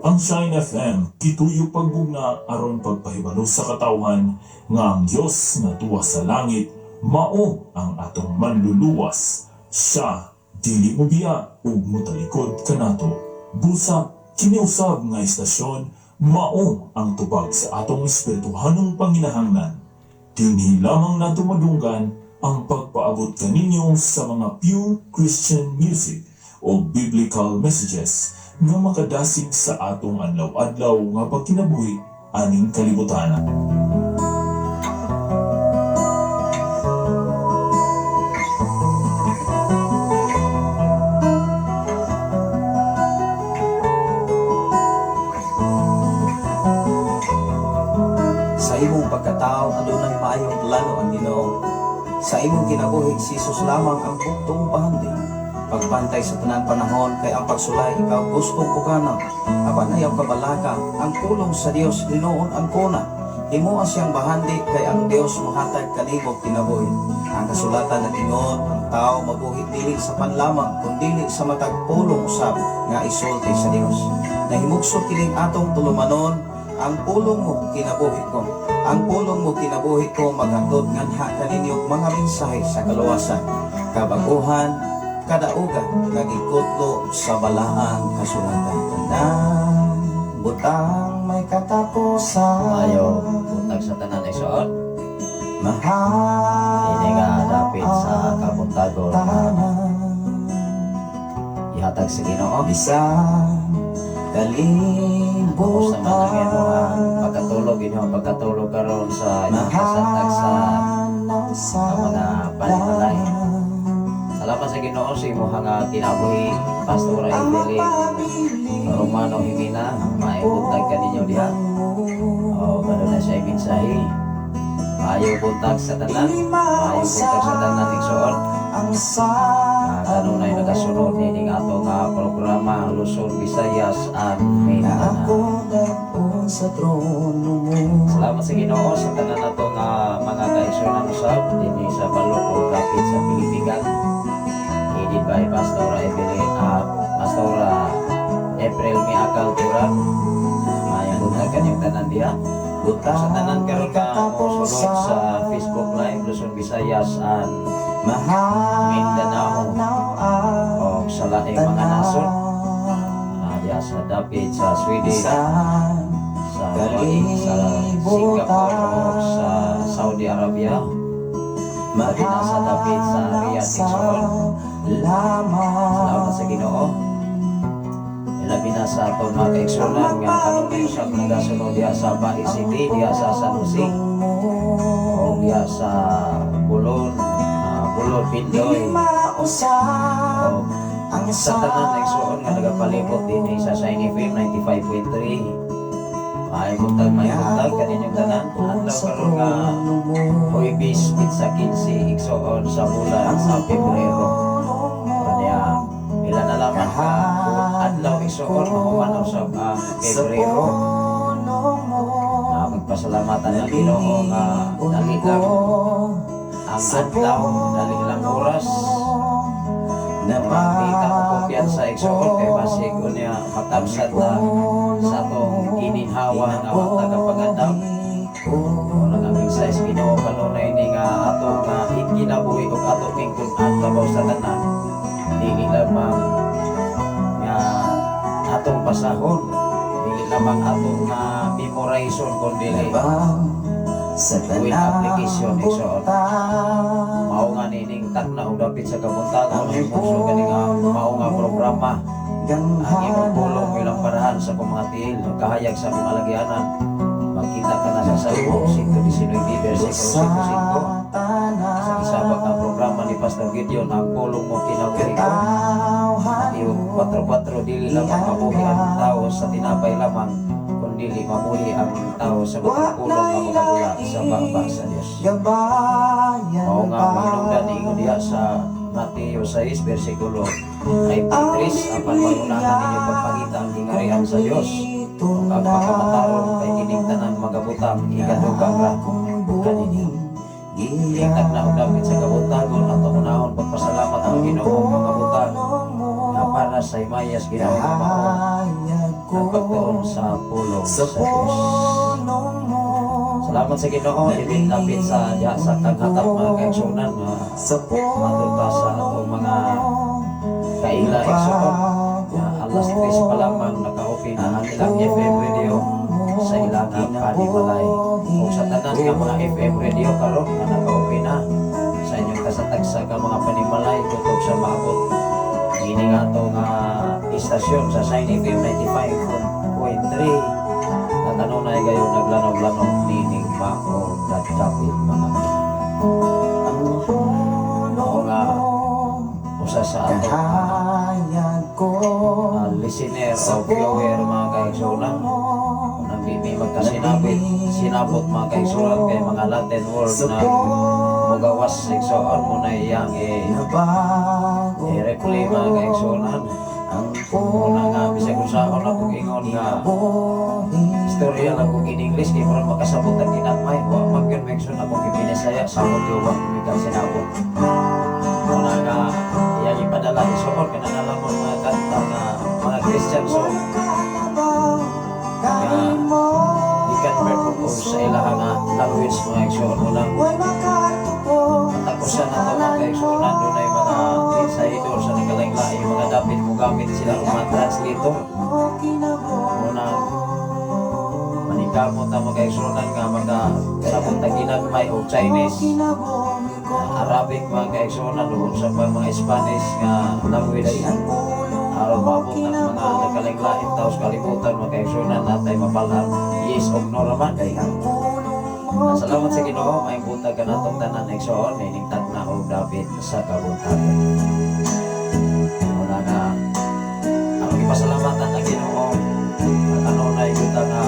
Ang Shine FM gituyo pagbugna aron pagpahibalo sa katawhan nga ang Dios nga tuwa sa langit mao ang atong manluluwas. Siya dili mobiya ug motalikod kanato. Busa kini usab nga istasyon mao ang tubag sa atong espirituhanong panginahanglan. Dinhi lamang nato madunggan ang pagpaabot kaninyo sa mga pure Christian music o biblical messages nga makadasig sa atong adlaw-adlaw nga pagkinabuhi aning kalibutan. Sa imong pagkatao adunay maayong plano ang Ginoo. Sa imong kinabuhi si Jesus lamang ang buktong bahandi. Pagbantay sa tanan panahon kay ang pagsulay ikaw gustong pugana. Apan ayaw kabalaka ang pulong sa Dios hinuon ang kuna. Himoa siyang bahandi kay ang Dios mohatag kanimo kinabuhi. Ang kasulatan nag-ingon ang tao mabuhi dili sa panlamang kundili sa matag pulong usab nga isulti sa Dios. Nahimugso kining atong tulumanon, ang pulong mo kinabuhi ko. Ang pulong mo kinabuhi ko maghatod nganha kaninyo mga mensahe sa kaluwasan, kabaguhan, kadaugan nga gikutlo sa balaang kasulatan. Tanang butang may katapusan. Ayo buntag sa tanan igsoon. Mahal Ini nga dapit sa kabuntagon nga tanan. ihatag sa Ginoo. Bisan Kumusta man ang imong kalibutan. pagkatulog, inyong pagkatulog karon sa inyong kasantag sa Mahal sa mga panimalay. Salamat sa Ginoo sa imong nga kinabuhi, Pastora Evelyn Romano Jimena. Maayong buntag kaninyo diha. O karon na siya mensahe. Maayong buntag sa tanan. Maayong buntag sa tanan igsoon. Ang Kanunay nagasunod nining ato nga programa, Luzon, Visayas and Mindanao. Ako dad-on sa trono mo. Salamat sa Ginoo sa tanan nato nga mga kaigsuonan usab dinhi sa Balok dapit sa Pilipigan. Headed by Pastora Evelyn, Pastora April Miakal Turan. Maayong buntag kanyong tanan diha. Sa tanan karon nga mosunod sa Facebook Live, Luzon, Visayas and Mindanao Mindanao o sa laing mga nasod diha sa dapit sa Sweden, sa sa sa Singapore o sa Saudi Arabia, labi na sa dapit sa Riyadh, igsoon. Salamat sa Ginoo. Labi na sa atong mga kaigsuonan nga kanunay usab nagasunod diha sa Bais City, diha sa San Jose, o diha sa Bulon, Bulon Pindoy, Mausap o ang sa tanan na igsoon nga nagapalibot din sa Shine FM 95.3. Maayong buntag kaninyong tanan. Adlaw karon nga Huwebes, pitsa 15, igsoon, sa bulan sa Pebrero. Kanya pila na lamang ka adlaw, igsoon, mahuman usab ang Pebrero. Magpasalamatan ang Ginoo nga dali lang ang adlaw, dali lang oras. Murag di ta mo kumpiyansa, igsoon, kay basig unya matamsad na sa atong gininhawa nga wa ta kapangandam. Mao nang mensahe sa Ginoo kanunay ni nga ato nga kinabuhi ug ato lingkod-an labaw sa tanan. Dili lamang nga atong basahon, dili lamang atong nga memorizon, kundi Sa with application, igsoon. butang Mao nga nining takna og dapit sa kabuntagon ay puso kani nga mao nga programa ang imong pulong ilang parahan sa akong mga tiil, kahayag sa akong alagyanan. Makita ka na sa Salmo 119 versikulo 55 sa isa pa ka programa ni Pastor Gideon, "Ang Pulong Mo Kinabuhi Ko." Mateo 4:4, "Dili lamang mabuhi ang tao sa tinapay lamang, kundi mabuhi ang tao sa batang pulong nga magadula sa baba sa Dios." Gabayan Mao nga mahinungdan ingon diha sa Mateo 6 versikulo 33, "Apan pangunahan ninyo pagpangita ang gingarian sa Dios ug ang pagkamatarong, kay kining tanan magabutang igadugang ra kaninyo." Tingtag na og dapit sa kabuntagon, ato unahon pagpasalamat ang Ginoo mga butang nga para sa himayas Ginoo nga mao ang pagtuon sa pulong sa sa Dios. punong mo. Salamat sa Ginoo ibig dapit sa diha sa taghatap, mga kaigsuonan, nga Sa matod pa sa atong mga kaila, igsoon, nga alas 3 pa lamang naka-open na ang ilang FM radio sa ilang panimalay. Ug sa tanan nga mga FM radio karon nga naka-open na sa inyong kasatagsa ka mga panimalay, kutob sa maabot ini nga ato nga istasyon sa Shine FM 95.3 na kanunay gayon naglanaw-lanaw nining mao gadapit, mga Ang punong Oo nga. Usa sa atong Kahayag ko listener o viewer, mga kaigsuonan. Unang di mi magkasinabit sinabot, mga kaigsuonan, kay mga Latin word Sa na mugawas, igsoon, mo na iyang Nabago i-replay, mga kaigsuonan. Ang Una nga bisag unsaon akong ingon nga istorya lang kong in English kay murag makasabot ang ginagmay, wa man gyud mention akong gibinisaya sa akong wa mi kasinabot. Una nga iyang ipadala, igsoon, kana lamang mga kanta nga mga Christian song nga i-convert ko sa ilaha nga language, mga igsoon. Unang katapusan na to, mga kaigsuonan, dunay mga insider sa nagkalaing-laing mga dapit mo gamit sila og mga translator. Unang maningkamot ang mga kaigsuonan nga mga sabot na ginagmay og Chinese, Arabic, mga kaigsuonan, o sa pang mga Spanish nga language aron maabot ang mga nagkalaing-laing tao sa kalibutan, mga kaigsuonan, natay mapalan yes og no raman. Salamat sa Ginoo, may buntag kanatong tanan, igsoon, nining tagna og dapit sa kabuntagon. Una nga ang gipasalamatan ang Ginoo ang kanunay gyud nga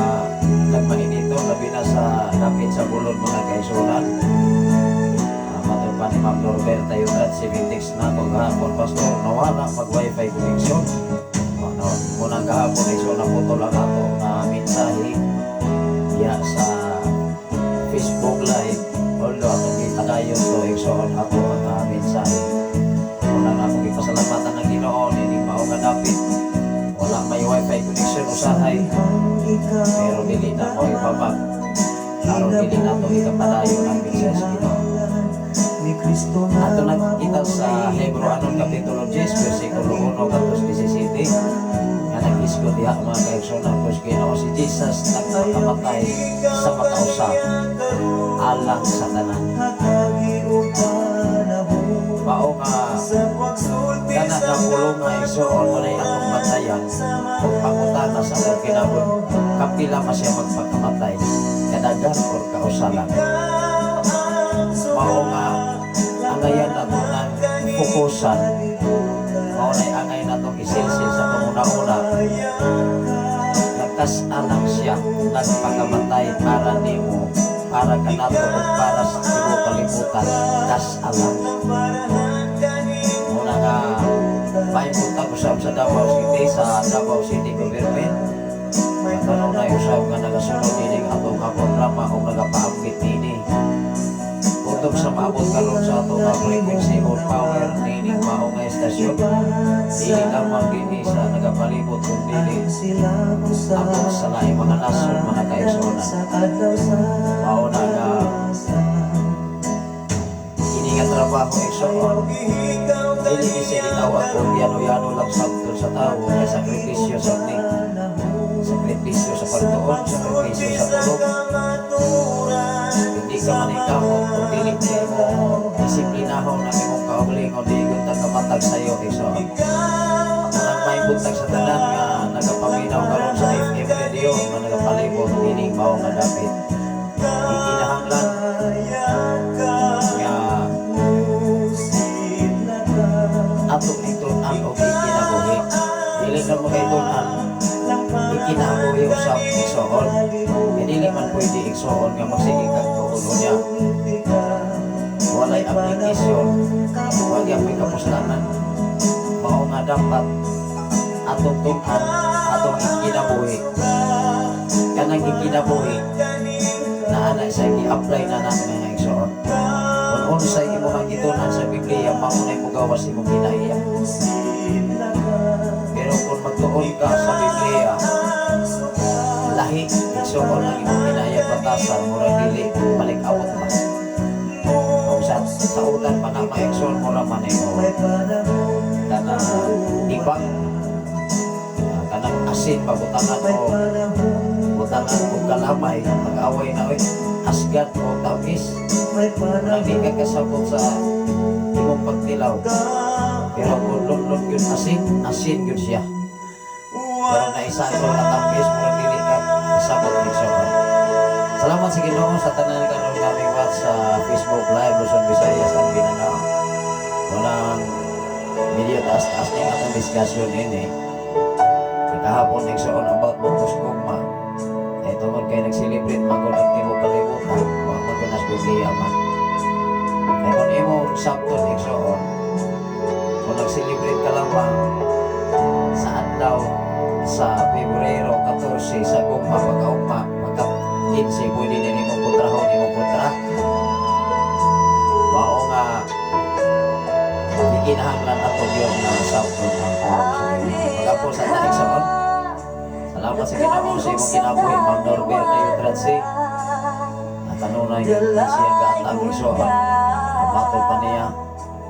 nagmainito, labi na sa dapit sa Bulod, mga kaigsuonan. Matod pa ni Ma'am Norberta Yugad, 76 na kung hapon pa. Pastor, nawala mag wifi connection. Ano, munang gahapon, igsoon, naputol ang ato na mensahe diya sa Facebook Live. Although atong gipadayon to, igsoon, ato ang mensahe. Unang akong gipasalamatan ng Ginoo nining mao nga dapit. Wala may wifi connection usahay, pero dili na mo ipabag aron dili nato ikapadayon ang mensahe sa Ginoo. Ato nakita sa Hebreo anong Kapitulo 10, versikulo 1 ngadto 17 nga nag-isgot diha, mga kaigsuonan ko sa Ginoo, si Jesus nagpakamatay sa makausa alang sa tanan. Mao nga kana nga pulong nga, igsoon, mo na atong bantayan ug pangutana sa atong kinabuhi, kapila man siya magpakamatay, kadaghan or kausa lang? Mao nga angayan nato ng fokusan, mao na angay natong isilsil sa panguna-una, nagkas-alang siya nagpakamatay para nimo, para kanato ug para sa tibuok kalibutan, kas-alang. Muna nga maibutang usab sa Davao City, sa Davao City Government, kanunay usab nga nagasunod dining atong nga programa o nagapaambit nini untuk sa maabot karon sa atong nga frequency or power nining mao nga estasyon, dili lamang dinhi sa nagapalibot kun dili abot sa laing mga nasod, mga kaigsuonan. Mao na nga kini nga trabaho, igsoon, dili ni siya gitawag kung yano-yano lang sabton sa tawo, kay sakripisyo sa ni sakripisyo sa pagtuon, sakripisyo sa tulog. Hindi ka man ikamot kung dili mo disiplinahon ang imong kaugalingon, di gud ta kamatag sayo, igsoon. Unang may buntag sa tanan nga nagapaminaw karon sa FM radio nga nagapalibot dining mao nga dapit, gikinahanglan nga atong itun-an og ikinabuhi. Dili na mo itun-an, ikinabuhi usab, igsoon. Kay dili man pwede, igsoon, nga magsige kag tuon niya walay application, wa gyapon kapuslanan. Mao nga dapat atong tun-an, atong ikinabuhi. Kanang ikinabuhi na ana sa gi-apply na na, mga igsoon. Kung unsay imong gitun-an sa Biblia, mao na mogawas imong kinaiya. Pero kung magtuon ka sa Biblia lahi, igsoon, ang imong kinaiya batasan, murag dili balik-awot ba kung sa utan pa na, mga igsoon, mura man imo kana ibang kanang asin pabutangan o butangan og kalamay, mag-away na oy, asgat o tamis. Nang di ka kasabot sa imong pagtilaw. Pero kung lunlun yun asin, asin yun siya. Pero naisasol na tamis, murag dili ka kasabot, igsoon. Salamat sa Ginoo sa tanan karon naming watch sa Facebook Live, Luzon, Visayas at Mindanao. Walang medyo taas-taas ning atong discussion ini kahapon, igsoon, about Montos Gugma. Eh, tungod kay nag-celebrate man gud ang tibuok kalibutan, wa man gud nas Biblia man. Kay kung imong sabton, igsoon, kung nag-celebrate ka lamang sa adlaw sa Pebrero 14 sa gugma, pagkaugma, pagka 15, pwede na nimong kontrahon imong kontra. Mao nga gikinahanglan ato yun na sabton ang pulong sa Ginoo. Pag-apo sa tanig sa. Salamat sa Ginoo sa imong kinabuhi, Ma'am Norbert na Tratsi. At kanunay siya gatag, igsoon. Matod pa niya.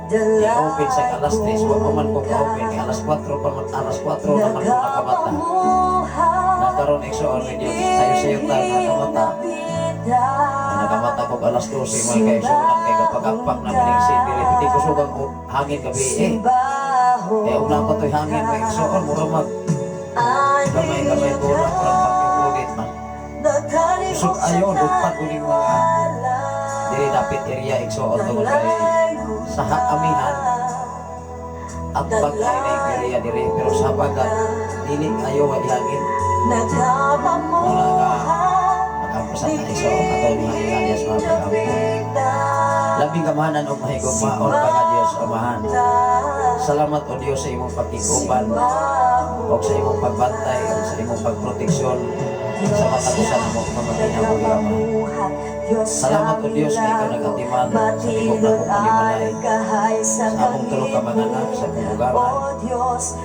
I-open sa alas 3, wa pa man ko ka-open. Kay alas 4 pa man, alas 4 naman ko nakamata. Nakaroon, igsoon, medyo sayo-sayo tayo nakamata. Nakamata ko alas 12, mga kaigsuonan, kay kapag-akpak na maning city. Piti kusugang hangin gabi eh. Kaya una pa to'y hangin, mga igsoon, mura mag gamay-gamay tulak, murag pag man. Kusog ayo, lupad ko ning mga diri dapit area, igsoon, tungod kay sa amihan at pag ay na area diri, pero sa habagat dili ayo wa ihangin. Wala nga mag-ampo sa ta, igsoon, ato mga ingalias mga pag-ampo. Labing kamahanan og mahigugmaon pa nga Dios Amahan. Salamat, O Dios, sa imong pagkiguban o sa imong pagbantay o sa imong pagproteksyon sa matag usa namo nga mga kinabuhi, Ama. Salamat, O Dios, nga ikaw nagatiman sa tibok na akong panimalay, sa among tulo ka mga anak, sa akong ugangan,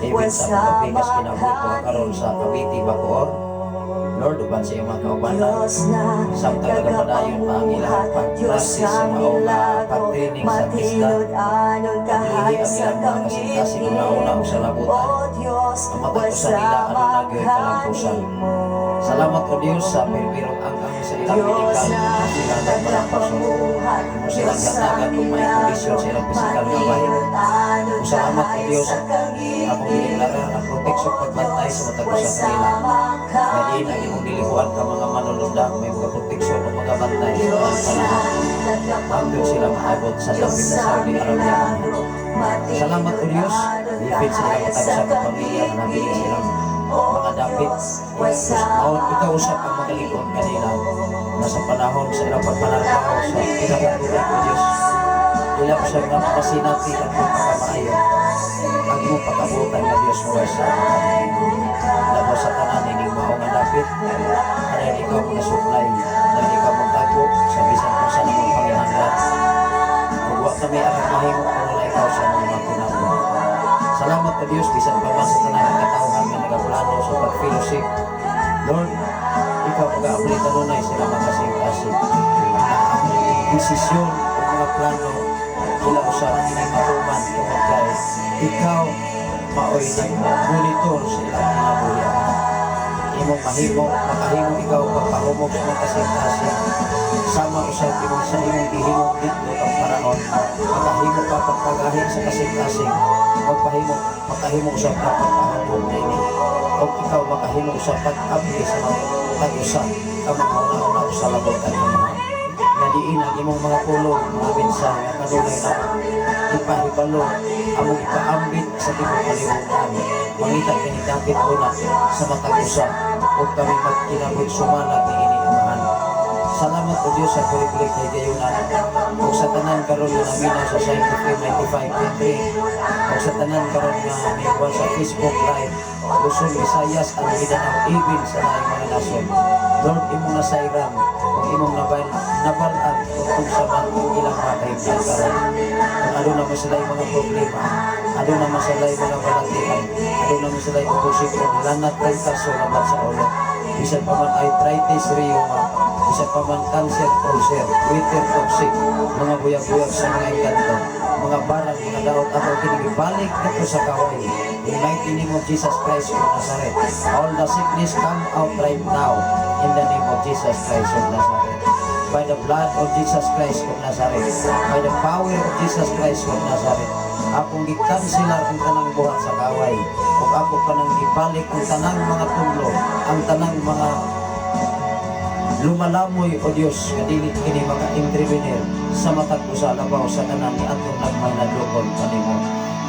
even sa akong kapikas kinabuhi ko karon sa Cavite, Bacoor. Lord, uban sa iyong mga kaubanan, samtang nagapadayon pa ang ilang pag-process sa mao nga pag-training sa TESDA. Paglihi ang ilang mga kasing-kasing una-una o sa labutan. Ang matag usa nila aduna gyud kalampusan. Salamat, O Dios, sa pirmirong ang sa ilang medical sila nagmalampuson. Imo silang gatagan kung may kondisyon sa ilang pisikal nga bahin. Ug salamat, O Dios, akong gideklara ang proteksyon, pagbantay sa matag usa kanila. Nga diin ang imong diliguan ka mga manunundang may mga proteksyon o mga bantay sa tanang panahon hangtod sila maabot sa dapit sa Saudi Arabia. Salamat, O Dios, ipit sa ilang matag usa ka pamilya nga nabilin sa ilang mga dapit. Mao ikaw usab ang magalikon kanila na sa panahon sa ilang pagpanalbaho sa kinabuhi, O Dios. Ila usab nga masinati ang imong pagkamaayo, ang imong pagkabutan nga Dios mo sa labaw sa tanan ining mao nga dapit. Dahil ikaw mga supply, dahil ikaw magtago sa bisan kung saan among panginahanglan. Ug wa kami ang mahimo kung wala ikaw sa mga kinabuhi. Salamat, O Dios, bisan pa man sa tanan ng katawhan nga nagaplano sa pag-fellowship. Lord, ikaw mag-aapli kanunay sila makasing-kasing. Ang desisyon o mga plano ila usab kini matuman tungod kay ikaw maoy nag-monitor sa ilang kinabuhi. Imong mahimo, makahimo ikaw pagpahumog sa mga kasing-kasing. Sama usab imong sa imong gihimong dito kang paraon. Makahimo ka pagpagahi sa kasing-kasing. Magpahimo, makahimo usab ka pagpahumog na ini. O ikaw makahimo sa pag-abli sa mga tag-usa ka mga una-una sa labutan ng mga nga diin ang imong mga pulong, mga mensahe nga kanunay na ipahibalo, among ipaambit sa tibok kalibutan. Mangita kini dapit una sa matag usa ug kami magkinabuhi sumala niini, Amahan. Salamat, O Dios, sa privilege kay gayunan ug sa tanan karon nga naminaw sa Shine FM 95.3 ug sa tanan karon nga miuban sa Facebook Live, Luzon, Visayas and Mindanao, even sa laing mga nasod. Lord, imong nasayran ug imong nabal-an kung unsa man ang ilang mga kahimtang karon. Kung aduna mo sila mga problema, aduna mo sila mga balatian, aduna mo sila ubusikon, lanat kay kaso labat sa ulo, bisan pa man arthritis, rheuma, bisan pa man cancer, ulcer, water toxic, mga buyag-buyag sa mga engkanto, mga barang, mga daot, ako kini gibalik dito sa kaway. In mighty name of Jesus Christ of Nazareth, all the sickness come out right now in the name of Jesus Christ of Nazareth. By the blood of Jesus Christ of Nazareth, by the power of Jesus Christ of Nazareth, akong gikanselar ang tanang buhat sa kaway ug ako kanang gibalik ang tanang mga tulo, ang tanang mga lumalamoy, O Dios, nga dili kini maka-intervenir sa matag usa labaw sa tanan ni atong nagmay nadukol kanimo.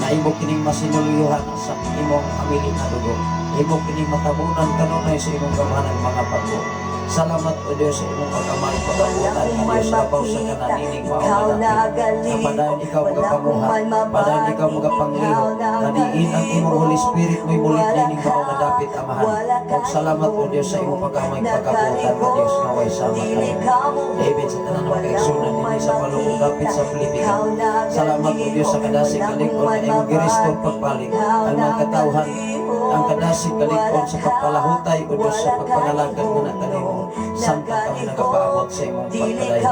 Na imo kining masinulyohan sa imong amili na dugo. Imo kining matabunan kanunay sa imong gamhanan mga pagbo. Salamat, O Dios, sa imong pagkamay pagabutan nga Dios labaw sa tanan ining mao nga dapit. Nga padayon ikaw magapamuhat, padayon ikaw magapanglihok, nga diin ang imong Holy Spirit mo'y mulit nining mao nga dapit, Amahan. Ug salamat, O Dios, sa imong pagkamay pagabutan nga Dios nga way sama kanimo. David sa tanan ng kaigsunan dinhi sa palungkong dapit sa Pilipinas. Salamat, O Dios, sa kadasig kalig-on nga imong gi-restore pagbalik ang mga katawhan, ang kadasig kalig-on sa pagpalahutay, O Dios, sa pagpanalagad nga na kanimo samtang kami nagapaabot sa imong pagpadayon.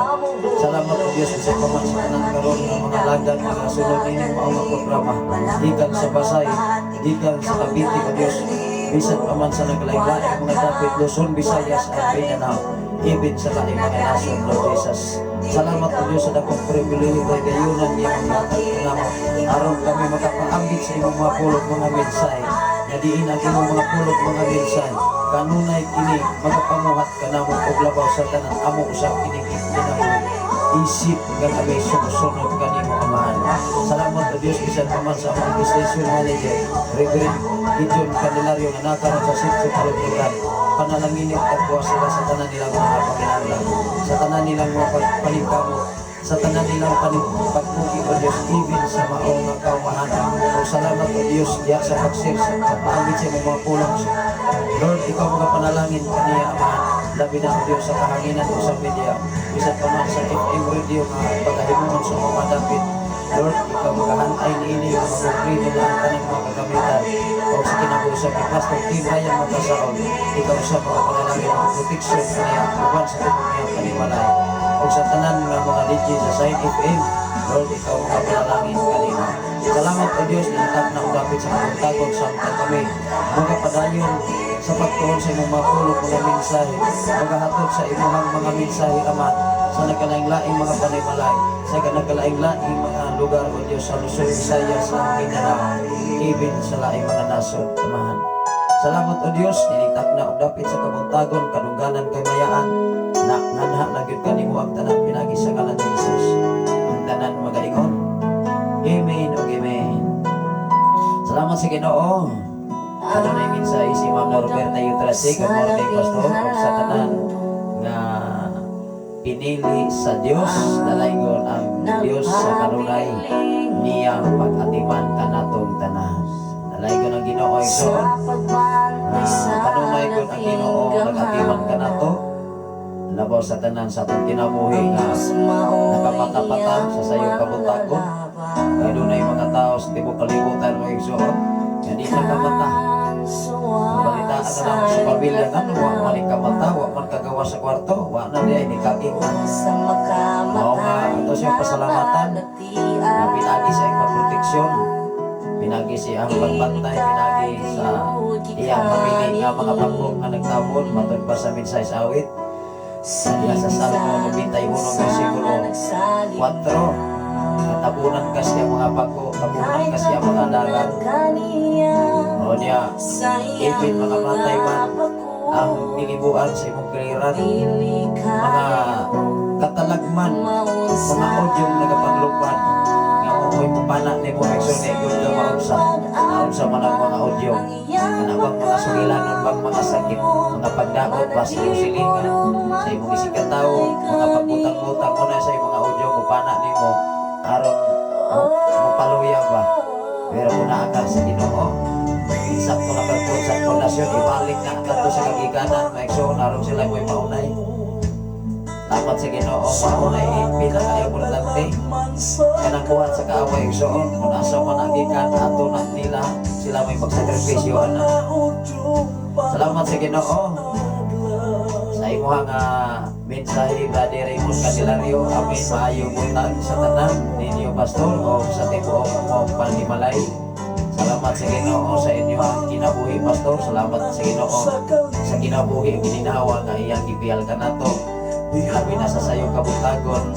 Salamat, O Dios, sa paman sa tanan karon nga mga lagad nga sunod ining mao nga programa gikan sa Pasay, gikan sa Cavite, O Dios, bisan pa man sa naglain-laing mga dapit, Luzon, Visayas at Mindanao, even sa laing mga nasod, Lord Jesus. Salamat, O Dios, sa dakong pribilehiyo kay gayunan niya ang hatag kanamo aron kami makapaambit sa imong mga pulong, mga mensahe, nga diin ang imong mga pulong, mga mensahe, kanunay kini magapamuhat kanamo og labaw sa tanan amo usab kini kinabuhi isip nga kami sumusunod kanimo, Amahan. Salamat, O Dios, bisan pa man sa among station manager, Reverend Gideon Candelario, nga nakaroon sa sitio Kaluglugan. Panalangin tagbuwa sila sa tanan nilang mga panginahanglan, sa tanan nilang mga paningkamot. Sa tanan nilang pagpugi, O Diyos, even sa maong nga kaumahan. O salamat, O Diyos, diya sa pag-share sa pagpaambit sa imong mga pulong. Lord, ikaw mga panalangin kaniya, Amahan. Labi na, O Diyos, sa kahanginan o sa media. Bisan pa man sa FM radio nga pagkahimuon sa mga madapit. Lord, ikaw magahanay niini nga makumpleto na ang tanang mga kagamitan. O sa kinabuhi sa ni Pastor Tim Ryan Makasaon, ikaw sa mga panalangin ang protection kaniya uban sa tibok niyang panimalay. O sa tanan nga mga DJ sa Sign FM, Lord, ikaw mga panalangin kanina. Salamat, O Diyos, nitap na dapit sa kabuntagon samtang kami mga padayon sa pagtuon sa imong mga pulong, mga mensahe, magahatod sa imong mga mensahe, Ama, sa nagkalaing-laing mga panimalay, sa nagkalaing-laing mga lugar, O Diyos, sa Luzon, Visayas, sa Mindanao, even sa laing mga nasod, Amahan. Salamat, O Diyos, ninitak na og dapit sa kabuntagon, kadungganan kay mayaan, na nganha na gyud kanimo ang tanan pinagi sa ngalan ni Jesus. Ang tanan magaingon, "Amen ug amen." Salamat sa Ginoo. Adunay mensahe si Ma'am na Roberta Yutrasi. Good morning, Pastor. Ug sa tanan nga pinili sa Dios, dalaygon ang Dios sa kanunay niyang pag-atiman kanatong tanan. Dalaygon ang Ginoo, igsoon. Kanunay gud ang Ginoo nag-atiman kanato. Labaw sa tanan sa atong kinabuhi nga nakapata-pata sa sayong kabuntagon. Kay dunay mga tao sa tibuok kalibutan, mga igsoon, nga di nakamata. Balitaan na lang sa pamilya nga wa man ni kamata, wa man kagawa sa kwarto, wa na diay ni kaging na. Mao nga ato siyang pasalamatan nga pinagi sa iyang pagproteksyon, pinagi siya ang pagbantay, pinagi sa iyang pamili nga mga bangko nga nagtabon matod pa sa mensahe sa awit. Diya sa Salmo 91 versikulo 4, katabunan kasi ang mga bako, tabunan kasi ang mga dagat. O niya, ipit mga matay man ang nilibuan sa imong kaliran, mga katalagman, mga odyong nagapanglupad, nga mo'y mupana nimo, igsoon, nga igod ka maunsa, naunsa man ang mga audio, kana bang mga sugilanon bang mga sakit, mga pagdaot ba sa imong silingan, sa imong isigkatawo, mga pagbutang-butang mo na sa imong mga audio, mupana nimo, aron mo paluya ba? Pero kung naa ka sa Ginoo, sakto na pagpun sa pundasyon, ibalik na kadto sa kagikanan, maigsoon, aron sila mo'y maunay. Dapat sa Ginoo, maunay pinaka-importante. Kanang buhat sa kaaway, igsoon, kung asa man ang gikan, ato na nila, sila may magsakripisyo ana. Salamat sa Ginoo. Sa imuha nga mensahe, Brother Raymond Candelario, amen, maayong buntag sa tanan ninyo, Pastor, o sa tibuok mong panimalay. Salamat sa Ginoo sa inyong kinabuhi, Pastor. Salamat sa Ginoo sa kinabuhi gininhawa nga iyang gibiyal kanato. Labi na sa sayong kabuntagon,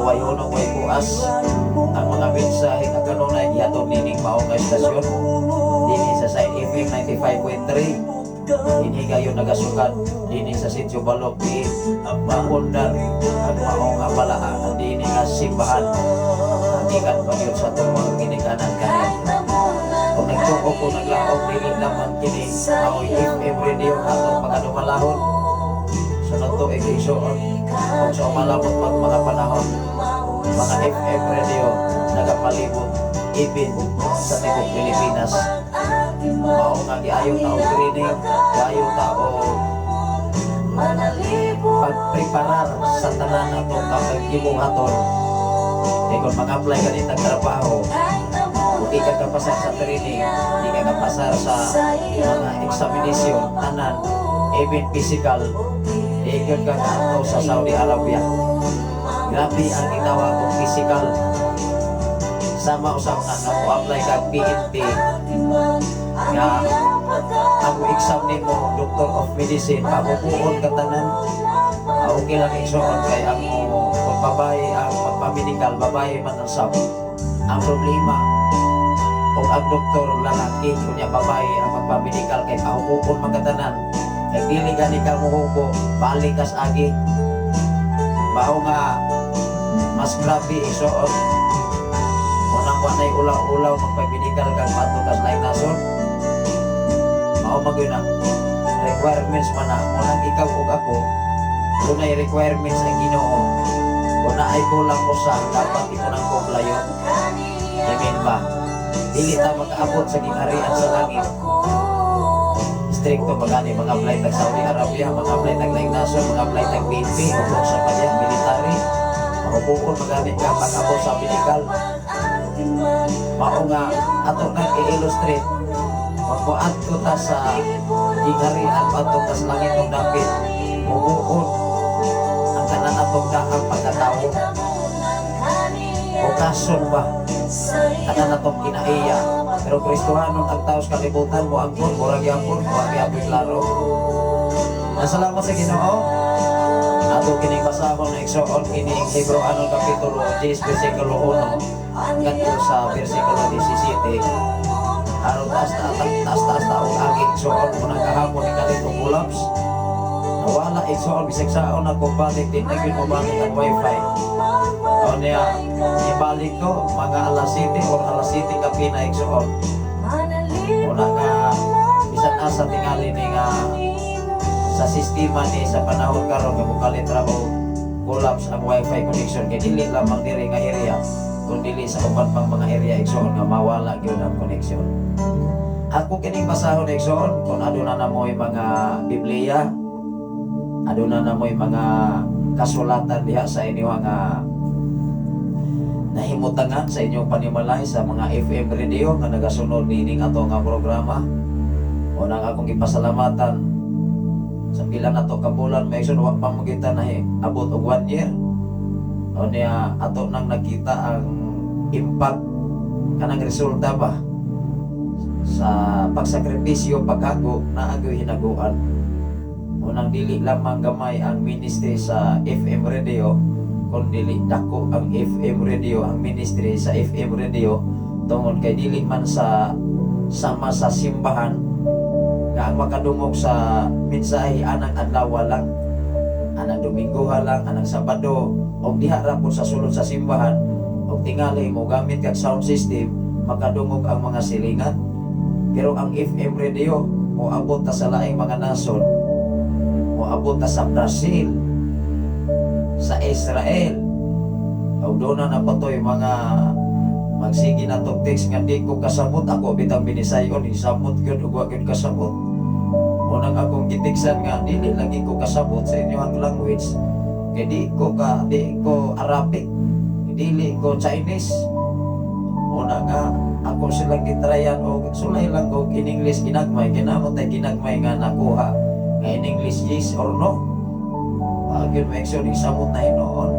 way hunong, way puas. Ang mga mensahe nga kanunay gihatod nining mao nga estasyon dinhi sa Side FM 95.3. Dinhi gayon nagasukad dinhi sa Sitio Balok, di mapundar ang maong nga balaan dinhi nga simbahan. Gikan pa gyud sa atong mga ginikanan kaniya. Kung nagtuo ko naglaom, dili lamang kini mao'y FM radio atong pagadumalahon sunod tuig, igsoon, kung sa umalabot pag mga panahon, mga FM radio nagapalibot even sa tibuok Pilipinas. Mao nga giayo ta og training, giayo ta og pagpreparar sa tanan atong kapaggibuhaton. Kay kung mag-apply ka din trabaho, kung di ka kapasar sa training, di ka kapasar sa mga examination, tanan, even physical, di gyud ka kaadto sa Saudi Arabia. Grabe ang gitawag kong physical. Sama usab nga na apply ka PNP nga ang exam nimo Doctor of Medicine, pamubuon ka tanan. Okay lang, igsoon, kay ang mo kung babae ang magpa-medical, babae man ang sab. Ang problema kung ang doktor lalaki, kunya babae ang magpa-medical kay pahubuon man ka tanan. Kay dili gani ka mohubo, balik kas agi. Mao nga mas grabe, igsoon. Unang wa nay ulaw-ulaw, magpa-medical kag maadto kas laing nasod. Mao man gyud na requirements man na munang ikaw ug ako dunay requirements ang Ginoo. Kung naay kulang usa, dapat imo nang kuplayon. Amen ba? Dili ta makaabot sa gingharian sa langit. Stricto magani mga apply tag Saudi Arabia, mga apply tag laing nasod, mga apply tag PNP, o kung sa pa diyan, military. Mahubuon magani ka pag-abot sa medical. Mao nga ato nang i-illustrate, magmuadto ta sa gingharian, padto ta sa langit ng dapit, mubuon ang tanan atong daang pagkatao. Okason ba tanan atong kinaiya, pero Kristohanon ang tao sa kalibutan mo angkon, murag yapon, wa gyapon klaro. Nasalamat sa Ginoo. Ato kining basahon na, igsoon, kining Hebreo anong kapitulo 10 versikulo 1 ngadto sa versikulo 17, aron taas taas taas taas ta og agi, igsoon. Unang kahapon ni kalit og collapse, nawala, igsoon. Bisag saon ako balik, di na gyud mobalik ang wifi. O niya ibalik ko mga alas 7 or alas 7 kapina, igsoon. Una nga bisan asa tingali ni nga sa sistema ni sa panahon karon nga mukalit ra og collapse ang wifi connection, kay dili lamang diri nga area kun dili sa uban pang mga area, igsoon, nga mawala gyud ang connection. Ako kining basahon, igsoon. Kung aduna na mo'y mga Biblia, aduna na mo'y mga kasulatan diha sa inyo nga nahimutangan sa inyong panimalay sa mga FM radio nga nagasunod nining ato nga programa. Unang akong gipasalamatan sa pila na to ka bulan, may wa pa mo kita na abot og one year. O niya ato nang nakita ang impact, kanang resulta ba sa pagsakripisyo, paghago na agoy hinaguan. Unang dili lamang gamay ang ministry sa FM radio kun dili dako ang FM radio, ang ministry sa FM radio, tungod kay dili man sa sama sa simbahan nga ang makadungog sa mensahe anang adlaw lang, anang Domingo lang, anang Sabado, og diha ra pud sa sulod sa simbahan. Og tingali mo gamit kag sound system, makadungog ang mga silingan. Pero ang FM radio, moabot ta sa laing mga nasod, moabot ta sa Brazil, sa Israel, og doon na napatoy mga magsige na tog text nga di ko kasabot. Ako bitang binisayon, isamot gyud ug wa gyud kasabot. Unang akong gitiksan nga dili lagi ko kasabot sa inyong language kay di ko Arabic, dili ko Chinese. Una nga ako silang gitrayan og sulay lang og in English ginagmay, kinamo tay ginagmay nga nakuha nga in English, yes or no. Magyud mo action, isamot na hinuon.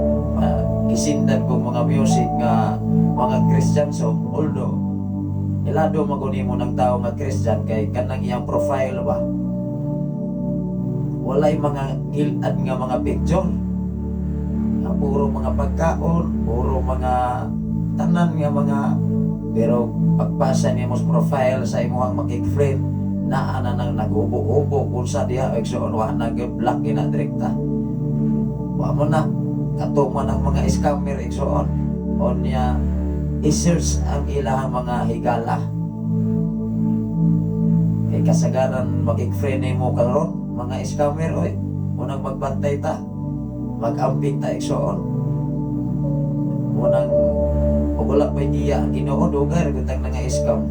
Gisindan ko mga music nga mga Christian song, although ilado maguni mo ng tao nga Christian kay kanang iyang profile ba, walay mga gilad nga mga picture. Nga puro mga pagkaon, puro mga tanan nga mga, pero pagpasa nimo sa profile sa imong makik-friend, naa na nang naghubo-hubo kung sa diha, igsoon. Wa na gyud, block gina direkta. Wa mo na katuma ng mga scammer, igsoon. Onya i-search ang ilahang mga higala kay kasagaran makik-friend nimo karon mga scammer oy. Unang magbantay ta, mag-amping ta, igsoon. Unang ug wala pa'y giya ang Ginoo, dugay ra gyud tang nga scam.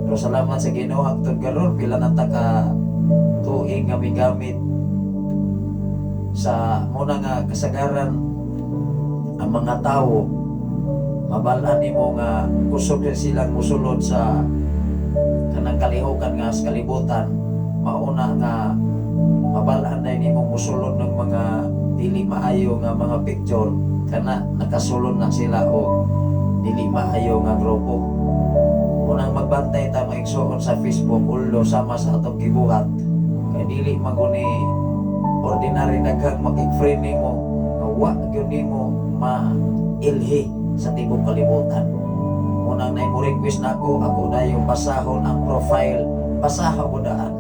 Pero salamat sa Ginoo, hangtod karon pila na ta ka tuig nga migamit sa muna nga kasagaran ang mga tao mabal-an nimo nga kusog na silang musulod sa kanang kalihukan nga sa kalibutan. Mauna nga mabal-an na nimo musulod ng mga dili maayo nga mga picture, kana nakasulod na sila og dili maayo nga grupo. Unang magbantay ta, mga igsoon, sa Facebook, although sama sa atong gibuhat, kay dili maguni ordinary daghang makik-friend nimo nga wa gyud nimo mailhi sa tibok kalibutan. Unang na mo request nako, ako dayon basahon ang profile, basaha ko daan.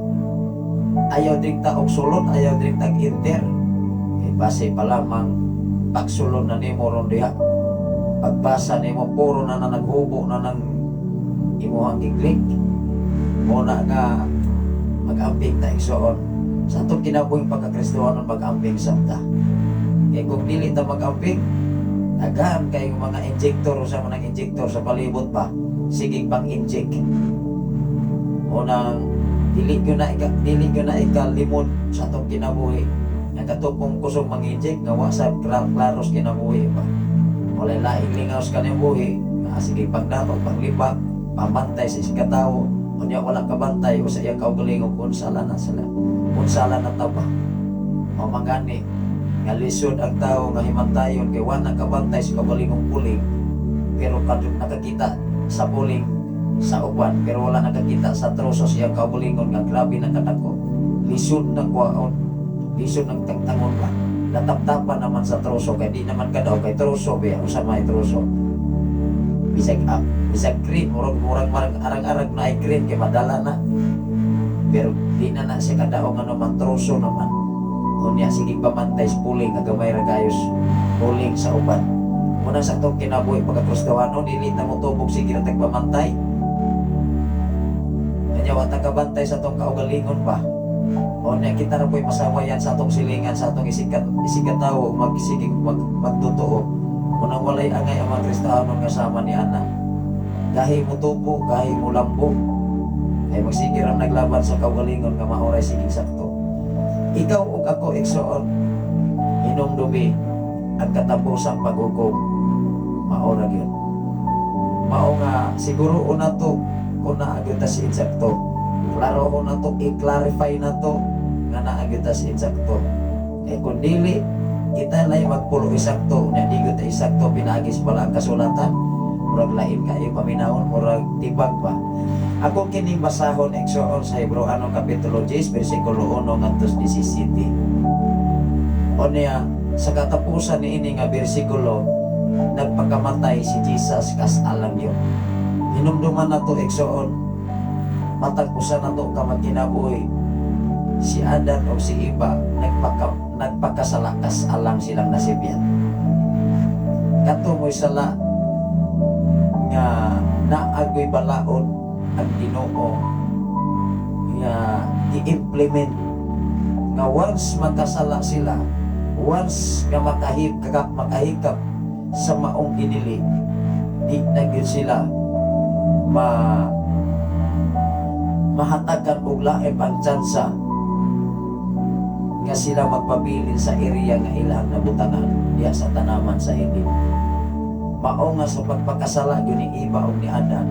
Ayaw direkta og sulod, ayaw direkta enter kay base pa lamang pagsulod na nimo ron diha, pagbasa nimo puro na na naghubo na nang imuhang gi-click. Muna nga mag-amping ta, igsoon, sa atong kinabuhing pagkakristohanon, mag-amping sabta. Kay kung dili ta mag-amping, daghan kay mga injector sa mga injector sa palibot ba, sige pang inject. Unang dili gyud na ikalimod sa atong kinabuhi nga katupong kusog mang-inject nga wa sa klaros kinabuhi ba. Walay laing lingaw sa kinabuhi nga sige pagdatot, paglibak, pamantay sa isang katawo. Unya wala kabantay o sa iyang kaugalingon kung sala na sila, kung sala na taba. O mangani nga lisod ang tao nga himantayon kay wala kabantay sa kaugalingong puling, pero kadto nakakita sa puling sa uban pero wala nakakita sa troso sa iyang kaugalingon nga grabe na kadako. Lisod na kuwaon, lisod ng tangtangon ba, nataptapan naman sa troso kay di naman kadaw kay troso ba. Usa may troso, bisag bisag green, murag murag marag arag-arag na ay green kay madala na, pero di na na siya kadaog ano man, troso naman. Unya sige pamantay sa puling nga gamay ra kayos puling sa uban. Muna sa atong kinabuhi pagka-Kristohano, dili ta mo tubog sige ra tagpamantay. Kanya wa ta kabantay sa atong kaugalingon ba. Unya kita ra po'y pasawayan sa atong silingan, sa atong isikat isikatawo, magsige magtotoo. Unang walay angay ang mga Kristiyano nga sama ni ana. Gahi mo tubo, gahi mo lambo. Kay magsige ra naglaban sa kaugalingon nga maoray siging sakto. Ikaw ug ako, igsoon, hinumdumi ang katapusang paghukom, maora gyud. Mao nga siguro una to kung naa gyud ta sa insakto. Klaro ko na to, i-clarify na to nga naa gyud ta sa insakto. Kay kung dili, kita lay magpulo isakto, unya di gyud ta isakto pinaagi sa balaang kasulatan. Murag lain kayo paminawon, murag tibag ba. Ako kining basahon, igsoon, sa Hebreano Kapitulo 10 versikulo 1 ngadto 17. Unya sa katapusan niini nga bersikulo, nagpakamatay si Jesus kas alang yun. Hinumduman nato, igsoon, matag usa nato ka magkinabuhi, si Adan o si Eva nagpakasala kas alang silang nasibyan. Kato mo'y sala nga naagoy balaod ang Ginoo nga gi-implement nga once magkasala sila, once nga makahikap sa maong ginili, di na gyud sila mahatagan og lain ang tsansa nga sila magpabilin sa area nga ilang nabutangan diha sa tanaman sa Eden. Mao nga sa pagpakasala gyud ni Eva ug ni Adan,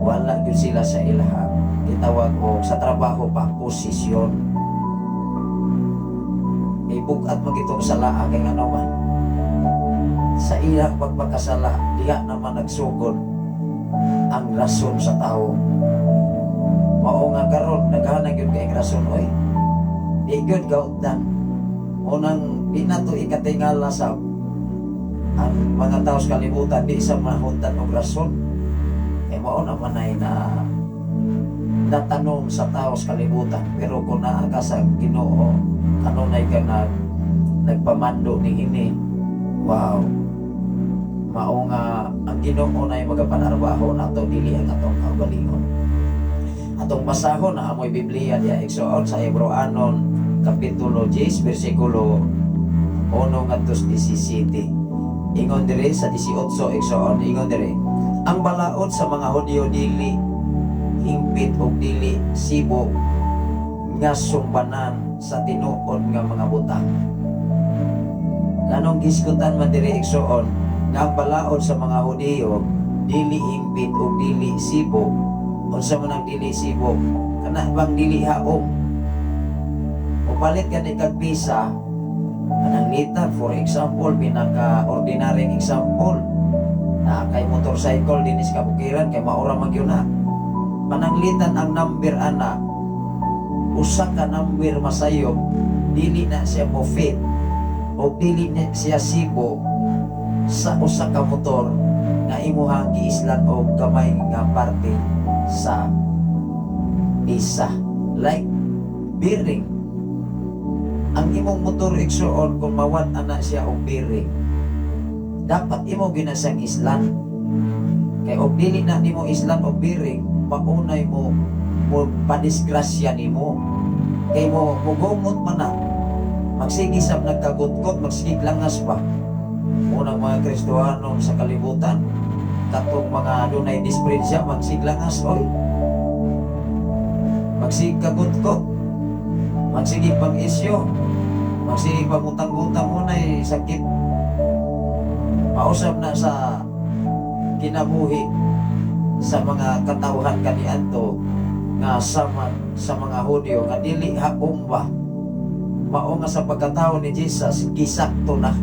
wala gyud sila sa ilahang gitawag og sa trabaho pa posisyon. Ibug-at man gitong sala kay ngano man sa ilang pagpakasala, diha naman nagsugod ang rason sa tao. Mao nga karon naghanag gyud kay rason oy. Di gyud gautdan. Unang di nato ikatingala sa ang mga tao sa kalibutan, di sa mahuntan og rason. Kay mao naman ay na natanom sa tao sa kalibutan. Pero kung naa ka sa Ginoo, kanunay ka nagpamando ni ini. Wow. Mao nga ang Ginoo na magapanarbaho nato, dili ang atong kaugalingon. Atong basahon na amoy Biblia diha, igsoon, sa Hebreoanon Kapitulo 10 versikulo 1 ngadto 17. Ingon diri sa 18, igsoon, ingon diri: "Ang balaod sa mga Hudyo dili hingpit og dili sibo nga sumbanan sa tinuod nga mga butang." Nganong gisgutan man diri, igsoon, nga ang balaod sa mga Hudiyo dili hingpit og dili sibo? Unsa man ang dili sibo? Kana bang dili haom? Mupalit gani kag pisa, kanang litan, for example, pinaka ordinaryong example na kay motorcycle dinis kabukiran kay maura man gyud na. Pananglitan ang number ana, usa ka number masayop, dili na siya mo fit o dili na siya sibo sa usa ka motor nga imuhang giislan og gamay nga parte sa isa, like bearing. Ang imong motor, igsoon, kung mawat ana siya og bearing, dapat imo ginasang islan, kay og dili na nimo islan og bearing, maunay mo mo padisgrasya nimo kay mo mugumot man na. Magsige sab nagkagutkot, magsige langas ba. Unang mga Kristohanon sa kalibutan, katong mga dunay disperensya, magsiglangas oy. Magsige kagutkot, magsige pang isyo, magsige pangutang-utang mo na sakit. Mausap na sa kinabuhi sa mga katawhan kaniadto nga sama sa mga Hudyo nga dili haom ba. Mao nga sa pagkatao ni Jesus, gisakto na.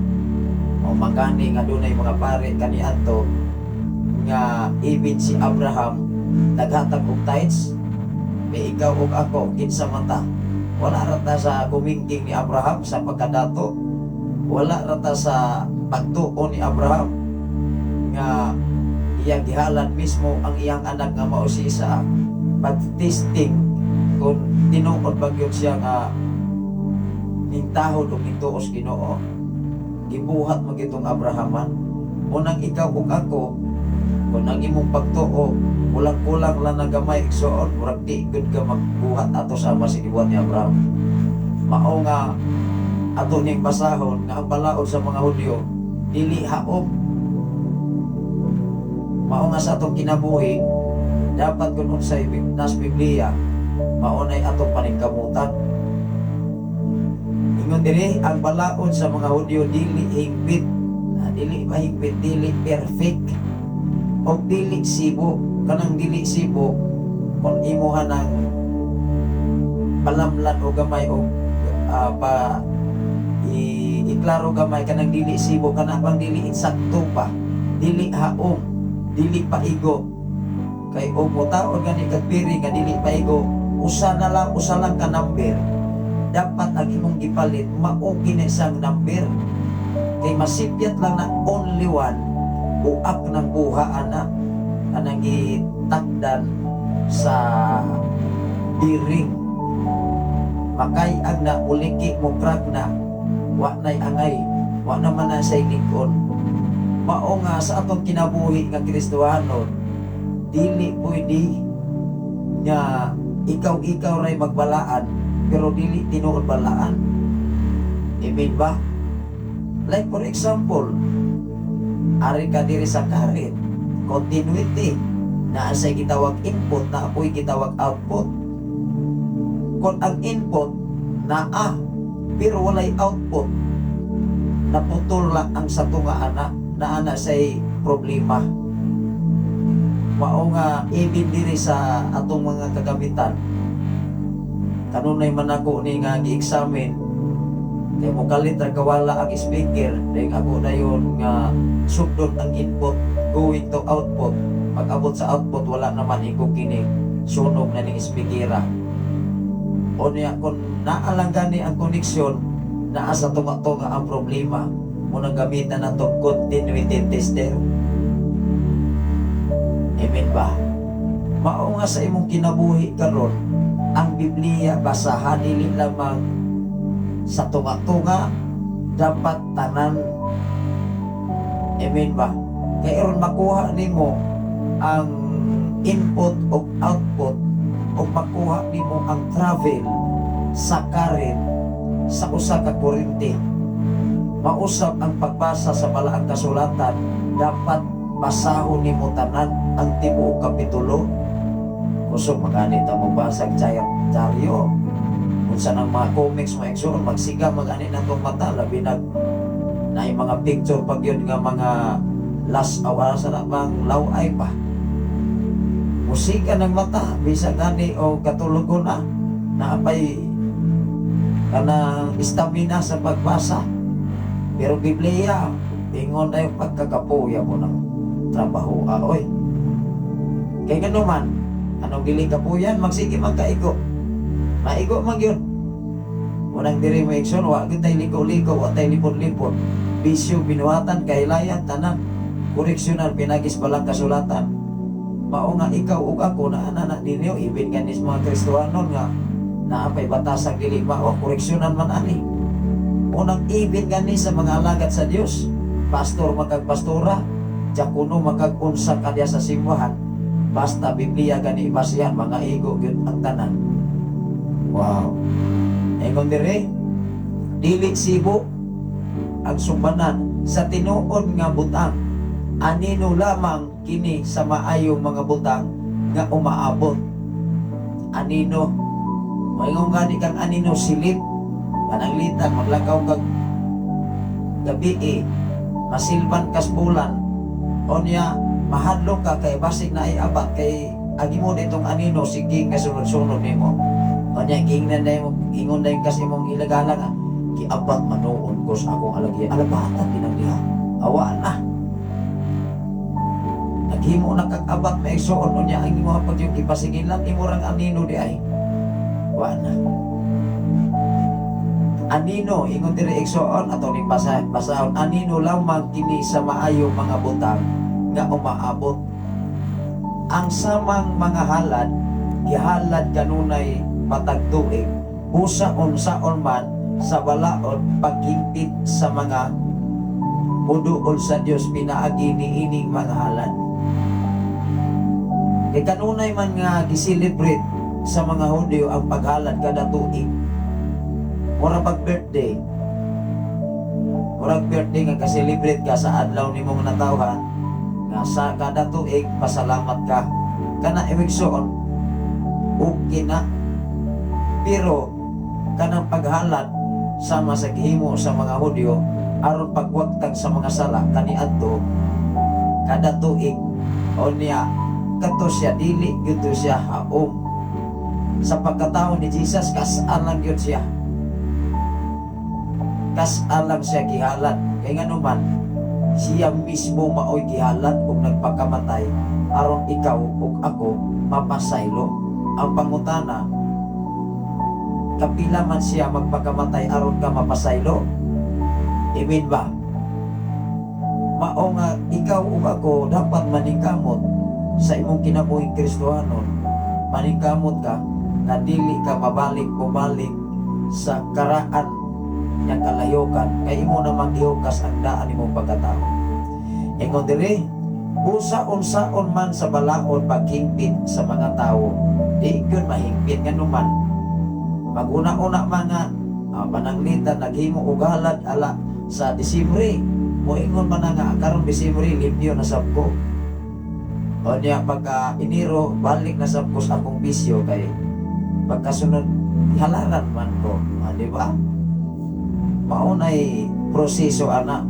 O magani nga dunay mga pare kaniadto nga even si Abraham naghatag og tithes. May ikaw ug ako, kinsa man ta, wala ra ta sa kumingking ni Abraham sa pagkadato, wala ra ta sa pagtuo ni Abraham nga iyang gihalad mismo ang iyang anak nga mao si Isaac, pag-testing kung tinuod ba gyud siya nga nintahod og nituos Ginoo. Gibuhat mo gitong Abrahaman. Unang ikaw ug ako, kung ang imong pagtuo kulang-kulang lang na gamay, igsoon, murag di gud ka magbuhat ato sama sa gibuhat ni Abraham. Mao nga ato ning basahon nga ang balaod sa mga Hudyo dili haom. Mao nga sa atong kinabuhi, dapat kung unsay nas Biblia, mao nay atong paningkamutan. Ingon diri, ang balaod sa mga Hudyo dili hingpit. Ah, dili mahingpit, dili perfect o dili sibo. Kanang dili sibo, kung imuha ng palamlan o gamay o pa iklaro gamay, kanang dili sibo, kana bang dili insakto pa, dili haom, dili paigo. Kay og motaod gani kag biri nga dili paigo, usa na lang, usa lang ka number, dapat ang imong gipalit mao kini isang number, kay masipyat lang na only one, uak ng buha ana, kanang gitakdan sa biring, makay ang na uliki mo, crack na, wa nay angay, wa naman na say likon. Mao nga sa atong kinabuhi nga Kristohanon, dili pwede nga ikaw-ikaw ray magbalaan pero dili tinuod balaan. Amen ba? Like for example, ari ka diri sa current continuity, naa say gitawag input, naa poy gitawag output. Kung ang input naa pero walay output, naputol lang ang sa tunga ana, naa na say problema. Mao nga even diri sa atong mga kagamitan, kanunay man ako ni nga gi-examine kay mokalit ra kawala ang speaker, dahil ako dayon nga sugdon ang input going to output, pag abot sa output wala naman, iko kini sunog na ning speakera. O niya, kung naalang gani ang koneksyon, naa sa tunga-tunga ang problema mo, nang gamitan na to continuity tester. Amen ba? Mao nga sa imong kinabuhi karon, ang Biblia basahan dili lamang sa tunga-tunga, dapat tanan. Amen ba? Kay aron makuha nimo ang input o output o makuha nimo ang travel sa current sa usa ka kuryente. Mausab ang pagbasa sa Balaang Kasulatan, dapat basahon nimo tanan ang tibuok kapitulo. Kusog magani ta mo basag dyaryo. Unsa nang mga comics, mga igsoon, magsiga magani na tong mata, labi nag naay mga picture pag yun nga mga last hour sa na bang laway pa. Musika ng mata, bisa gani o katulugon na, naapay kanang stamina sa pagbasa. Pero Biblia, ingon na yung pagkakapuya mo ng trabaho, oy. Kay gano man, anong dili kapuyan, magsige magkaigo. Maigo man yun. Unang diri mo igsoon, wa gyud tay liko-liko, wa tay lipod-lipod. Bisyo, binuhatan, kahilayan, tanan. Koreksyonan, pinagis balang kasulatan. Mao nga ikaw ug ako na ana na ninyo, even ganis mga Kristohanon nga naapay batasag dili mao, koreksyonan man ani. Unang even gani sa mga alagad sa Dios, pastor magkag pastora, diakono magkag unsa kadya sa simbahan, basta Biblia gani basihan, mga igo gyud ang tanan. Wow. Ingon diri, Dili sibo ang sumbanan sa tinuod nga butang. Anino lamang kini sa maayong mga butang nga umaabot. Anino. Moingon gani kang anino, silip. Pananglitan, maglakaw kag gabi eh, masilban kas bulan. Onya, mahadlok ka kay basig na abat kay agi mo ditong anino, sige nga sunod-sunod nimo. Onya, giingnan na mo, ingon na kasi imong ilagala nga, giabat manuon ko sa akong alagyan. Alabatan din ang diha. Awa na. Naghimo na kag abat, may igsuon, unya ang imo pag yung gipasigilan imo rang anino di ay. Wa na. Anino, ingon diri, igsuon, ato ning basa basahon, anino lamang kini sa maayong mga butang nga umaabot. Ang samang mga halad gihalad kanunay matag tuig, busa unsaon man sa balaod paghingpit sa mga muduol sa Dios pinaagi niining mga halad. Kay kanunay man nga gi-celebrate sa mga Hudyo ang paghalad kada tuig. Mura pag birthday. Murag birthday nga ka-celebrate ka sa adlaw nimong natawhan nga sa kada tuig pasalamat ka. Kana, igsuon, okay na. Pero kanang paghalad sama sa gihimo sa mga Hudyo aron pagwagtag sa mga sala kaniadto kada tuig, o niya kato siya dili gyud to siya haom sa pagkatao ni Jesus. Kas-an lang gyud siya, kas-an lang siya gihalad, kay ngano man siya mismo maoy gihalad ug nagpakamatay aron ikaw ug ako mapasaylo. Ang pangutana, kapila man siya magpakamatay aron ka mapasaylo? Amen ba? Mao nga ikaw ug ako dapat maningkamot sa imong kinabuhing Kristohanon. Maningkamot ka na dili ka mabalik bumalik sa karaan nga kalayokan kay imo namang gihukas ang daan imong pagkatao. Ingon diri, busa unsaon man sa balaod paghingpit sa mga tawo. Di gyud mahingpit, nganuman maguna-una mga pananglitan naghimo og halad ala sa Disyembre, moingon man na nga karon Disyembre limpyo na sab ko. O niya pagka Enero balik na sab ko sa akong bisyo kay pagkasunod halaran man ko. Ah, di ba? Maunay proseso ana.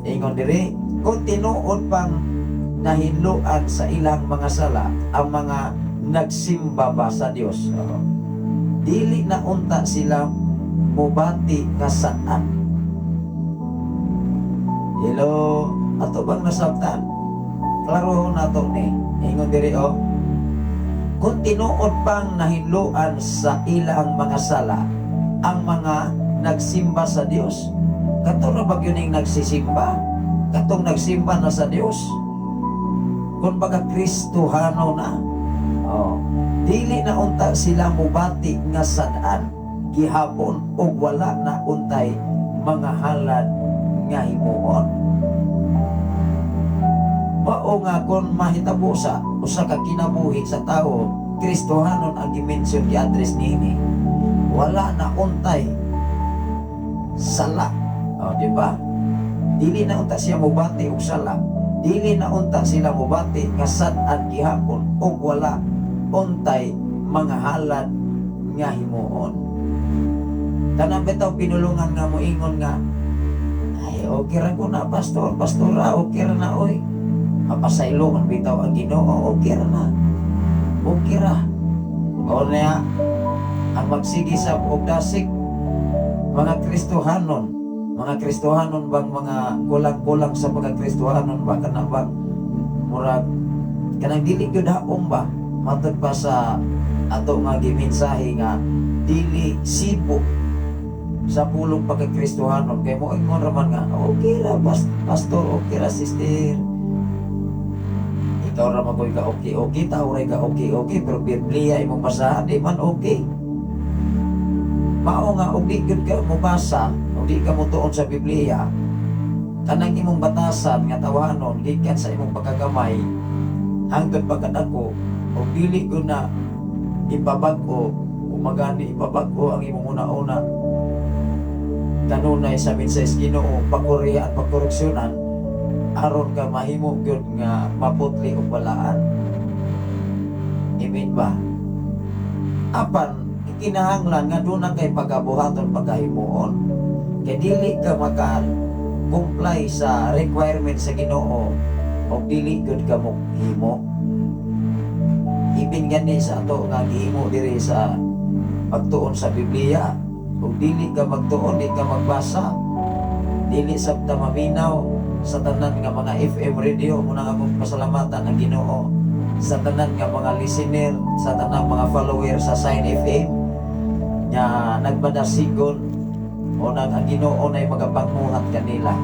Ingon diri, kung tinuod pang nahinloan sa ilang mga sala ang mga nagsimba ba sa Dios? Oo. Dili na unta sila mubati kasaan. Hello, ato bang nasabtan? Klaro nato ni. Ingon diri oh. Kung tinuod pang nahinloan sa ilang mga sala ang mga nagsimba sa Dios. Kato ra ba gyud ning nagsisimba? Katong nagsimba na sa Dios. Kung baga Kristohano na. Oh. Dili na unta sila mubati nga sad-an gihapon ug wala na untay mga halad nga himuon. Mao nga kung mahitabo sa usa ka kinabuhi sa tao, Kristohanon ang gi-mention, gi-address niini. Wala na untay sala. O, di ba? Dili na unta siya mubati og sala. Dili na unta sila mubati nga sad-an gihapon ug wala untay mga halad nga himuon. Kanang bitaw pinulungan nga moingon nga, "Ay, okay ra ko na, pastor, pastora, okay ra na oy. Mapasaylo man bitaw ang Ginoo, okay ra na. Okay ra." O niya, ang magsige sa og dasig, mga Kristohanon bang mga kulang-kulang sa mga Kristohanon ba, kana bang murag kanang dili gyud haom ba, matud pa sa ato nga gimensahe nga dili sipo sa pulong pagkakristohanon, kay mo ingon ra man nga okay ra pastor, okay ra, sister. Ikaw ra magoy ka okay okay, tao ra ka okay okay, pero Biblia imong basahan, di man okay. Mao nga og di gyud ka mobasa og di ka motuon sa Biblia, kanang imong batasan nga tawanon gikan sa imong pagkagamay hangtod pagkadako, og dili gyud na ipabag-o, o magani ipabag-o ang imong una-una. Kanunay sa mensahe sa Ginoo, pakuriha at pakoreksyonan aron ka mahimo gyud nga maputli og balaan. Amen ba? Apan ikinahanglan nga duna kay pagabuhaton, pagahimuon. Kay dili ka maka comply sa requirement sa Ginoo og dili gyud ka mo himo. Ibin gani sa ato nga gihimo diri sa pagtuon sa Biblia, ug dili ka magtuon, di ka magbasa, dili sabta maminaw sa tanan nga mga FM radio. Muna nga akong pasalamatan ang Ginoo sa tanan nga mga listener, sa tanang mga follower sa Sign FM nga nagbadasigon o nang ang Ginoo nay magapanguhat kanila.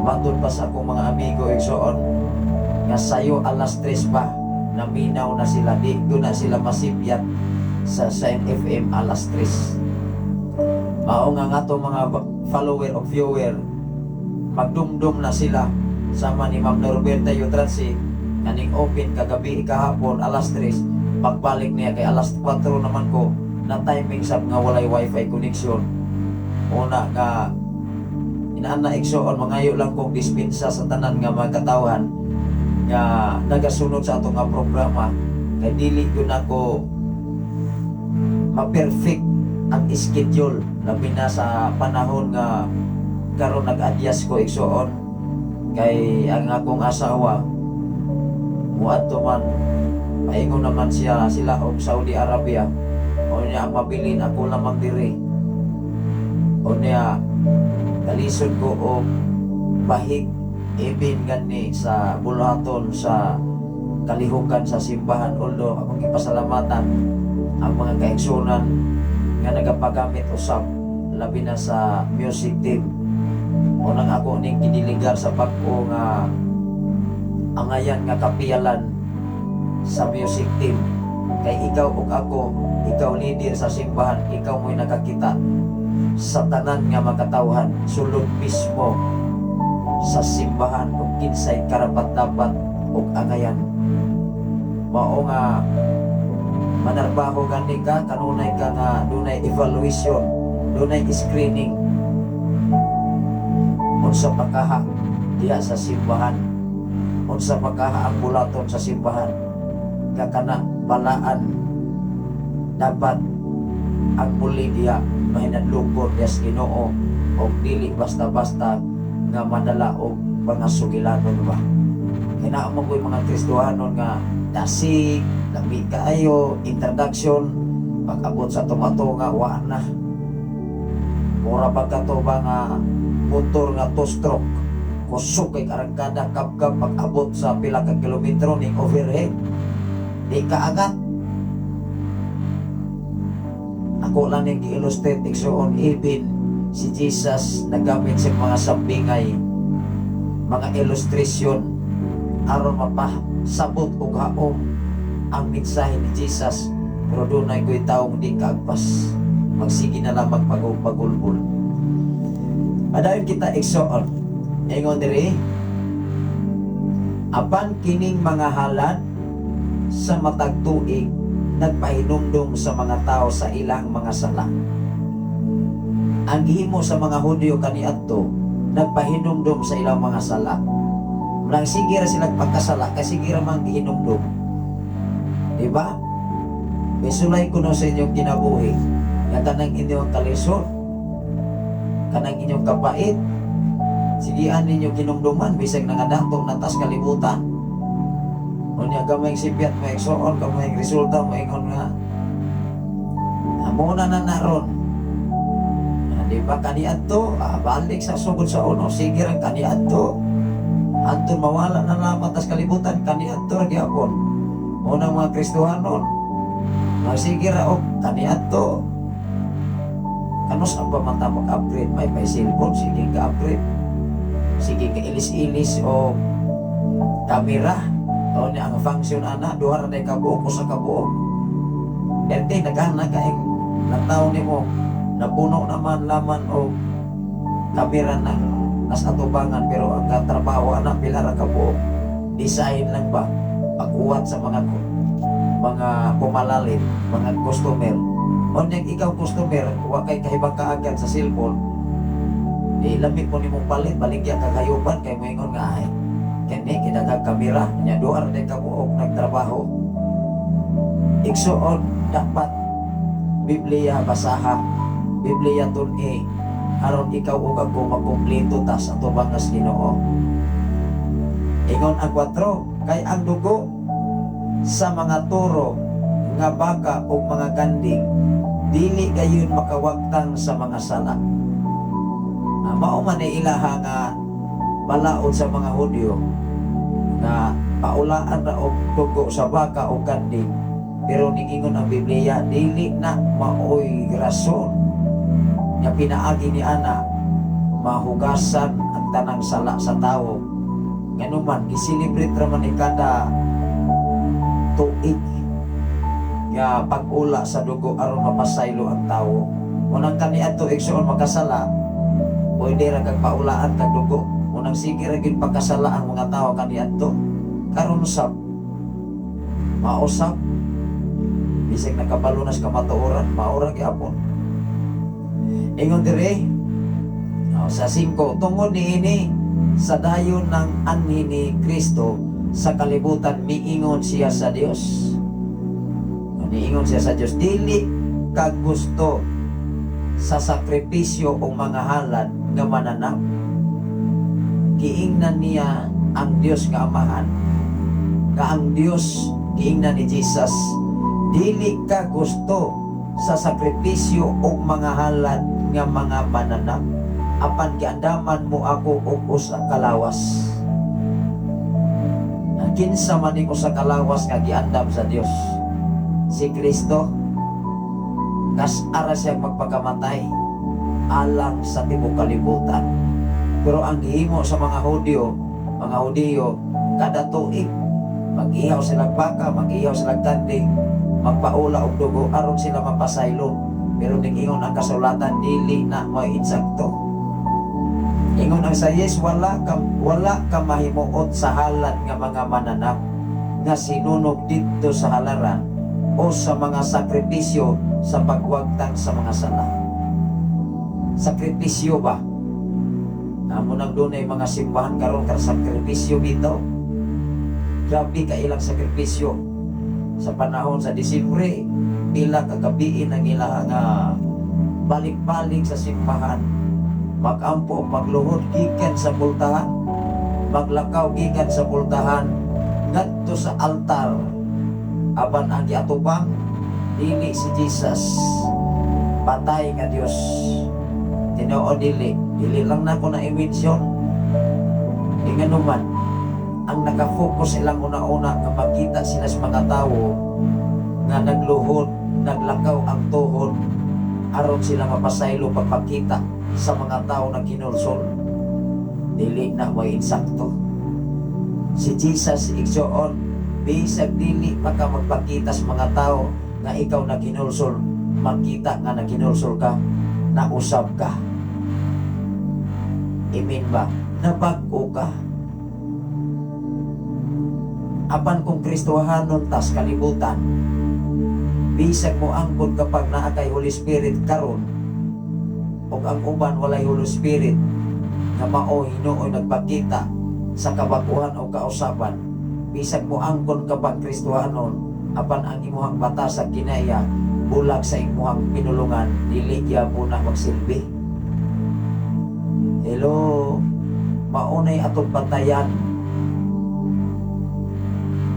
Matod pa sa akong mga amigo, igsoon, nga sayo alas 3 pa naminaw na sila, di ko na sila masipyat sa Sign FM alas 3. Mao nga nga mga follower o viewer, magdumdum na sila sama ni Ma'am Norberta Yutransi kaning open kagabi, kahapon alas 3. Pagbalik niya kay alas 4 naman ko na timing sab nga walay wifi connection. Una nga inaana, igsoon, mangayo lang kong dispensa sa tanan nga mga katawhan nga nagasunod sa atong nga programa kay dili gyud nako ma-perfect ang schedule, labi na sa panahon nga karon nag-adjust ko, igsoon, kay ang akong asawa muadto man, paingon naman siya sila og Saudi Arabia. O niya, ang mabilin ako lamang diri. O niya, kalisod ko og bahig ibin gani sa buluhaton sa kalihukan sa simbahan, although akong gipasalamatan ang mga kaigsunan nga nagapagamit usab, labi na sa music team. Unang ako ning gidiligar sa bag-o nga angayan nga kapiyalan sa music team, kay ikaw ug ako, ikaw leader sa simbahan, ikaw mo'y nakakita sa tanan nga makatawhan sulod mismo sa simbahan ug kinsay karapat-dapat ug angayan. Mao nga manarbaho gani ka, kanunay ka nga dunay evaluation, dunay screening unsa pakaha diha sa simbahan, unsa pakaha ang bulaton sa simbahan kakana balaan. Dapat ang muli diha mahinadlokon diha sa Ginoo og dili basta-basta nga madala og mga sugilanon ba. Kaya mo ko'y mga Kristohanon nga dasig, lami kaayo, introduction, pag-abot sa tumato nga wa na. Mura pa ka to ba nga motor nga two stroke. Kusog kay arangkada, kapkap, pag-abot sa pila ka kilometro ning overhead. Di ka angat. Ako lang ning gi-illustrate, igsoon, even si Jesus nagamit sa mga sambingay, mga illustration aron mapasabot og haom ang mensahe ni Jesus, pero dunay ko'y taong di kaagpas, magsige na lang magpagulbol. Padayon kita, igsoon. Ingon diri, apan kining mga halad sa matag tuig nagpahinumdum sa mga tao sa ilang mga sala. Ang gihimo sa mga Hudyo kaniadto, nagpahinumdum sa ilang mga sala. Nang sige ra sila pagkasala kasi sige ra man gihinumdum. Di ba? Isulay ko no sa inyong kinabuhi nga kanang inyong kalisod, kanang inyong kapait, sigian ninyo kinumduman bisag nangadato na tas kalibutan. Unya gamay sipyat mo, igsoon, gamay resulta mo, ingon nga amo na na naron. Di ba kaniadto, balik sa sugod sa uno, sige rang kaniadto. Anton mawala na lamang tas kalibutan, kaniadto ra gyapon. Unang mga Kristohanon, magsige ra og kaniadto. Kanus ang pamata mag-upgrade, may pay cellphone, sige ka upgrade. Sige ka ilis-ilis o kamera. O niya ang function ana, duha ra day kabuok, usa ka buok. Perte nagana na kaing nataw nimo, napuno naman laman o kamera ng nas atubangan, pero ang katrabaho ana pila ra ka buok. Design lang ba pag-uwat sa mga pumalalit, mga customer. Unyang ikaw customer, wa kay kahibang kaagad sa cellphone. Di lami po nimong palit, baligya ka kayuban kay moingon nga ay kani kinagang kamera nya duha ra ka buok nagtrabaho. Igsuon, dapat Biblia basaha, Biblia tun-i, aron ikaw ug ako makumpleto ta sa atubangan sa Ginoo. Ingon ang 4, kay ang dugo sa mga toro nga baka ug mga kanding dili gayon makawagtang sa mga sala. Mao man ay ilaha nga balaod sa mga Hudyo nga paulaan ra og dugo sa baka o kanding, pero niingon ang Biblia, dili na maoy rason nga pinaagi ni ana mahugasan ang tanang sala sa tawo. Nganuman gi-celebrate ra man ni kada tuig nga pag-ula sa dugo aron mapasaylo ang tawo. Unang kaniadto, igsoon, makasala, pwede ra kag paulaan kag dugo. Unang sige ra gyud pagkasala ang mga tawo kaniadto. Karon sab mausap, bisag nakabalo na sa kamatuoran, maura gyapon. Ingon dire, oh, sa 5, tungod niini, sa dayon ng anhi ni Kristo sa kalibutan, miingon siya sa Dios. Niingon siya sa Dios, "Dili ka gusto sa sakripisyo o mga halad nga mananap." Giingnan niya ang Dios nga Amahan. Nga ang Dios, giingnan ni Jesus, "Dili ka gusto sa sakripisyo o mga halad nga mga mananap, apan giandaman mo ako og usa ka lawas." Ang kinsa man ning usa ka lawas nga giandam sa Dios? Si Kristo. Kas ara siya magpakamatay alang sa tibok kalibutan. Pero ang gihimo sa mga Hudyo, kada tuig mag-ihaw sila baka, mag-ihaw sila kanding, magpaula og dugo aron sila mapasaylo. Pero niingon ang kasulatan, dili na may insakto. Ingon ang 6, wala ka mahimuot sa halad nga mga mananap nga sinunog didto sa halaran o sa mga sakripisyo sa pagwagtang sa mga sala. Sakripisyo ba? Amo nang dunay mga simbahan karon kar sakripisyo bitaw. Grabe ka ilang sakripisyo. Sa panahon sa Disyembre, pila ka gabiin ang ilang nga balik-balik sa simbahan. Magampo, magluhod gikan sa pultahan, maglakaw gikan sa pultahan ngadto sa altar. Apan ang giatubang dili si Jesus, patay nga Dios. Tinuod dili, dili lang nako na i-mention. Inganuman, ang nakafocus ilang una-una nga makita sila sa mga tawo nga nagluhod, naglakaw ang tuhod aron sila mapasaylo pagpakita sa mga tao na kinulsol. Dili na may insakto. Si Jesus, igsoon, bisag dili pa ka magpakita sa mga tao nga ikaw na kinulsol, makita nga nakinulsol ka, nausab ka. Amen ba? Nabag-o ka. Apan kung Kristohanon tas kalibutan, bisag mo angkon kapag naa kay Holy Spirit karon, ug ang uban walay Holy Spirit nga mao hinuoy nagpakita sa kabaguhan o kausaban, bisag mo angkon kapag Kristohanon, apan ang imuhang batas sa kinaya bulag sa imuhang pinulungan, dili gyapon na magsilbi. Hello, maunay atong batayan.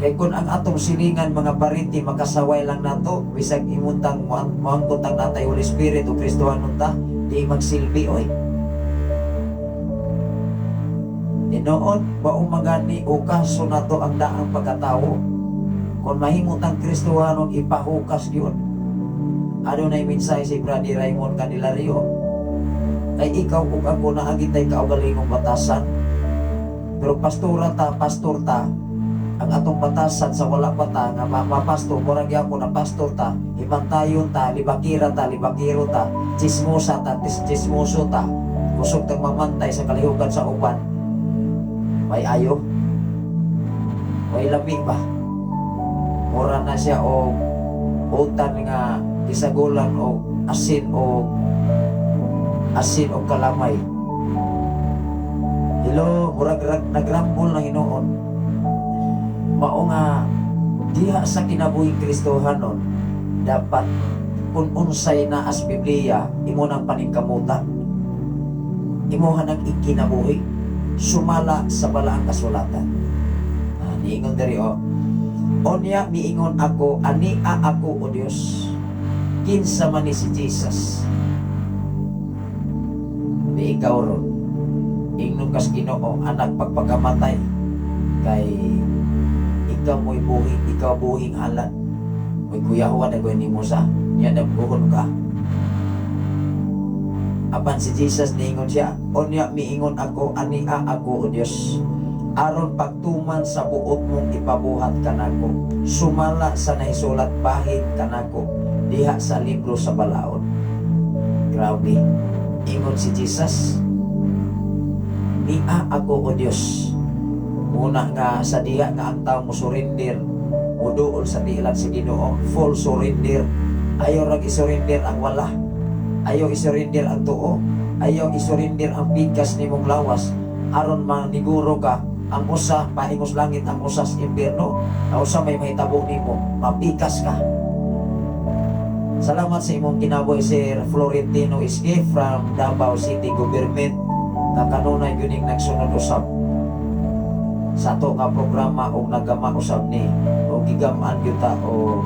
Kay kung ang atong silingan mga parente makasaway lang nato, bisag imuntang moangkon tang natay Holy Spirit o Kristohanon ta, di magsilbi oy. Tinuod, bao magani o kaso nato ang daang pagkatao. Kung mahimo tang Kristohanon, ipahukas yun. Adunay mensahe si Brother Raymond Candelario. Kay ikaw ug ako naa gitay kaugalingong batasan. Pero pastora ta, pastor ta, ang atong batasan sa wala pa ta nga mapastor, murag gyapon na pastor ta, himantayon ta, libakira ta, libakiro ta, chismosa ta, chismoso ta, kusog tang mamantay sa kalihukan sa uban. May ayo? May lami ba? Mura na siya og utan nga gisagulan og asin o asin o kalamay. Hello, murag nagrambol ng hinuon. Mao nga diha sa kinabuhing Kristohanon, dapat kung unsay naa sa Biblia, imo nang paningkamutan. Imo nang ikinabuhi sumala sa balaang kasulatan. Ah, niingon diri oh. Onya miingon ako, ania ako, o Dios. Kinsa man ni si Jesus? Di ikaw ron. Ingnon kas Ginoo, anak, pagpakamatay kay ikaw mo'y buhi, ikaw buhing halad. Mo'y kuyawan na gawin nimo sa niya nagbuhon ka. Apan si Jesus, niingon siya, "Unya miingon ako, ania ako, o Dios, aron pagtuman sa buot mong ipabuhat kanako, sumala sa nahisulat bahin kanako diha sa libro sa balaod." Grabe. Ingon si Jesus, "Nia ako, o Dios." Muna nga sa diha nga ang tao mo surrender, muduol sa tiilan si Ginoo, full surrender. Ayaw rag isurrender ang wala. Ayaw isurrender ang tuo. Ayaw isurrender ang pikas nimong lawas. Aron maniguro ka, ang usa paingos langit, ang usa sa impierno, ang usa may mahitabo nimo, mapikas ka. Salamat sa imong kinabuhi, Sir Florentino Iske from Davao City Government, nga kanunay gyud nagsunod usab sa ato nga programa og nagama usab ni o gigamaan gyud ta o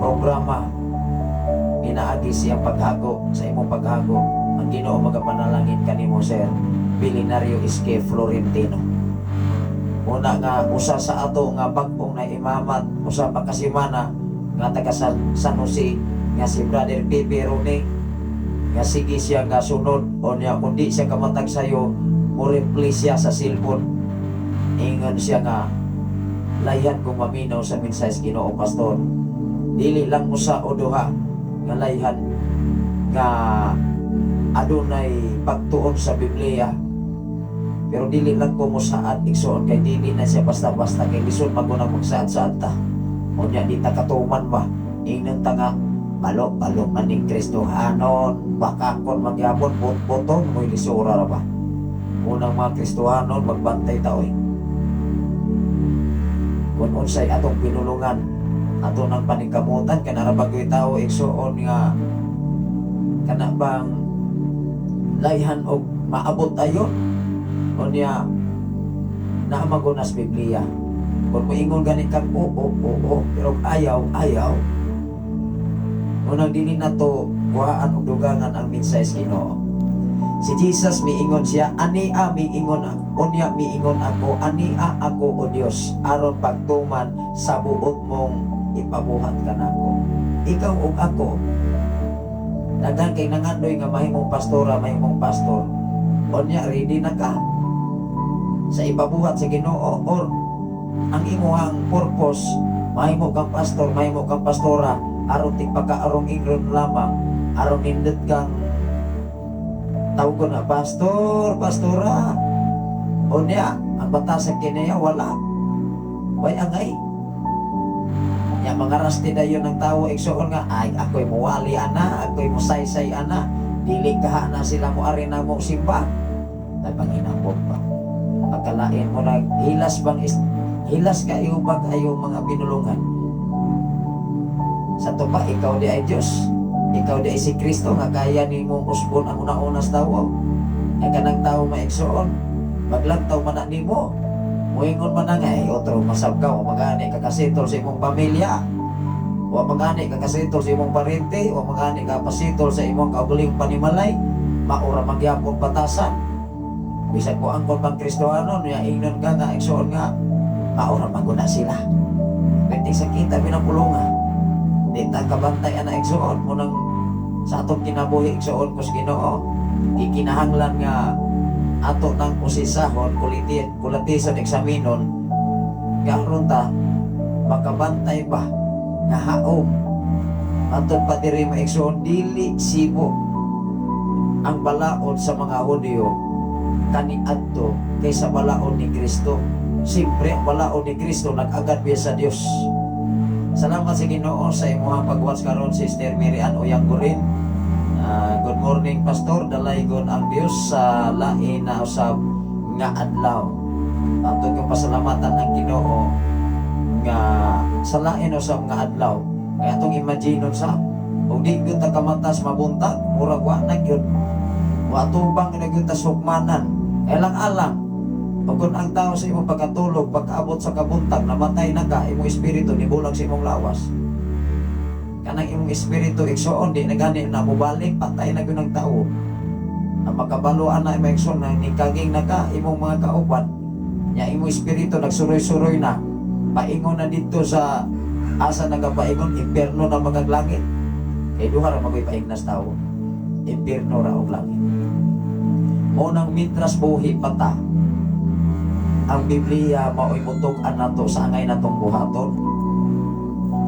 programa inaagi siyang paghago sa imong paghago. Ang Ginoo magapanalangin kanimo, Sir Bilinario Iske Florentino. Una nga usa sa ato nga bag-ong na imamat usa pa ka semana nga taga San Jose nga si Brother Pepe Rone, nga sige siya nga sunod o niya kung di siya kamatag sayo, mo replay siya sa cellphone. Ingon siya nga layhan kong maminaw sa mensahe sa Ginoo, Pastor. Dili lang usa o duha nga layhan nga adunay pagtuon sa Biblia, pero dili lang ko mosaad, igsoon, kay dili na siya basta-basta, kay lisod magunang magsaad-saad ta. Unya di ta katuman ba. Ingnon ta nga balo-balo man ning Kristohanon, baka kon magyapon bot-boton mo'y lisura ra ba. Unang mga Kristohanon, magbantay ta oy. Kung unsay atong pinulungan, ato nang paningkamutan kana ra bagoy tao, igsoon, nga kana bang layhan og maabot ayon. Unya naa magunas Biblia. Kung moingon gani kang oo, oo, pero ayaw, ayaw. Unang dili na to kuhaan og dugangan ang mensahe sa Ginoo. Si Jesus, miingon siya, "Ania miingon ako, unya miingon ako, ania ako, o Dios, aron pagtuman sa buot mong ipabuhat kanako." Ikaw ug ako, daghan kay nangandoy nga mahimong pastora, mahimong pastor. Unya ready na ka sa ipabuhat sa Ginoo, or ang imuhang purpose mahimo kang pastor, mahimo kang pastora aron tigpakaarong ingron lamang, aron nindot kang tawgon na pastor, pastora? Unya ang batasan kiniya wala way angay ya mga rasti dayon ng tao, igsoon, nga ay ako'y muwali ana, ako'y musaysay ana, dili kaha na sila mo ari na mo simba ay panghinambog pa pagkalain mo. Naghilas bang hilas kayo ba kayo mga binulungan sa to pa? Ikaw di ay Diyos, ikaw di ay si Kristo nga kaya nimong usbon ang una-una sa tawo. Ay kanang tao, maigsoon, maglantaw man na nimo, muingon man na nga ay otro masab ka, wa magani ka kasitol sa imong pamilya, wa magani ka kasitol sa imong parente, wa magani ka pasitol sa imong kaugalingong panimalay. Maura magyapon batasan bisan ko angkon pang Kristohanon ya. Ingnon ka nga, igsoon, nga maura maguna sila. Pwede sa kita binapulunga di ta kabantay ana, igsoon. Munang sa atong kinabuhi, igsoon ko sa Ginoo, gikinahanglan nga ato nang usisahon, kuliti kulatison, eksaminon nga aron ta makabantay ba nga haom. Matod pa diri, maigsoon, dili sibo ang balaod sa mga Hudyo kaniadto kaysa balaod ni Kristo. Siyempre, ang balaod ni Kristo nag-agad biya sa Dios. Salamat sa Ginoo sa imuhang pag-watch karon, Sister Mary Ann Oyanggurin. Ah, good morning, Pastor. Dalaygon ang Dios sa lain na usab. nga adlaw. Ato yung pasalamatan ang Ginoo nga sa lain usab nga adlaw. Kaya atong imagine sa ug di gyud ta kamatas mabuntag, murag wa na gyud. Wa tubang na gyud ta sukmanan. Alang-alang ug kung ang tao sa imong pagkatulog, pagkaabot sa kabuntag, namatay na ka, imong espiritu nibulag sa imong lawas. Kanang imong espiritu, igsoon, di na gani na mubalik, patay na gyud ang tao. Ang makabaloan na imong igsoon na nikaging na ka imong mga kauban nya, imong espiritu nagsuroy-suroy na, paingon na dito sa asa nagapaingon, impyerno na magag langit. Kay duha ra magoy paingnas tao, impyerno ra og langit. Mao nang mintras buhi pa ta, ang Biblia mao'y mutuk-an nato sa angay natong buhaton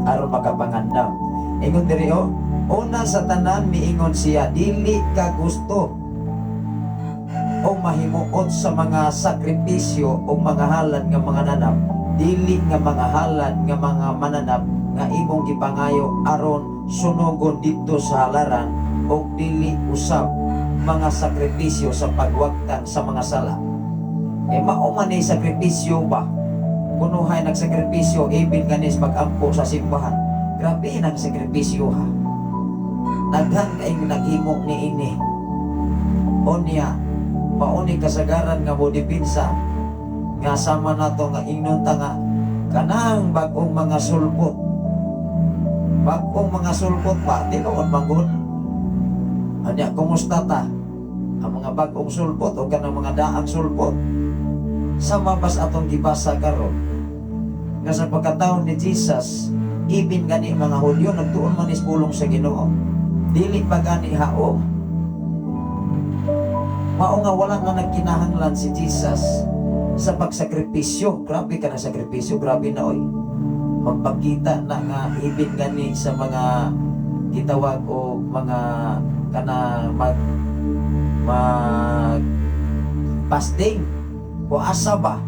aron makapangandam. Ingon diri oh, una sa tanan miingon siya, "Dili ka gusto o mahimuot sa mga sakripisyo o mga halad nga mga nanap, dili nga mga halad nga mga mananap nga imong gipangayo aron sunogon didto sa halaran, o dili usab mga sakripisyo sa pagwagtang sa mga sala." Eh mao man ni sakripisyo ba? Kunuhay nagsakripisyo ibin ganis pag-ampo sa simbahan. Grabe nang sakripisyo ha. Daghan kayong naghimo ni ini. Unya, mauni kasagaran nga mo depensa nga sama nato nga ingnon ta nga kanang bag-ong mga sulpot. Bag-ong mga sulpot ba, tinuod man gud. Anya, kumusta ta? Ang mga bag-ong sulpot o kanang mga daang sulpot. Sama bas atong gibasa karon nga sa pagkataon ni Jesus, ibin gani mga Hudyo nagtuon man is pulong sa Ginoo. Dili pa gani haom. Mao nga wala nga nagkinahanglan si Jesus sa pagsakripisyo. Grabe ka na sakripisyo, grabe na oy. Magpakita na nga ibin gani sa mga gitawag o mga kana mag mag fasting o asa ba,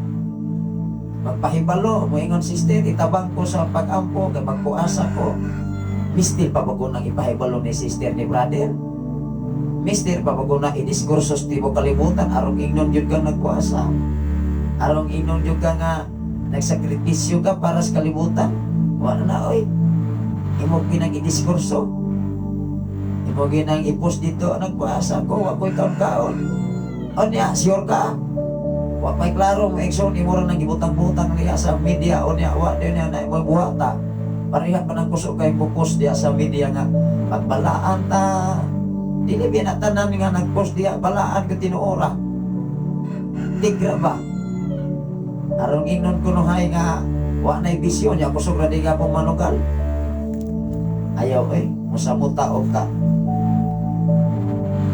magpahibalo, moingon, "Sister, itabang ko sa pag-ampo kay magpuasa ko." Mister pa ba nang ipahibalo ni sister, ni brother? Mister pa ba na idiskurso sa tibuok kalibutan aron ingnon jud kang nagpuasa, aron ingnon jud ka nga nagsakripisyo ka para sa kalibutan? Wala na oy. Imo ginang idiskurso, imo ginang i-post dito, "Nagpuasa ko, wa ko'y kaon-kaon." Unya, sure ka? Wa pa'y klaro mo, igsoon, imo ra nang gibutang-butang niya sa media. Unya wa din niya na imo buhata. Pareha pa ng kusog kay mo-post diya sa media nga magbalaan ta. Dili biya na tanan nga nag-post diya balaan ko tinuora. Tigra ba? Aron ingnon kunuhay nga wa na'y bisyo niya, kusog ra di ka pong manugal. Ayaw eh, musamuta og ka.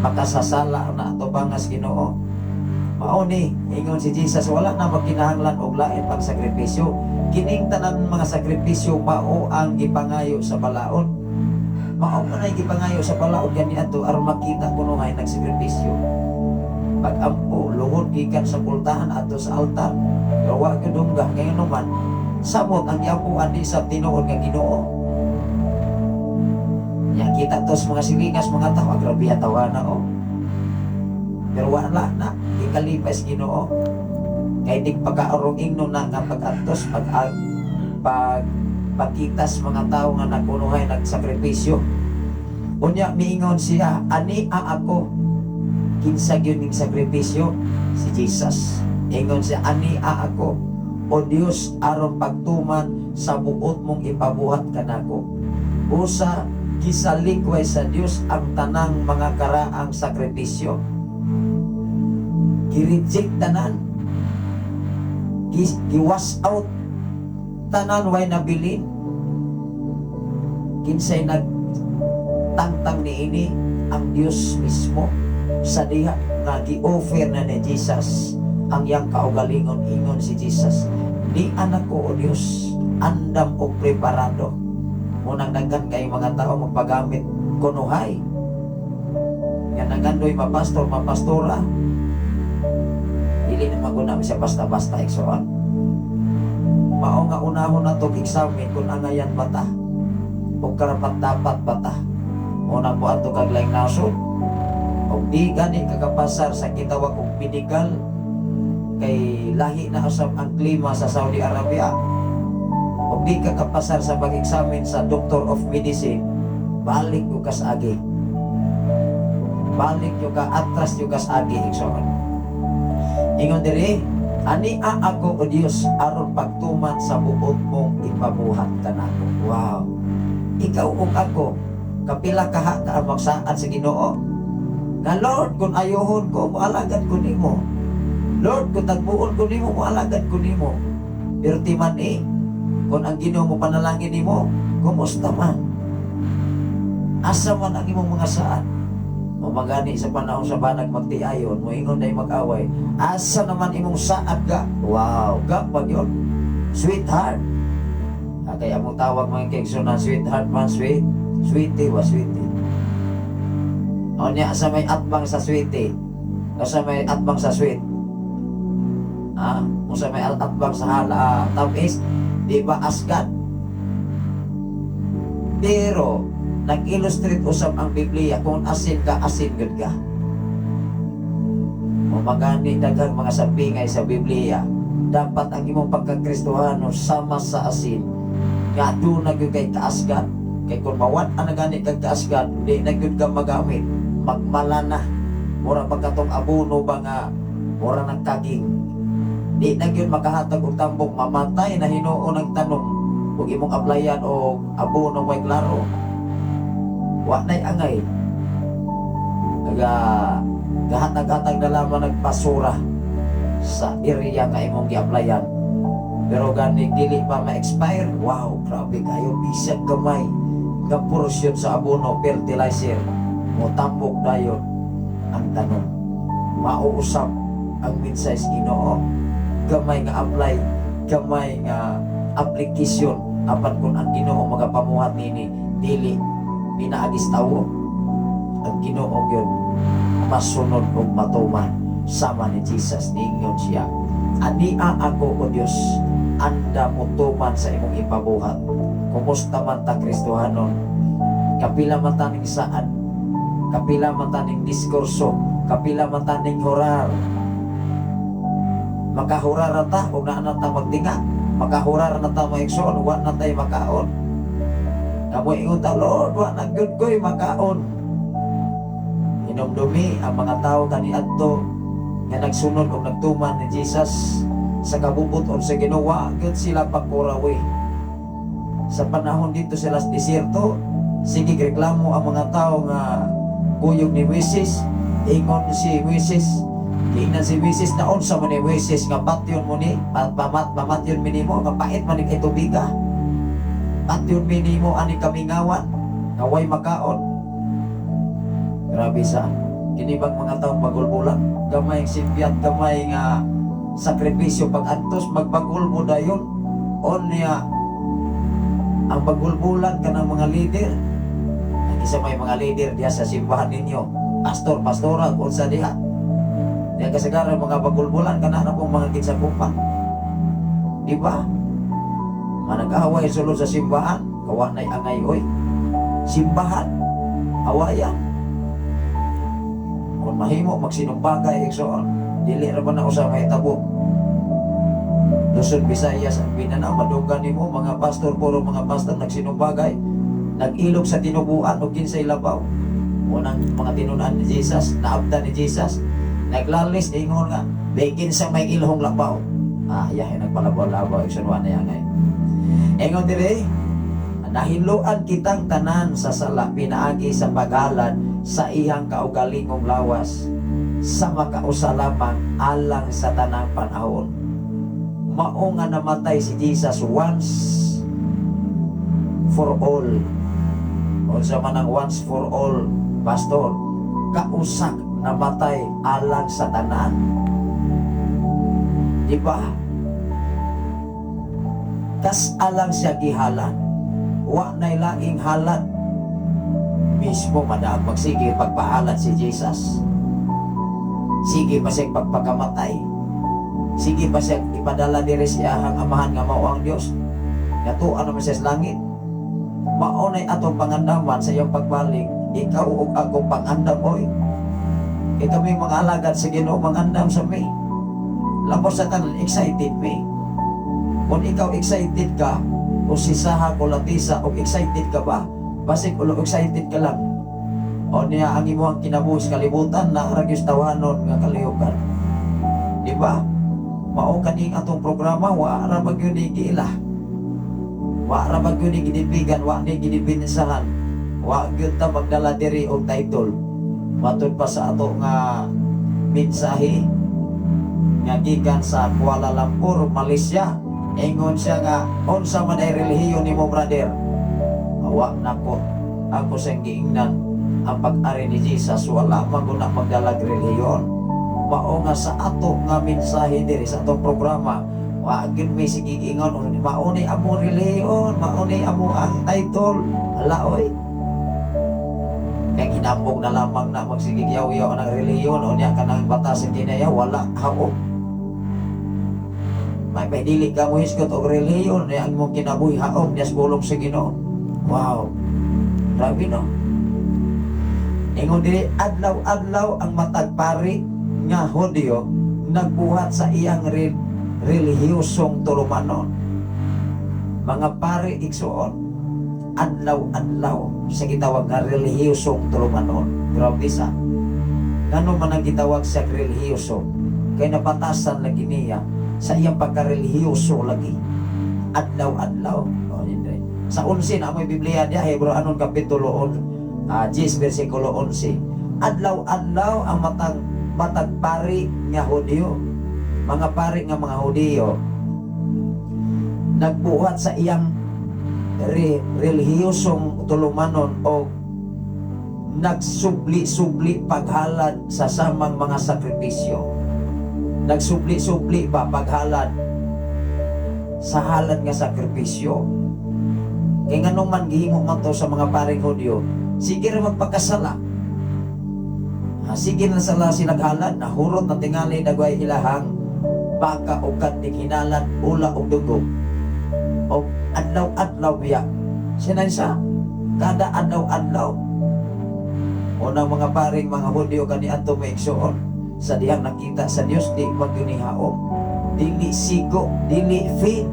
Makasasala na ato bangas Ginoo. Mao ni ingon si Jesus, wala na magkinahanglan og lain pang sakripisyo. Kining tanan mga sakripisyo mao ang gipangayo sa balaod. Mao man ay gipangayo sa balaod gani ato aron makita kuno nga nagsakripisyo. Pag-ampo, luhod gikan sa pultahan ato sa altar. Pero wa gyud dungga ngayon naman samot ang giampuan di sa tinuod nga Ginoo. Ya kita tos mga silingas mga tao, ah, grabe tawana oh. Pero wala na ikalipay sa Ginoo. Kay dig pagkaarong ingno na nga pag-antos pag pag pakitas mga tao nga nakunuhay nagsakripisyo. Unya miingon siya, "Ani a ako." Kinsa gyud ning sakripisyo? Si Jesus. Ingon siya, "Ani a ako, O Dios, aron pagtuman sa buot mong ipabuhat kanako." Usa gisalikway sa Dios ang tanang mga karaang sakripisyo. Gi-reject tanan. Gi-wash out tanan, way nabilin. Kinsay nagtangtang niini? Ang Dios mismo sa diha nga gi-offer na ni Jesus ang iyang kaugalingon. Ingon si Jesus, "Di anak ko, O Dios, andam og preparado." Munang daghan kay mga tao magpagamit kunuhay nga nagandoy mapastor, mapastora. Dili na maguna siya basta-basta, igsoon. Mao nga unahon nato examine kung angayan bata o karapat dapat bata. Muna po ato kag laing nasod. Og di gani kakapasar sa gitawag og medical Kay lahi na usab ang klima sa Saudi Arabia. Ug di ka kapasar sa pag-examine sa Doctor of Medicine, balik ko ka sa agi. Balik yo ka, atras yo ka sa agi, igsoon. Ingon diri, "Ania ako, O Dios, aron pagtuman sa buot mong ipabuhat kanako." Wow. Ikaw ug ako, kapila kaha ka ang magsaad sa Ginoo? Nga, "Lord, kung ayohon ko, moalagad ko nimo. Lord, kung tagbuon ko nimo, moalagad ko nimo." Pero timan eh, kung ang Ginoo mo panalangin nimo, kumusta man? Asa man ang imong mga saad? O magani sa panahon sa banag magtiayon, moingon na mag-away, "Asa naman imong saad ga?" Wow, ga pag yun. Sweetheart. Ah, kaya mong tawag, mga kaigsuonan, sweetheart man, sweet. Sweetie ba, sweetie? O niya, sa may atbang sa sweetie? O sa may atbang sa sweet? Ah, kung sa may atbang sa hala, tamis, di ba asgat? Pero, nag-illustrate usab ang Biblia, kung asin ka, asin gud ka. O magani daghang mga sabingay sa Biblia, dapat ang imong pagkakristohano sama sa asin nga doon na gyud kay kaasgat. Kay kung mawad-an na gani kag kaasgat, di na gyud ka magamit, magmala na, mura pagkatong abono ba nga mura ng kaging, di na gyud makahatag og tambok, mamatay na hinuon ang tanom ug imong applyan og abono, way klaro, wa nay angay, naga gahatag-hatag na lamang nagpasura sa area nga imong gi-applyan. Pero gani dili pa ma-expire. Wow, grabe kayo, bisag gamay nga porsyon sa abono, fertilizer, mo tambok dayon ang tanom. Mauusap ang mensahe sa Ginoo, gamay nga apply, gamay nga application, apan kung ang Ginoo magapamuhat nini, dili pinaagis tawo, ang Ginoo gyud masunod og matuman, sama ni Jesus. Ningon siya, "Ania ako, O Dios, anda mo tuman sa imong ipabuhat." Kumusta man ta Kristohanon? Kapila man taning saan, kapila man taning diskurso, kapila man taning horar. Makahurar na ta kung naa na ta magtinga, makahurar na ta, mga igsoon, wa na tay makaon. Kamo ingon ta, "Lord, wa na gyud ko'y makaon." Hinumdumi ang mga tao kaniadto nga nagsunod og nagtuman ni Jesus sa kabubut-on sa Ginoo, wa gyud sila pagkurawi. Sa panahon dito sila sa desierto, sige reklamo ang mga tao nga kuyog ni Moises. Ingon si Moises, giingnan si Moises na, "Unsa man ni Moises nga patyon mo ni, pamatyon mi nimo nga pait man ni kay tubiga. Patyon mi nimo ani kamingawan nga way makaon." Grabe sa kini bang mga taong bagulbulan, gamay ang simpyat, gamay nga sakripisyo, pag antos magbagulbo dayon. Onya ang bagulbulan kanang mga leader. Ang isa may mga leader diya sa simbahan ninyo, pastor, pastora, kung sa diha. Diya kasagaran mga bagulbulan kana na pong mga kinsakupan. Di ba? Manag-away sulod sa simbahan, kawa na'y angay oy. Simbahan, awayan. Kung mahimo magsinumbagay, igsoon, dili ra ba na usa mahitabo? Luzon, Visayas, ang Mindanao, madunggan nimo mga pastor, puro mga pastor nagsinumbagay, nag-ilog sa tinubuan o kinsay labaw. Unang mga tinunan ni Jesus, naabdan ni Jesus, naglalis, ingon nga, "Bigin sa may ilhong labaw." Ah, yahin nagpalabaw-labaw, igsoon, na yan ay. Ingon dire, "Nahinloan kitang tanan sa sala pinaagi sa paghalad sa iyang kaugalingong lawas sa makausa lamang alang sa tanang panahon." Mao nga namatay si Jesus once for all. Unsa man ang once for all, pastor? Kausak namatay alang sa tanan. Di ba? Kas alang siya gihalan. Wa nay laing halad. Mismo madaag magsige pagpahalad si Jesus. Sige pa siya pagpakamatay. Sige pa siya ipadala diri sa iyahang amahan nga mao ang Dios. Nga tuan naman siya sa langit. Mao nay atong pangandaman sa iyang pagbalik. Ikaw ug ako, pangandam oy. Kay kami mga alagad sa Ginoo, mangandam sa mi. Labaw sa tanan, excited me. Kung ikaw excited ka, o sisaha ko latisa, o excited ka ba? Basig ulo excited ka lang. O niya ang imuhang kinabuhi sa kalibutan na ra gyud tawanon nga kalihukan. Di ba? Mao kaning atong programa, wa ra ba gyud ni giila. Wa ra ba gyud ni ginibigan, wa ni ginibinsahan. Wa gyud ta magdala diri og title. Matud pa sa ato nga mensahe nga gikan sa Kuala Lumpur, Malaysia. Ingon siya nga unsa man ay relihiyon nimo, brother? Awa nako. Ako sa giingnan ang pag-ari ni Jesus wala man gud na magdalag relihiyon. Mao nga sa ato nga mensahe diri sa atong programa, wa gyud may sige ingon mao ni among relihiyon, mao ni amo ang title. Hala oy. Kaya ginambog na lamang na magsigig yaw-yaw ng relihiyon o niya kanang batas sa kinaya wala haop. May dili ka mo hisgot og relihiyon niya ang imong kinabuhi haop niya sa pulong sa Ginoo. Wow. Grabe, no? Ingon diri, adlaw-adlaw ang matag pari nga Hudyo nagbuhat sa iyang relihiyosong tulumanon. Mga pari, igsuon, adlaw-adlaw sa gitawag nga relihiyosong tulumanon. Grabe sa. Ngano man ang gitawag siya relihiyoso? Kay nabatasan lagi niya sa iyang pagka-relihiyoso lagi. Adlaw-adlaw. O, yun rin. Sa 11 na mo'y Biblia niya, Hebreo anon kapitulo 10 versikulo 11. Adlaw-adlaw ang matag pari nga Hudyo. Mga pari nga mga Hudyo nagbuhat sa iyang relihiyosong tulumanon o nagsubli-subli paghalad sa samang mga sakripisyo. Nagsubli-subli ba paghalad sa halad nga sakripisyo? Kay nganong man gihimo man to sa mga paring Hudyo, sige ra magpakasala. Ha, sige na sala sinaghalad, nahurot na tingali dagway ilahang baka o kanding hinalad, ula og dugo. O adlaw-adlaw biya. Sinay sa kada adlaw-adlaw. Unang mga paring mga Hudyo kaniadto, may igsuon, sa dihang nakita sa Dios di magyunihaom. Dili sigo, dili fit,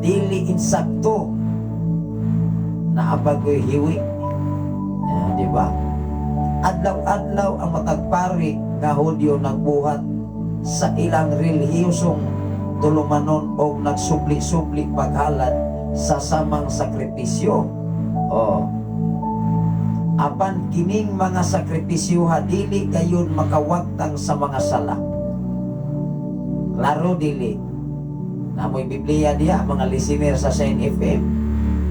dili insakto. Naabagoy hiwi. Ah, di ba? Adlaw-adlaw ang matag pari nga Hudyo nagbuhat sa ilang relihiyosong tulumanon o nagsubli-subli paghalad sa samang sakripisyo. Oh. Apan kining mga sakripisyo dili gayon makawagtang sa mga sala. Klaro dili. Namoy Biblia diya, mga listener sa Shine FM,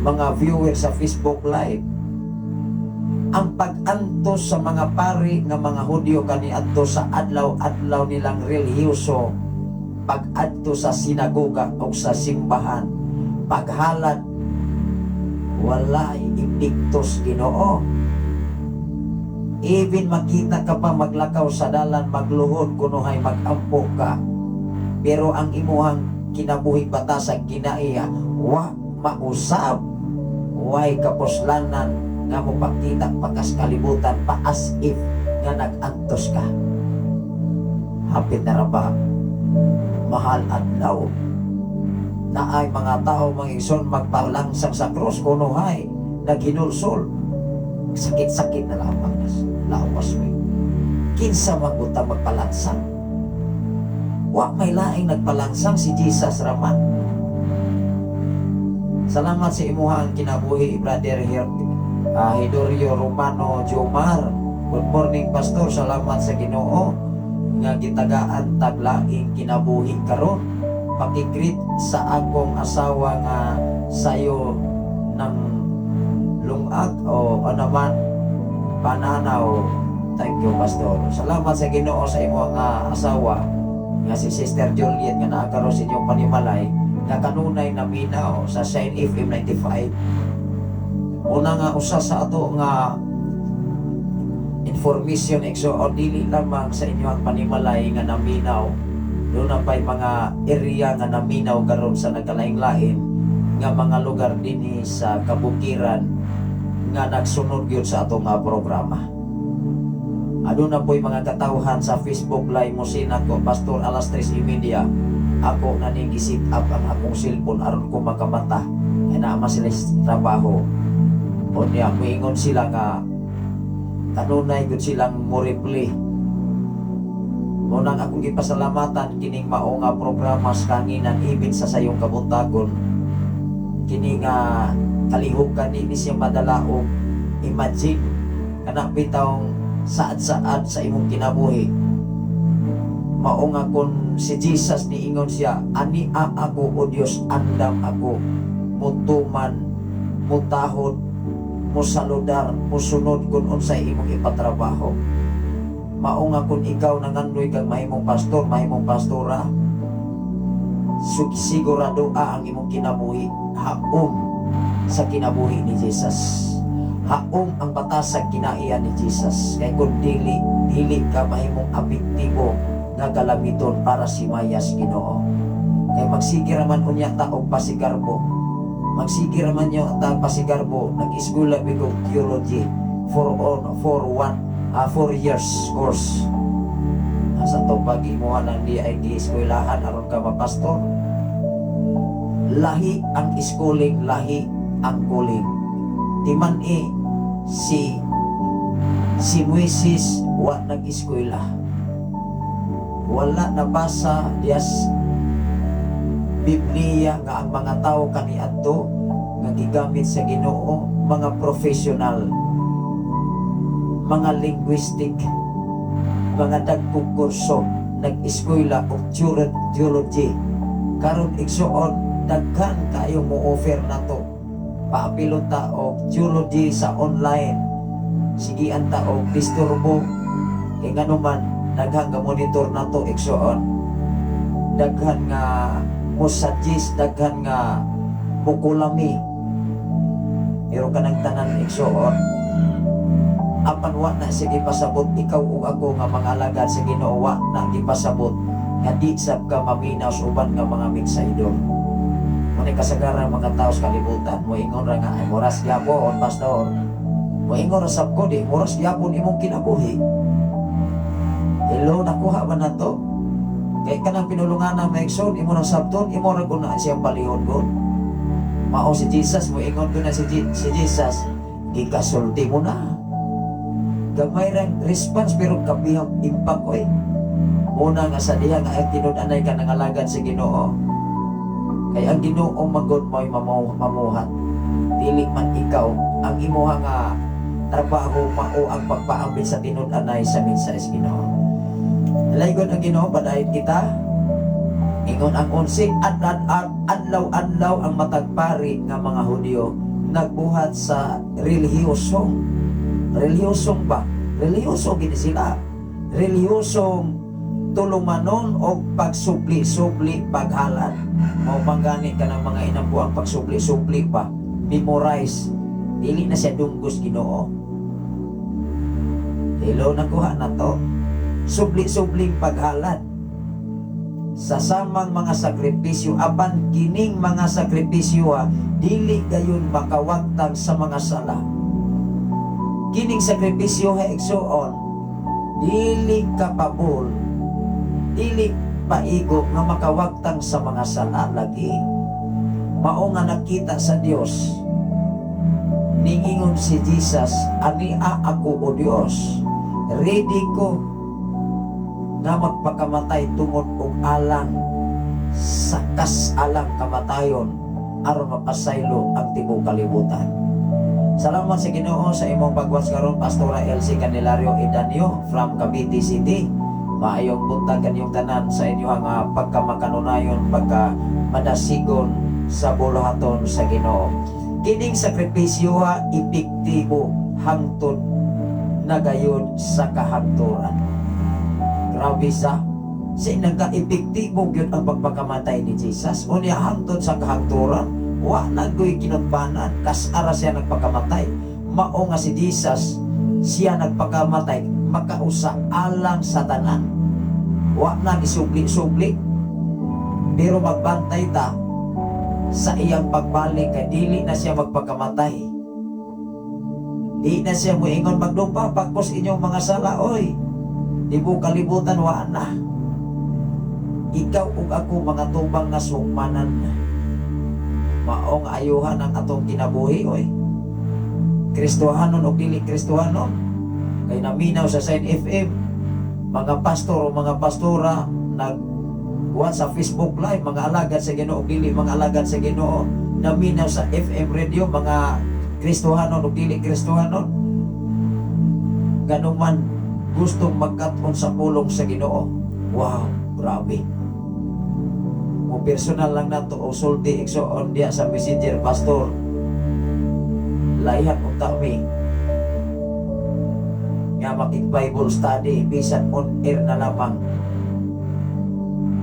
mga viewer sa Facebook Live. Ang pag-antos sa mga pari nga mga Hudyo kaniadto sa adlaw-adlaw nilang relihiyoso, pag-adto sa sinagoga o sa simbahan, paghalad, walay epektos Ginoo. Even makita ka pa maglakaw sa dalan, magluhod kunuhay, magampo ka, pero ang imuhang kinabuhi batasag kinaiya, wa mausab, way kapuslanan nga mopakita pakas kalibutan pa as if nga nag-antos ka. Hapit na ra ba mahal adlaw na ay mga tao, mga igsoon, magpalangsang sa krus kunuhay, naghinulsol, sakit-sakit na lamang nas lawas mo. Kinsa man gud ta magpalangsang? Wa may laing nagpalangsang, si Jesus raman. Salamat sa imuhang kinabuhi, Brother Hidorio Romano Jomar. Good morning, Pastor. Salamat sa Ginoo nga gitagaan taglaing kinabuhi karon. Paki-greet sa akong asawa nga sayo ng lungag o anaman pananaw. Thank you, Pastor. Salamat sa Ginoo sa imong asawa nga si Sister Juliet nga naa karon sa inyong panimalay nga kanunay naminaw sa Shine FM 95. Una nga usa sa ato nga information, igsoon, dili lamang sa inyong panimalay nga naminaw, doon na pa'y mga area nga naminaw karon sa nagkalain-lain nga mga lugar dinhi sa kabukiran nga nagsunod gyud sa atong nga programa. Aduna po'y mga katawhan sa Facebook Live mo sinako, "Pastor, alas 3:30 ako na ning gi-set up ang akong cellphone aron ko makamata," kay naa man sila sa trabaho. Unya moingon sila nga kanunay gud silang mo reply. Mao nang akong gipasalamatan kining mao nga programa sa kahanginan, even sa sayong kabuntagon. Kini nga kalihukan, di ni siya madala og imagine kana bitawng saad-saad sa imong kinabuhi. Mao nga kung si Jesus niingon siya, "Ani a ako, o Dios, andam ako mutuman, mutahod, musaludar, musunod kung unsay imong ipatrabaho." Mao nga kung ikaw nangandoy kang mahimong pastor, mahimong pastora, sigurado ang imong kinabuhi haom sa kinabuhi ni Jesus. Haom ang batasag kinaiya ni Jesus. Kay kung dili, dili ka mahimong apektibo nga galamiton para si Mayas Ginoo. Kay magsige raman unya ta og pasigarbo. Magsige raman yo ta pasigarbo, nag-eskwela mi og theology for on for one 4 years course. Asa to pag imuha nang di ay gi-eskwelahan aron ka mapastor? Lahi ang schooling, lahi ang calling. Timan e si si Moises wa nag-eskwela. Wala nabasa diyas Biblia nga ang mga tao kaniadto nga gigamit sa Ginoo, mga professional, mga linguistic, mga dagkong kurso, nag-eskwela og theology. Karon, igsuon, daghan kayo mo offer nato. Paapilon ta og theology sa online. Sigian ta og disturbo kay nganuman daghang ga monitor nato, igsuon. Daghan nga mo suggest, daghan nga mukulami. Pero kanang tanan, igsuon, apan wa na siya gipasabot ikaw ug ako nga mga alagad sa Ginoo, wa na gipasabot nga di sab ka maminaw sa uban nga mga mensaidor. Muna kasagaran mga tao sa kalibutan moingon ra nga, "Ay, moras gyapon, pastor." Moingon ra sab ko, di moras gyapon imong kinabuhi. Hello, nakuha ba na to? Kay kanang pinulungan na maigsoon, imo nang sabton, imo ra na siyang balihon god. Mao si Jesus, moingon ko na si Jesus, gikasulti mo na. Gamay rang response pero kabihang impact oy. Una nga sa diha nga ang tinud-anay ka nangalagad sa Ginoo. Kay ang Ginoo magod mo'y mamuhat. Dili man ikaw ang imuha nga trabaho mao ang pagpaambit sa tinud-anay sa mensahe sa Ginoo. Dalaygon ang Ginoo, padayon kita. Ingon ang 11, ad, ad, ad, adlaw-adlaw ang matag pari nga mga Hudyo nagbuhat sa relihiyosong. Relihiyosong ba? Relihiyoso gini sila. Relihiyosong tulumanon o pagsubli-subli paghalad. Mao manggani ka ng mga inambuang pagsubli-subli pa. Memorize. Dili na siya dunggos Ginoo. Hello, nakuha na to? Subli-subling paghalad sa samang mga sakripisyo, apan kining mga sakripisyo ha, dili gayon makawagtang sa mga sala. Kining sakripisyo ha, igsuon, dili kapabol, dili paigo nga makawagtang sa mga sala lagi. Mao nga nakita sa Dios, ningingon si Jesus, "Ania ako, o Dios, ready ko nga magpakamatay tungod og alang sa kasalang kamatayon aron mapasaylo ang tibuok kalibutan." Salamat sa Ginoo sa imong pag-watch karon, Pastora Elsie Candelario Edanio from Cavite City. Maayong buntag kaninyong tanan sa inyong pagkamakanunayon, pagka madasigon sa buluhaton sa Ginoo. Kining sakripisyo ha, epektibo hangtod na gayud sa kahangturan. Grabe sa nagka-epektibo gyud ang pagpakamatay ni Jesus. Unya hangtod sa kahangturan, wa na goy kinutbanan, kas-ara siya nagpakamatay. Mao nga si Jesus, siya nagpakamatay makausa alang sa tanan. Wa na gisubli-subli. Pero magbantay ta sa iyang pagbalik kay dili na siya magpakamatay. Di na siya muingon, "Magdumpa, pagkos inyong mga sala, oy." Tibuok kalibutan wa na. Ikaw ug ako mga tubang nga sukmanan. Maong ayuhan ang atong kinabuhi, oy. Kristohanon o dili Kristohanon. Kay naminaw sa Sign FM, mga pastor o mga pastora nag kuwan sa Facebook Live, mga alagad sa Ginoo, dili mga alagad sa Ginoo, naminaw sa FM radio, mga Kristohanon o dili Kristohanon. Ganun man gustong magkat-on sa pulong sa Ginoo. Wow, grabe. Mo personal lang nato o sulti, igsoon, diya sa Messenger, "Pastor, layhan unta mi nga makig Bible study bisan on air na lamang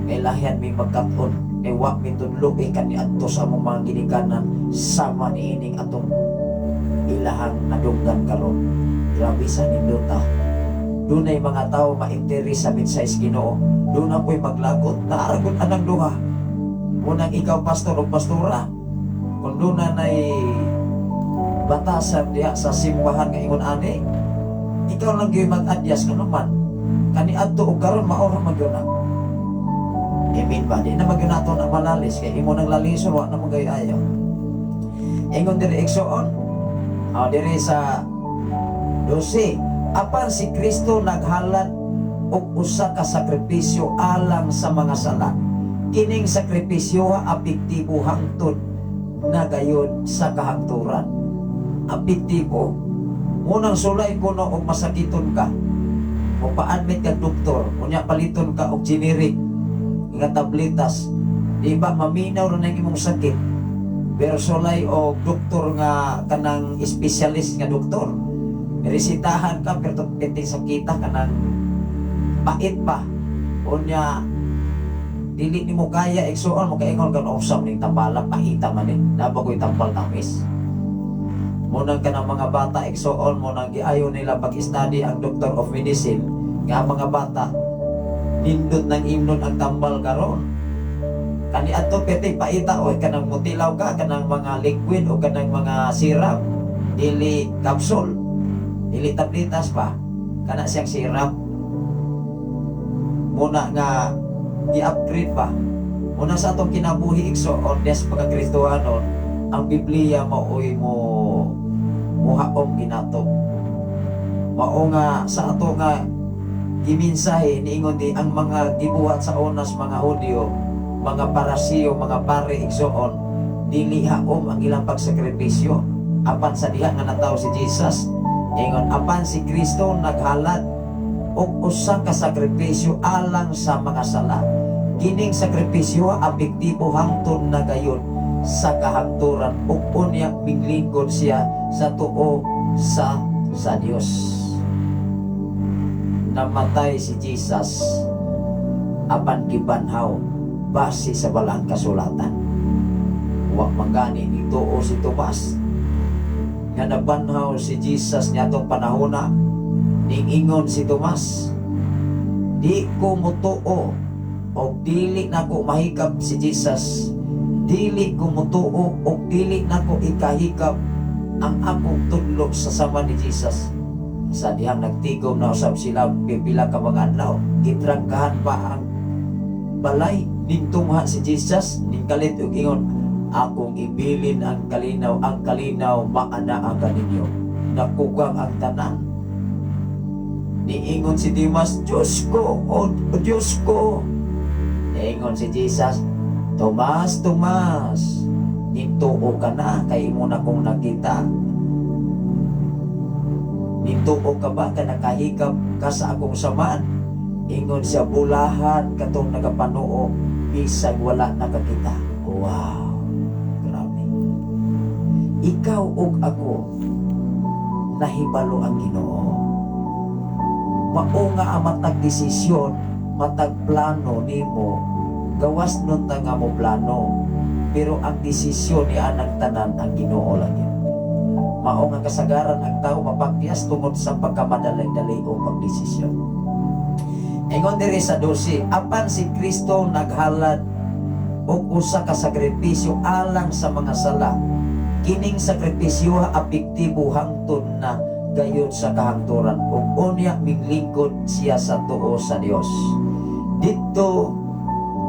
kay lahian mi magkat-on, kay wa mi tudlo eh kaniadto sa among mga ginikanan sama niining atong ilahang nadunggan karon." Grabe sa nindota. Dunay mga tao ma-interes sa mensahe sa Ginoo. Doon ako'y maglagot naaragon anang duha. Unang ikaw, pastor o pastora, kung doon na nay batasan diha sa simbahan nga ingon ani, ikaw lang gyud mag-adyas, kuno man kani adto og karon mao ra man gyud na. Amen ba? Di na magyud nato na malalis kay imo nang lalison, wa na mo gay ayaw. Ingon diri, igsoon, oh, diri sa 12, apan si Kristo naghalad og usa ka sakripisyo alang sa mga sala. Kining sakripisyo apektibo hangtod na gayon sa kahangturan. Apektibo. Munang sulay kuno og masakiton ka, mo pa-admit ka doktor, unya paliton ka og generic nga tabletas. Di ba maminaw ra nang imong sakit? Pero sulay og doktor nga kanang espesyalist nga doktor, resitahan ka pero piti sakita kanang pait ba. Unya dili nimo kaya, igsoon, mo kaingon ka, "Usam ning tambala, paita man ni, naa ba ko'y tambal tamis?" Munang kanang mga bata, igsoon, mo nang giayo nila pag-study ang doctor of medicine nga ang mga bata nindot ng imnon ang tambal karon. Kani adto piti paita oy, kanang mutilaw ka kanang mga liquid o kanang mga syrup, dili capsule, dili tabletas pa, kana siyang syrup muna nga gi-upgrade pa. Muna sa atong kinabuhi, igsoon, des pagka-Kristohanon, ang Biblia maoy mo muhaom ginato. Mao nga sa ato nga gimensahe, niingon di ang mga gibuhat sa unas mga Hudyo, mga Parasiyo, mga pare, igsoon, dili haom ang ilang pagsakripisyo. Apan sa diha nga natawo si Jesus, ingon, apan si Kristo naghalad og usa ka sakripisyo alang sa mga sala. Kining sakripisyo apektibo hangtod na gayon sa kahangturan ug unya miglingkod siya sa tuo sa Dios. Namatay si Jesus apan gibanhaw base sa Balaang Kasulatan. Wa man gani ni tuo si Tomas nga nabanhaw si Jesus niadtong panahona. Ningingon si Tomas, "Di ko mutuo og dili nako mahikap si Jesus. Dili ko mutuo og dili nako ikahikap ang akong tudlo sa sama ni Jesus." Sa dihang nagtigom na usab sila pipila ka mga adlaw, gitrangkahan pa ang balay, ningtungha si Jesus, ningkalit og ingon, "Akong ibilin ang kalinaw, ang kalinaw maanaa kaninyo." Nakugang ang tanan. Niingon si Dimas, "Diyos ko, o Diyos ko." Niingon si Jesus, "Tomas, Tomas, nituo ka na kay imo na kong nakita. Nituo ka ba ka nakahikap ka sa akong saman?" Ingon siya, "Bulahan katong nagapanuo bisag wala nakakita." Wow, grabe. Ikaw ug ako nahibalo ang Ginoo. Mao nga ang matag desisyon, matag plano nimo, gawas nun ta nga mo plano. Pero ang desisyon ni anang tanan ang Ginoo lang yun. Mao nga kasagaran ang tao mapakyas tungod sa pagkamadali-dali o pagdesisyon. Ingon diri sa 12, apan si Kristo naghalad og usa ka sakripisyo alang sa mga sala. Kining sakripisyo apektibo hangtod na gayud sa kahangturan ug unya minglingkod siya sa tuo sa Dios. Didto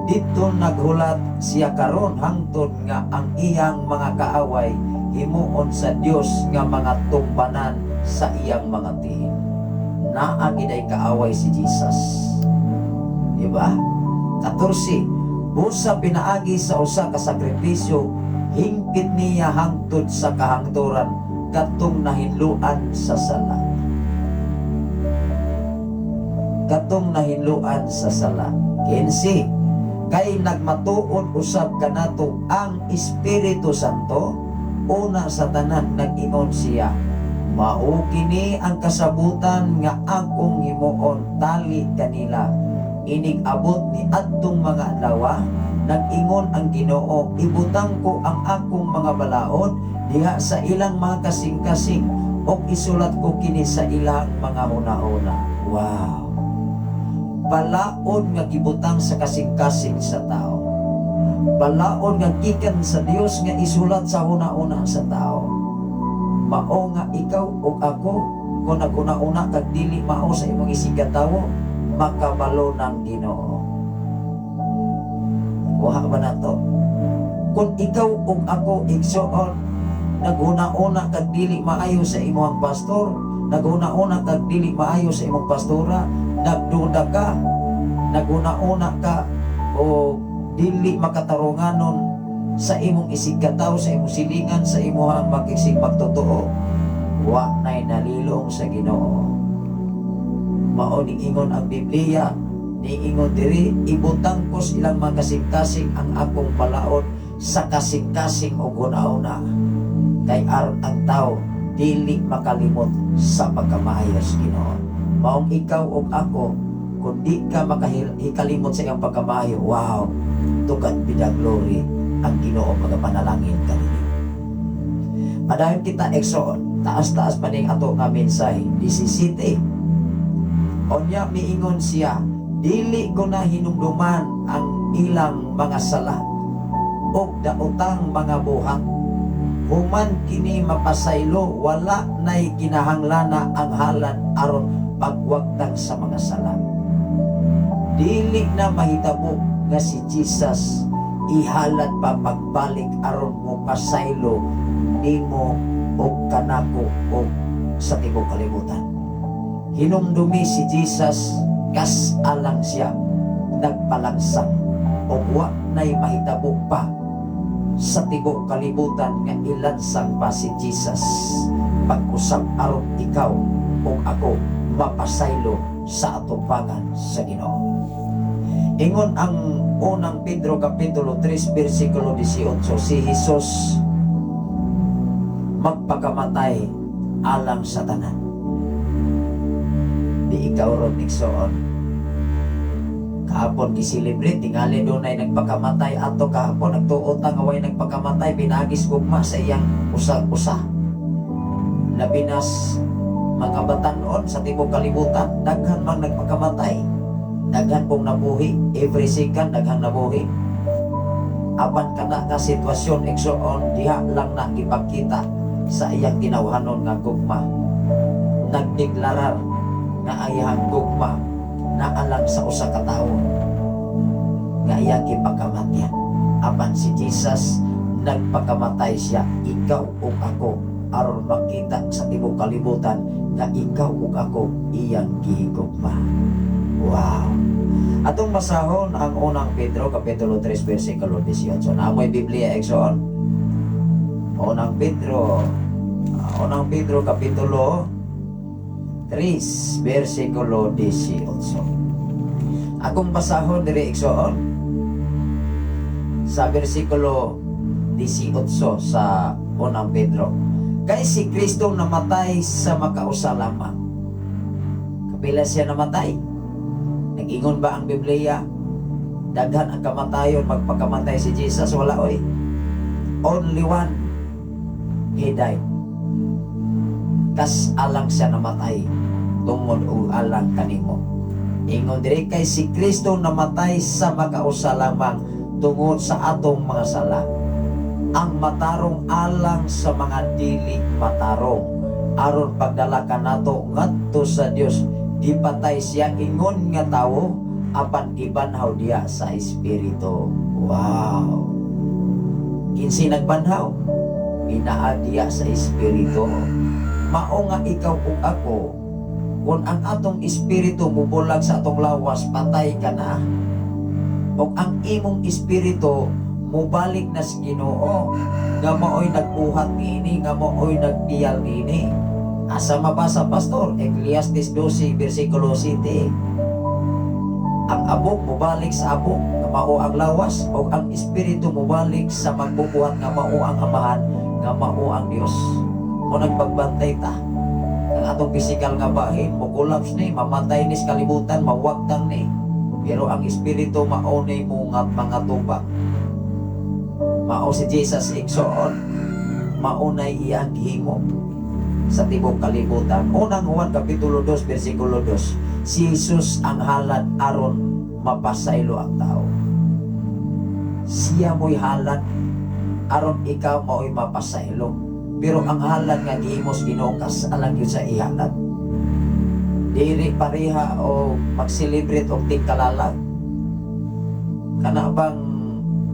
didto naghulat siya karon hangtod nga ang iyang mga kaaway himuon sa Dios nga mga tumbanan sa iyang mga tiil. Naa giday kaaway si Jesus. Di ba? 14. Busa pinaagi sa usa ka sakripisyo, hingpit niya hangtod sa kahangturan katong nahinluan sa sala. Katong nahinluan sa sala. 15. Kay nagmatuod usab kanato ang Espiritu Santo, una sa tanan nag-ingon siya, "Mao kini ang kasabutan nga akong himuon tali kanila inig abot ni adtong mga adlaw. Nag-ingon ang Ginoo, ibutang ko ang akong mga balaod diha sa ilang mga kasing-kasing ug isulat ko kini sa ilang mga hunahuna." Wow, balaod nga gibutang sa kasing-kasing sa tao, balaod nga gikan sa Dios nga isulat sa huna-huna sa tao. Mao nga ikaw ug ako, kung naghuna-una kag dili mao sa imong isigkatawo, makabalo ng Ginoo. Kuha ba nato? Kung ikaw ug ako, igsoon, naghuna-una kag dili maayo sa imong pastor, naghuna-una kag dili maayo sa imong pastora, nagduda ka, naghuna-una ka o dili makatarunganon sa imong isigkatawo, sa imong silingan, sa imong makisig magtotoo, wa na'y nalilong sa Ginoo. Mao ning ingon ang Biblia, niingon diri, "Ibutang ko sa ilang mga kasing-kasing ang akong balaod sa kasing-kasing og huna-huna." Kay aron ang tao dili makalimot sa pagkamaayo sa Ginoo. Maong ikaw ug ako, kung di ka makahikalimot sa iyang pagkamaayo, wow, to God be the glory, ang Ginoo magapanalangin kanini. Padayon kita, igsoon, taas-taas pa ning ato nga mensahe, 17. Onya miingon siya, "Dili ko na hinumduman ang ilang mga sala ug daotang mga buhat. Human kini mapasaylo, wala na'y kinahanglana ang halad aron pagwagtang sa mga sala." Dili na mahitabo nga si Jesus ihalad pa pagbalik aron mo pasaylo nimo og kanako og sa tibuok kalibutan. Hinumdumi si Jesus, kas alang siya nagpalangsang og wa na'y mahitabo pa sa tibuok kalibutan nga ilansang pa si Jesus pag-usab aron ikaw ug ako mapasaylo sa atubangan sa Ginoo. Ingon ang Unang Pedro kapitulo 3 bersikulo 18, si Jesus magpakamatay alang sa tanan. Di ikaw ron, igsoon? Kahapon gi-celebrate, tingali dunay nagpakamatay ato kahapon, nagtuo ta nga way nagpakamatay pinaagis gugma sa iyang usa-usa. Labi nas mga batanon sa tibuok kalibutan, daghan mang nagpakamatay. Daghan pong nabuhi, every second daghang nabuhi. Apan kana ka sitwasyon, igsoon, diha lang na gipakita sa iyang tinawhanon nga gugma. Nagdeklarar nga iyang gugma na alang sa usa ka tawo nga iyang gipakamatyan. Apan si Jesus nagpakamatay siya ikaw ug ako aron makita sa tibuok kalibutan nga ikaw ug ako iyang gihigugma. Wow. Atong basahon ang Unang Pedro kapitulo 3 bersikulo 18. Naa moy Biblia, igsoon? Unang Pedro kapitulo 3 bersikulo 18. Akong basahon diri, igsoon, sa bersikulo 18 sa Unang Pedro. Kay si Kristo namatay sa makausa lamang. Kapila siya namatay? Nag-ingon ba ang Biblia? Daghan ang kamatayon, magpakamatay si Jesus? Wala oy. Only one. He died. Kas alang siya namatay tungod og alang kanimo. Ingon diri, kay si Kristo namatay sa makausa lamang tungod sa atong mga sala. Ang matarong alang sa mga dili matarong, aron pagdala kanato ngadto sa Dios. Gipatay siya ingon nga tawo, apan gibanhaw diha sa espiritu. Wow! Kinsay nagbanhaw? Inaa diya sa espiritu. Mao nga ikaw ug ako, kung ang atong espiritu mubulag sa atong lawas, patay ka na. O ang imong espiritu mubalik na sa Ginoo nga maoy nagbuhat niini, nga maoy nagtiyal niini. Asa mabasa, pastor? Ecclesiastes 12 versikulo 7. Ang abok mubalik sa abok nga mao ang lawas, o ang espiritu mubalik sa magbubuhat nga mao ang Amahan, nga mao ang Dios. Mo nagpagbantay ta. Ang atong pisikal nga bahin mo collapse ni, mamatay ni sa kalibutan, mawagtang ni. Pero ang espiritu mao ni mo nga mga tubang. Mao si Jesus, igsoon, mao nay iyang gihimo sa tibok kalibutan. Unang Juan kapitulo 2 versikulo 2. Si Jesus ang halad aron mapasaylo ang tao. Siya mo'y halad aron ikaw mao'y mapasaylo. Pero ang halad nga gihimo sa Ginoo, kasalang gyud sa ihalad. Dili pareha o mag-celebrate og tingkalalag. Kana bang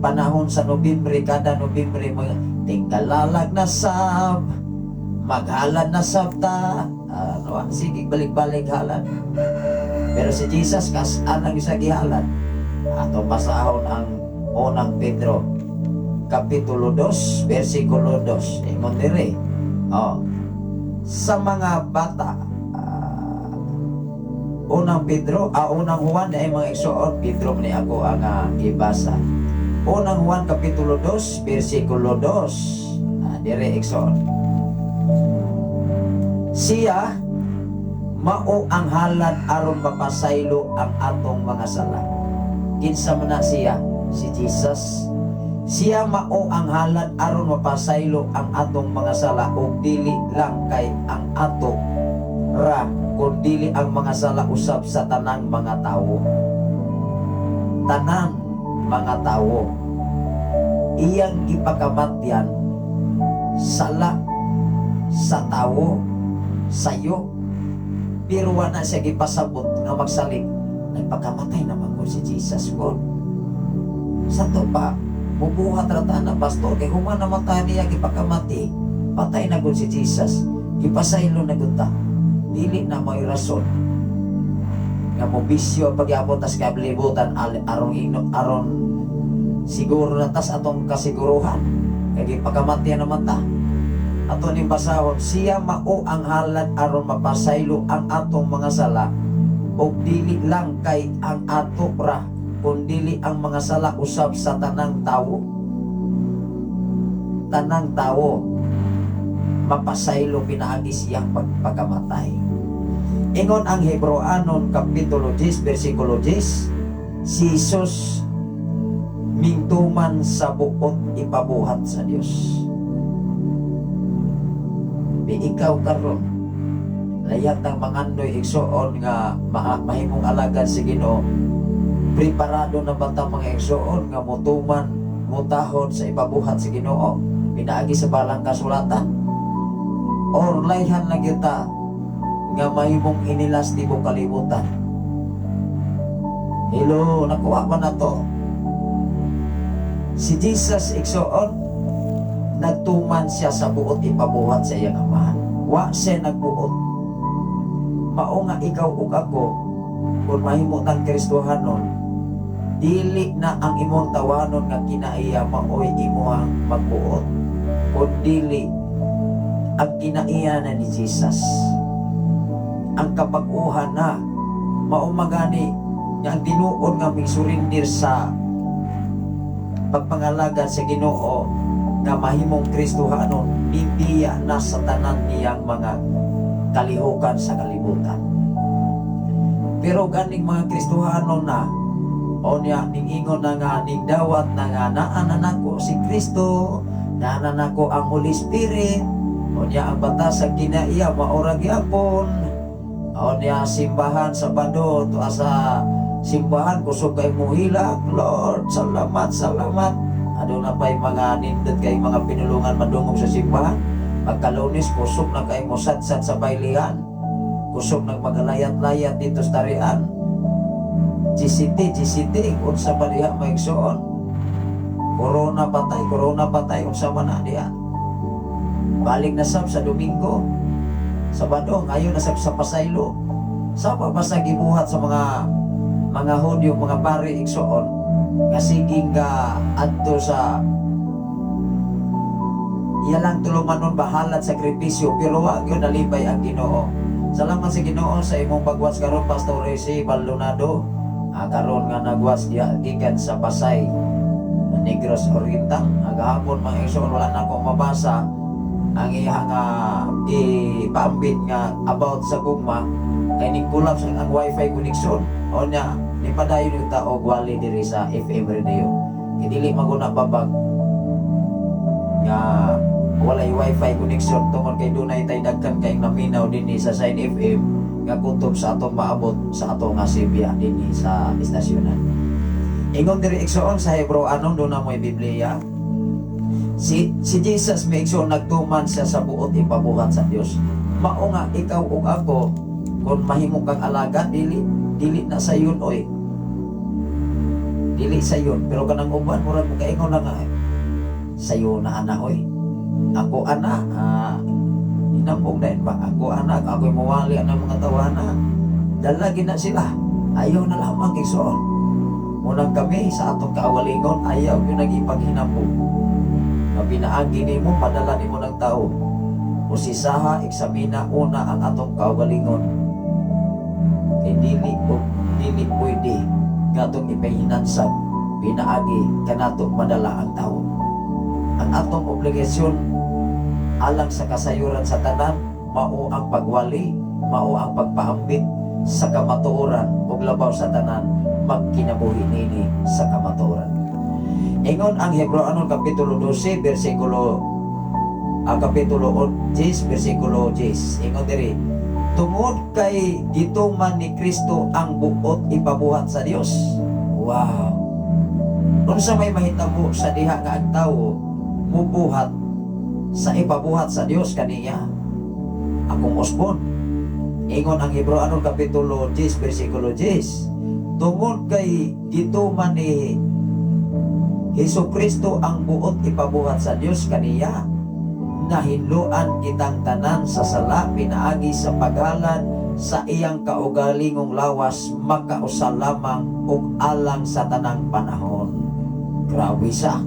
panahon sa Nobyembre, kada Nobyembre, mga tingkalalag na sab, maghalad na sab ta. Ano, sige, balik-balik halad. Pero si Jesus, kas-an ang isa gihalad. Ato basahon ang Unang Pedro, Kapitulo 2, versikulo 2. Ingon dire. Oh. Sa mga bata, Unang Pedro, Unang Juan ay mga igsoon, Pedro ni ako ang ibasa. Unang Juan Kapitulo 2, versikulo 2. Dire, igsoon. Siya mao ang halad aron mapasaylo ang atong mga sala. Kinsa man na siya? Si Jesus. Siya mao ang halad aron mapasaylo ang atong mga sala, ug dili lang kay ang ato ra, kun dili ang mga sala usab sa tanang mga tawo. Tanan mga tawo. Iyang gipakamatyan sala sa tawo, sayo. Pero wala siya gipasabot nga magsalig, nagpakamatay naman ko si Jesus ko. Sa to pa, mubuhat ra ta na, pastor, kay human namatay niya gipakamati, patay na gud si Jesus, gipasaylo na gud ta. Dili na may rason nga mobisyo ang pagyapon tas kalibutan aron ino, aron siguro na tas atong kasiguruhan kay gipakamati naman ta. Ato ning basahon: siya mao ang halad aron mapasaylo ang atong mga sala, ug dili lang kay ang ato ra, kun dili ang mga sala usab sa tanang tawo. Tanang tawo mapasaylo pinaagi siyang pagpakamatay. Ingon ang Hebreoanon kapitulo 10 versikulo 10, si Jesus mingtuman sa buot ipabuhat sa Dios. Di ikaw karon layat ang mangandoy, igsoon, nga mahimong alagad si Ginoo, preparado na ba ta, mga igsoon, nga mutuman, mutahod sa ipabuhat sa Ginoo pinaagi sa balang kasulatan, or layhan lang kita nga mahimong inilas tibok kalibutan? Hello, nakuha ba na to? Si Jesus, igsoon, nagtuman siya sa buot ipabuhat sa iyang Amahan. Wa siya nagbuot. Mao nga ikaw ug ako, kung mahimo tang Kristohanon, dili na ang imong tawanon nga kinaiya maoy imuhang magbuot, kun dili ang kinaiya na ni Jesus. Ang kabag-uhan na mao magani nga ang tinuod nga ming-surrender sa pagpangalagad sa Ginoo nga mahimong Kristohanon, bibiya na sa tanan niyang mga kalihukan sa kalibutan. Pero ganing mga Kristohano na o niya ningingon na nga ningdawat na nga naa na nako si Kristo, naa na nako ang Holy Spirit, o niya ang batas sa kinaiya maura gyapon, o niya simbahan sa Sabado to sa simbahan kusog kay muhilak, "Lord, salamat, salamat." Aduna pa'y mga nindot kay mga pinulungan madungog sa simbahan. Pagka-Lunes, kusog na kay mosadsad sa baylihan. Kusog nag magalayat-layat dito sa tarian. GCT, GCT, unsa pa diha, maigsoon? Corona patay, corona patay, unsa man na diha? Balik na sab sa Domingo. Sabado, ngayon na sab sa pasaylo. Sama ba sa gibuhat sa mga Hudyo, mga pari, igsoon, nga siging ka adto sa iyalang tulumanon bahalat sakripisyo, pero wa gyud nalipay ang Ginoo. Salamat sa Ginoo sa imong pagwas karon, Pastor Resi Baldonado. Karon nga nagwas diha gikan sa Pasay, Negros Oriental. Gahapon, mga igsoon, wala na akong mabasa ang iya nga gipaambit nga about sa gugma kay ning collapse ang wifi connection. O nya nipadayon yung tao wali diri sa FM radio kay dili maguna babag nga walay wifi connection tungod kay dunay tay daghan kay naminaw dinhi sa Sign FM nga kutob sa atong maabot sa atong nga Sibya dinhi sa istasyonan. Ingon diri, igsoon, sa Hebreo anom, duna mo'y Biblia. Si Jesus may, igsoon, nagtuman siya sa buot ipabuhat sa Dios. Mao nga ikaw ug ako, kung mahimo kang alagad, dili dili na sayon oy. Dili sayon, pero kanang uban murag mo kaingon na nga sayo na ana oy. Ako ana, hinambog na ba? Ako anak, ako'y mawali ang mga tawana. Dalagin na sila. Ayaw na lamang, igsoon. Munang kami sa atong kaugalingon, ayaw yung nagipaghinambog. Nga pinaagi nimo, padala nimo ng tao. Usisaha, eksamina una ang atong kaugalingon. Kay dili o dili pwede nga atong ipahinansag pinaagi kanato madala ang tao. Ang atong obligasyon alang sa kasayuran sa tanan mao ang pagwali, mao ang pagpaambit sa kamatuoran ug labaw sa tanan, magkinabuhi nini sa kamatuoran. Ingon ang Hebreo anon kapitulo 12 bersikulo ang kapitulo 10 bersikulo 10. Ingon diri, tungod kay gituman ni Kristo ang buot ipabuhat sa Dios. Wow. Unsa may mahitabo sa diha nga ang tawo mubuhat sa ipabuhat sa Dios kaniya? Akong usbon. Ingon ang Hebreo anon kapitulo 10 bersikulo 10. Tungod kay gituman ni Hesus Kristo ang buot ipabuhat sa Dios kaniya, nahinloan kitang tanan sa sala pinaagi sa paghalad sa iyang kaugalingong lawas makausa lamang ug alang sa tanang panahon. Grabe sa.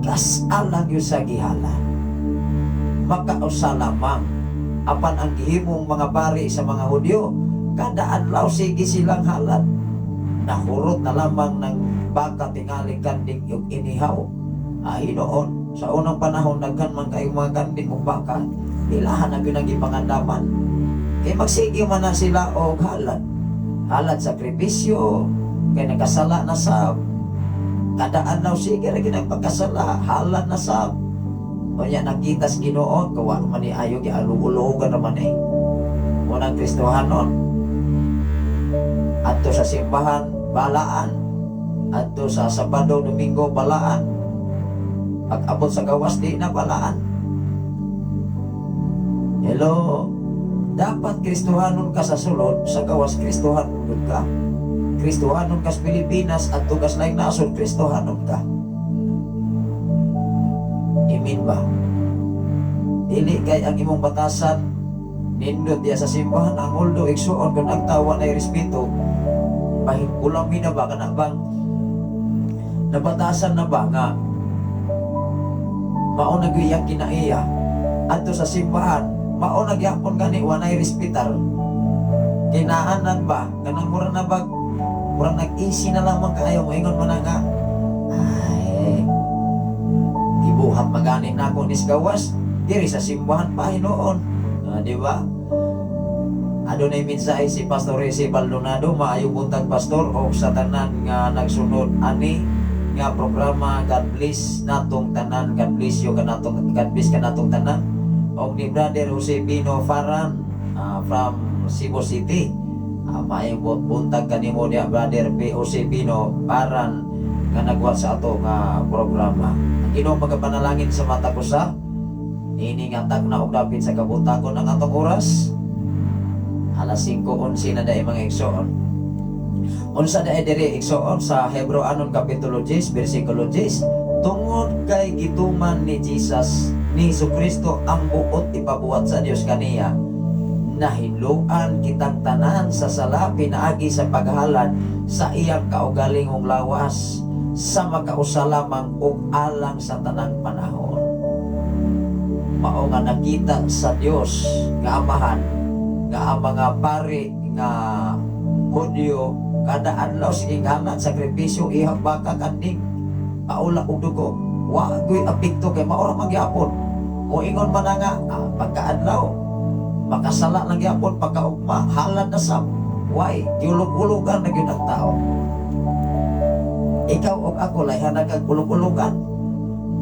Kas alang yun sa gihala. Makausa lamang. Apan ang gihimong mga pari sa mga Hudyo, kada adlaw sige silang halad. Nahurot na lamang ng baka tingali kanding ug inihaw. Ay noon, sa unang panahon, daghan man kayong mga kanding ug baka, ilahan na gyud ang gipangandaman. Kay magsige man na sila og halad. Halad sakripisyo, kay nagkasala na sa kada adlaw sige ra gyud ang pagkasala, halad na sa. Unya nakita sa Ginoo, kawa man ni ayo gialugulugan naman eh. Unang Kristohanon. Adto sa simbahan, balaan. Adto sa Sabado, Domingo, balaan. Pag abot sa gawas, di na balaan. Hello, dapat Kristohanon ka sa sulod, sa gawas Kristohanon gud ka. Kristohanon ka sa Pilipinas at tugas laing nasod, Kristohanon ka. Amen ba? Dili kay ang imong batasan nindot diya sa simbahan ang huldo, igsuon, kung ang tawa na respeto kulang na ba kana bang nabatasan na ba nga mao na gyud iyang kinaiya adto sa simbahan, mao na gyapon gani wanay respetar kinaanan ba kanang mura na bag mura nag-easy na lamang kaayo, moingon man na nga, "Ay, gibuhat magani na ako nis gawas diri sa simbahan pa hinuon." Di ba? Adunay mensahe si Pastor Resi Baldonado. Maayong buntag, Pastor, o sa tanan nga nagsunod ani nga programa. God bless natong tanan. God bless you kanatong, God bless kanatong tanan. Og ni Brother Jose Pino Faran from Cebu City. Maayong buntag kanimo diya, Brother P. Jose Pino Faran. Nga nagwat sa ato nga programa. Ang Ginoo magapanalangin sa matag usa. Niini nga tagna og dapit sa kabuntagon ang atong oras. Alas 5:11 na dai, mga igsoon. Unsa dai diri, igsoon, sa Hebreoanon kapitulo 10 bersikulo 10? Tungod kay gituman ni Jesus, ni Kristo, ang buot ipabuhat sa Dios kaniya, nahinloan kitang tanan sa sala pinaagi sa paghalad sa iyang kaugalingong lawas sa makausa lamang ug alang sa tanang panahon. Mao nga nakita sa Dios nga Amahan nga ang mga pari nga Hudyo kada adlaw sige halad, sakripisyo, ihag baka, kanding, paula og dugo. Wa gyud apekto kay mao ra man gyapon. Moingon man na nga pagkaadlaw makasala lang gyapon, pagkaugma halad na sab. Why? Giulog-ulogan na gyud ang tao. Ikaw ug ako, layhan na kag ulog-ulogan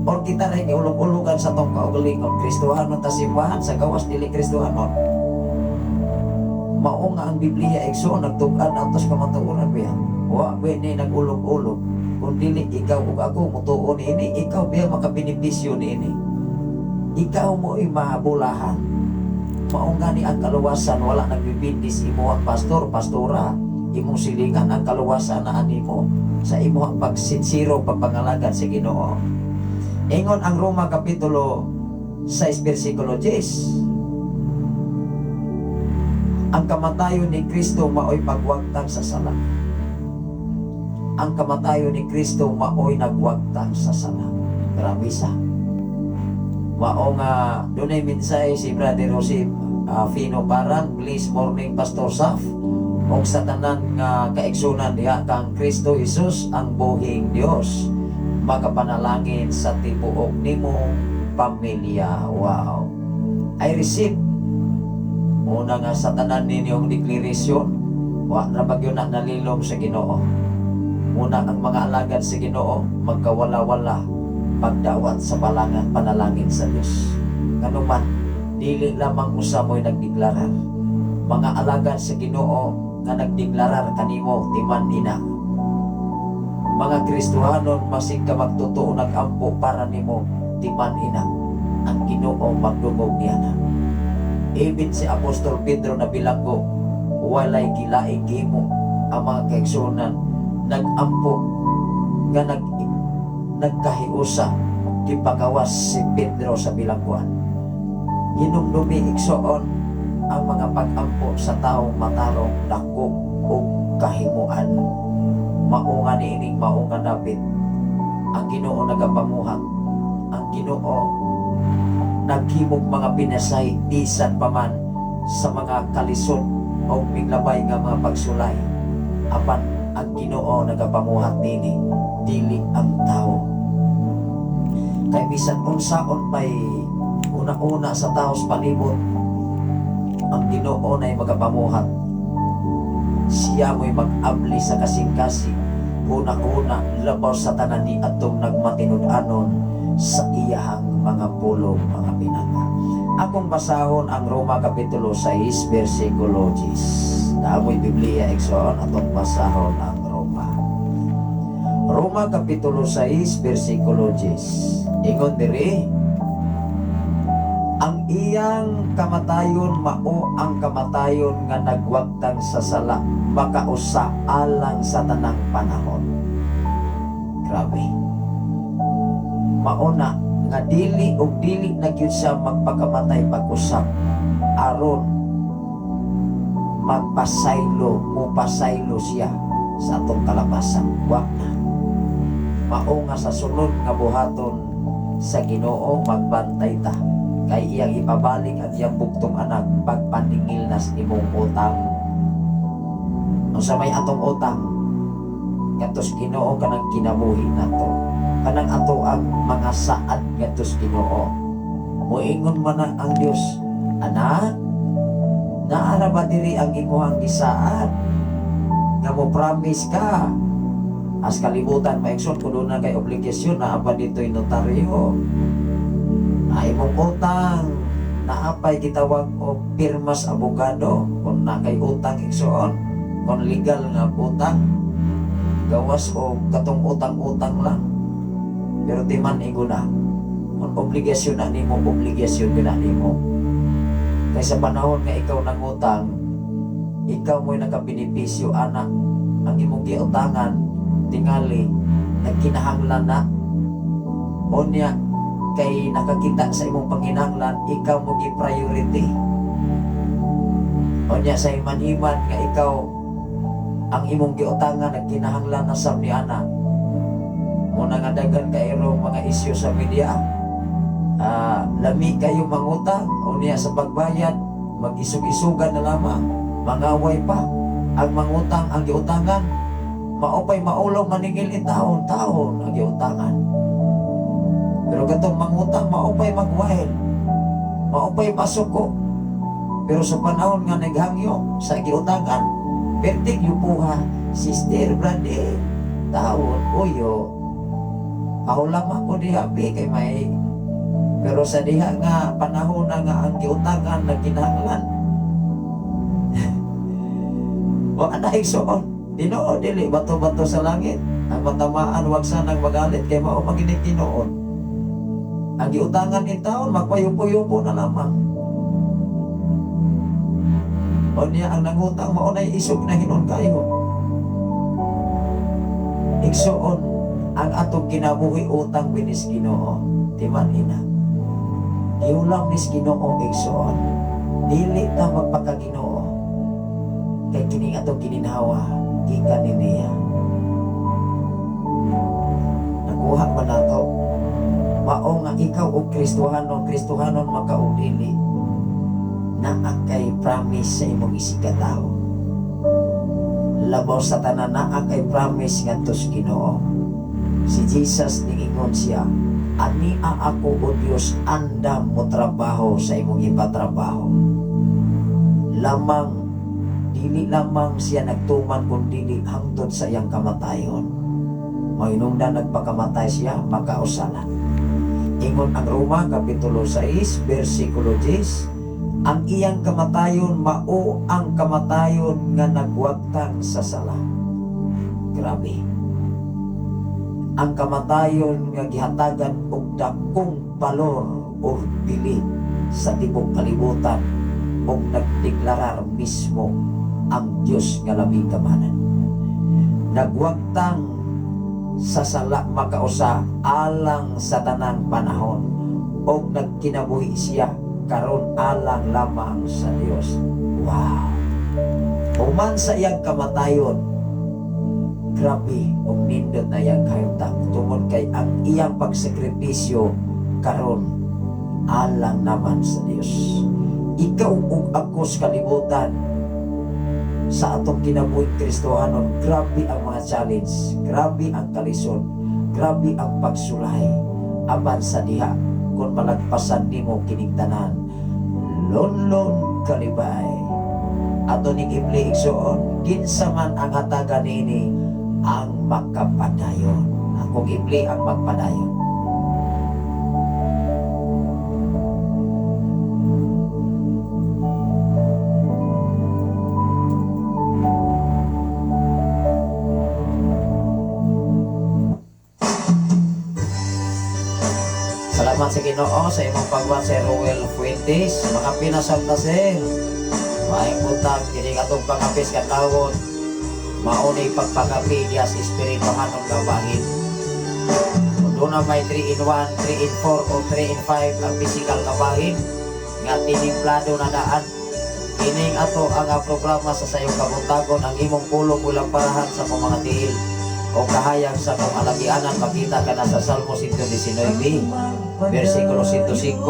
or kita rin giulog-ulogan sa tong kaugalingon. Kristohanon ta simbahan, sa gawas dili Kristohanon. Mao nga ang Biblia, igsoon, nagtug-an ato sa kamatuoran biya. Wa ba ni nagulog-ulog kung dili ikaw ug ako mutuo niini. Ikaw biya makabenepisyo niini, ikaw mo mabulahan. Mao gani ang kaluwasan wala nagbibindis imo ang pastor, pastora, imong silingan. Ang kaluwasan na animo sa imong pagsinsiro, pagpangalagad sa Ginoo. Ingon ang Roma kapitulo 6 bersikulo 10, ang kamatayon ni Kristo maoy pagwagtang sa sala. Ang kamatayon ni Kristo maoy nagwagtang sa sala. Grabe sa. Mao nga dunay mensahe si Brother Jose Fino Paran. "Blessed morning, Pastor Saf ug sa tanan nga kaigsunan diha kang Kristo Jesus ang buhing Dios. Magapanalangin sa tibuok nimo pamilya." Wow. I receive. Una nga sa tanan ninyong deklarasyon, wa ra ba gyud na nalilom sa Ginoo. Una ang mga alagad sa Ginoo magkawala-wala pagdawat sa balangan panalangin sa Dios. Nganuman dili lamang usa mo'y nagdeklarar. Mga alagad sa Ginoo nga nagdeklarar kanimo, timan ina. Mga Kristohanon masig ka magtotoo nagampo para nimo, timan ina. Ang Ginoo magdungog niya na. Even si Apostol Pedro na bilanggo, walay gilaing gihimo ang mga kaigsuonan nagampo nga nagkahiusa, gipagawas si Pedro sa bilangguan. Hinumdumi, igsoon, ang mga pag-ampo sa taong matarong dako ug kahimuan. Mao nga niining mao nga dapit, ang Ginoo nagapamuhat, ang Ginoo naghimog mga pinasay bisan pa man sa mga kalisod o miglabay nga mga pagsulay. Apan ang Ginoo nagapamuhat nini, dili ang tao. Kay bisan unsaon may una-una sa tao sa palibot, ang Ginoo nay magapamuhat. Siya mo'y mag-abli sa kasing-kasing huna-huna labaw sa tanan ni atong nagmatinud-anon sa iyahang mga pulong, mga pinaka. Akong basahon ang Roma Kapitulo 6 versikulo 10. Naa moy Biblia, igsoon, atong basahon ang Roma. Roma Kapitulo 6 versikulo 10. Ingon diri, ang iyang kamatayon mao ang kamatayon nga nagwagtang sa sala makausa alang sa tanang panahon. Grabe. Mao na nga dili og dili na gyud siya magpakamatay pag-usab aron magpasaylo, mupasaylo siya sa atong kalabasan. Wa na. Mao nga sa sunod nga buhaton sa Ginoo, magbantay ta kay iyang ipabalik ang iyang bugtong anak pagpaningil nas imong utang. Unsa may atong utang ngadto sa Ginoo? Kanang kinabuhi nato, kanang ato ang mga saad ngadto sa Ginoo. Moingon man na ang Dios, "Anak, naara ba diri ang imuhang gisaad nga mo promise ka?" As kalibutan, maigsoon, kung doon na kay obligasyon, naa pa dito'y notaryo na imong utang, naapay gitawag og pirmas abogado kung na kay utang, igsoon, kung legal nga utang. Gawas o katong utang-utang lang. Pero timan iguna, kung obligasyon na nimo, obligasyon na nimo. Kay sa panahon nga ikaw nangutang, ikaw mo'y nakabenepisyo ana. Ang imong giutangan, tingali, nagkinahanglan na. Unya, kay nakakita sa imong panginahanglan, ikaw mo gi-priority. Unya sa iman-iman nga ikaw ang imong giutangan nagkinahanglan na sab ni ana. Muna nga daghan kayrong mga isyu sa media. Lami kayo mangutang, unya sa pagbayad, mag-isug-isugan na lamang, mangaway pa. Ang mangutang ang giutangan, maupay maulaw maningil in taon-taon ang giutangan. Pero katong mangutang maupay magwahil, maupay masuko. Pero sa panahon nga naghangyo sa giutangan, pertig yupuha, sister, brother, taon, uyo, ahulam ako diha, bi, kay may. Pero sa diha nga panahon na nga ang giutangan nagkinahanglan, wa na igsoon. Tinuod dili bato-bato sa langit. Ang matamaan wag sanang magalit kay mao maginig tinuod. Ang giutangan in taon magpayupo-yupo na lamang. Unya ang nangutang mao nay isog na hinon kayo. Igsoon ang atong kinabuhi utang binis Ginoo. Timan ina. Giulam nis Ginoo igsoon. Dili ta magpakaginoo. Kay kining atong gininhawa gikan ni niya. Nakuha ba nato? Mao nga ikaw og Kristohanon, Kristohanon makaudili naa kay promise sa imong isigkatawo. Labaw sa tanan naa kay promise ngadto sa Ginoo. Si Jesus ningingon siya, "Ania ako o Dios andam mo trabaho sa imong ipatrabaho." Lamang dili lamang siya nagtuman kun dili hangtod sa iyang kamatayon. Mahinungdan nagpakamatay siya makausala. Ingon ang Roma Kapitulo 6 versikulo 10, ang iyang kamatayon mao ang kamatayon nga nagwagtang sa sala. Grabe. Ang kamatayon nga gihatagan og dakong balor or bili sa tibok kalibutan og nagdeklarar mismo ang Dios nga labing kamanan. Nagwagtang sa sala makausa alang sa tanang panahon og nagkinabuhi siya karon alang lamang sa Dios. Wow. Human sa iyang kamatayon, grabe og nindot na iyang kahimtang tungod kay ang iyang pagsakripisyo karon alang naman sa Dios. Ikaw ug ako sa kalibutan sa atong kinabuhing Kristohanon, grabe ang mga challenge, grabe ang kalisod, grabe ang pagsulay. Apan sa diha kung malagpasan nimo kining tanan, lonlon kalibay. Ato ning ibli igsoon, kinsa man ang hatagan niini ang makapadayon. Akong ibli ang magpadayon. Salamat sa Ginoo sa imong pagwat sa Ruel Fuentes. Mga pinasabta sir. Maayong buntag kini atong pangapis kadlawon. Mao ni pagpakapi diha sa espirituhanon nga bahin. Kung doon na may 3 in 1, 3 in 4 o 3 in 5 ang physical nga bahin nga tinimplado na daan. Kining ato ang programa sa sayong kabuntagon ang imong pulong ulang parahan sa akong mga tiil o kahayag sa akong alagianan makita ka na sa Salmo 119 versikulo 105.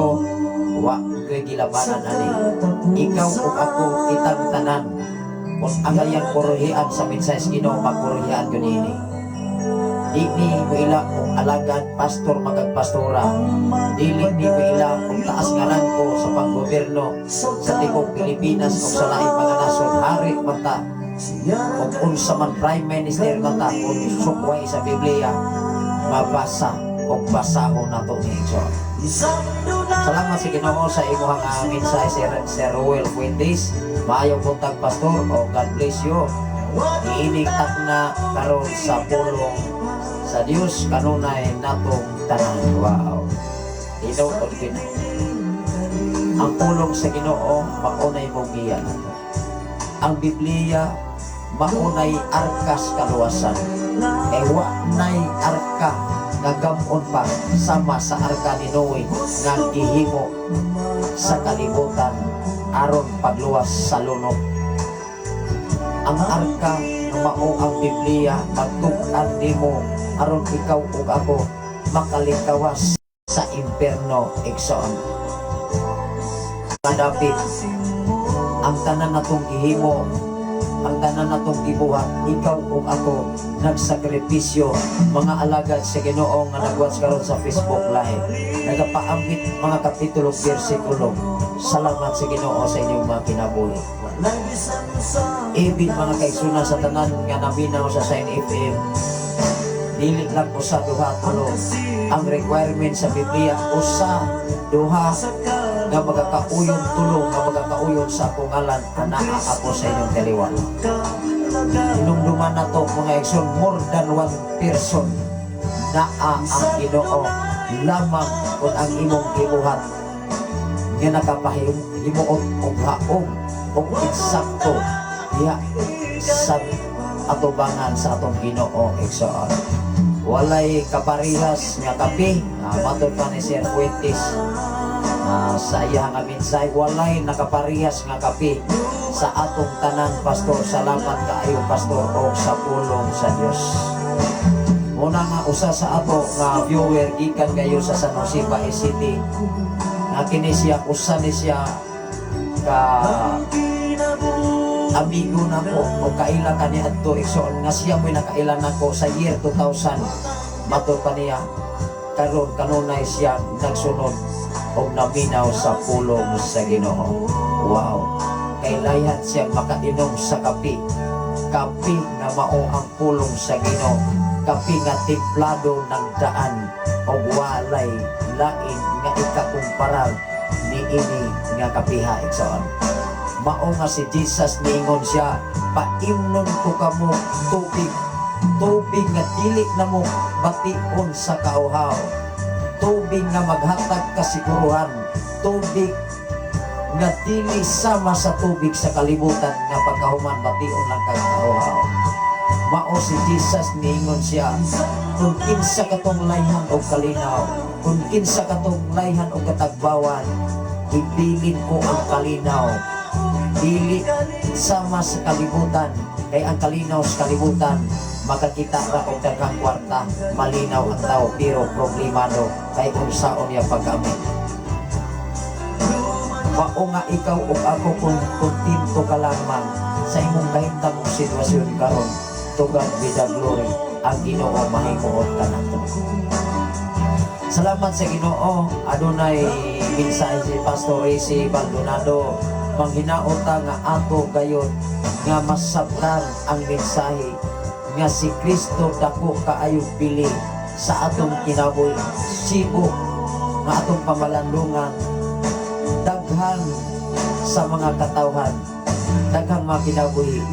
Wa ko'y gilabanan ani ikaw ug ako itang tanan. Kung ang iyang kuruhian sa mensahe sa Ginoo, magkuruhian yun ini. Di ni mo ila kung alagad, pastor magagpastora. Dili ni mo ila kung taas nga rangko sa panggobyerno sa tibuok Pilipinas o sa laing mga nasod, hari man ta o unsa man prime minister man ta, kung sukway sa Biblia, mabasa o basahon nato ni Igsoon. Salamat sa Ginoo sa imong mensahe, Sir Ruel Fuentes. Maayong buntag, pastor, o God bless you. Niining takna karon sa pulong sa Dios kanunay natong tanan. Wow. Tinuod gyud na. Ang pulong sa Ginoo maunay mong giya nato. Ang Biblia maunay arkas kaluwasan. Kay wa nay arka nga gam-on pa sama sa arka ni Noe nga gihimo sa kalibutan aron pagluwas sa lunok. Ang arka nga mao ang Biblia, magtug-an nimo aron ikaw ug ako makalikawas sa impierno, igsoon. Kadapit ang tanan natong gihimo, ang tanan natong gibuhat, ikaw ug ako nagsakripisyo, mga alagad sa Ginoo nga nagwatch karon sa Facebook Live, nagapaambit mga kapitulo, bersikulo. Salamat sa Ginoo sa inyong mga kinabuhi. Ibig mga kaigsunan, sa tanan nga naminaw sa Sign FM, dili lang usa, duha, tulo. Ang requirement sa Biblia, usa, duha nga magakauyon, tulo nga magakauyon sa akong ngalan, anaa ako sa inyong kaliwa. Hinumduman na to, mga igsoon, more than one person, naa ang Ginoo lamang kung ang imong gibuhat nga nakapahimuot og haom og eksakto diha sa atubangan sa atong Ginoo, igsoon. Walay kaparehas nga kape. Matod pa ni Sir Fuentes sa iya nga mensahe, walay nakaparehas nga kape sa atong tanan, pastor. Salamat kaayo, pastor, og sa pulong sa Dios. Muna nga usa sa ato nga viewer gikan kayo sa San Jose Bae City nga kini siya, usa ni siya ka amigo nako o kaila kani adto, igsoon, nga siya mo'y nakaila nako sa year 2000. Matod pa niya, karon kanunay siya nagsunod og naminaw sa pulong sa Ginoo. Wow, kay layhan siya makainom sa kape, kape nga mao ang pulong sa Ginoo, kape nga timplado ng daan og walay lain nga ikakumparar niini nga kapiha, igsoon. Mao nga si Jesus niingon siya, "Paimnon ko kamo tubig, tubig nga dili namo bation sa kauhaw, tubig nga maghatag kasiguruhan, tubig nga dili sama sa tubig sa kalibutan nga pagkahuman bation lang kag kauhaw." Mao si Jesus niingon siya, kung kinsa katong layhan og kalinaw, kung kinsa katong layhan og katagbawan, ibilin ko ang kalinaw, dili sama sa kalibutan, kay ang kalinaw sa kalibutan, makakita ra og daghang kwarta, malinaw ang tao pero problemado kay unsaon niya paggamit. Mao nga ikaw ug ako, kung kontento ka lamang sa imong kahimtang sitwasyon karon, to God be the glory, ang Ginoo mahimuot kanato. Salamat sa Ginoo. Adunay mensahe si Pastor Racy Baldonado. Manghinaot ta nga ato gayon nga masabtan ang mensahe nga si Kristo dako kaayong bili sa atong kinabuhi, sibo nga atong pamalandungan. Daghan sa mga katawhan, daghang mga kinabuhi,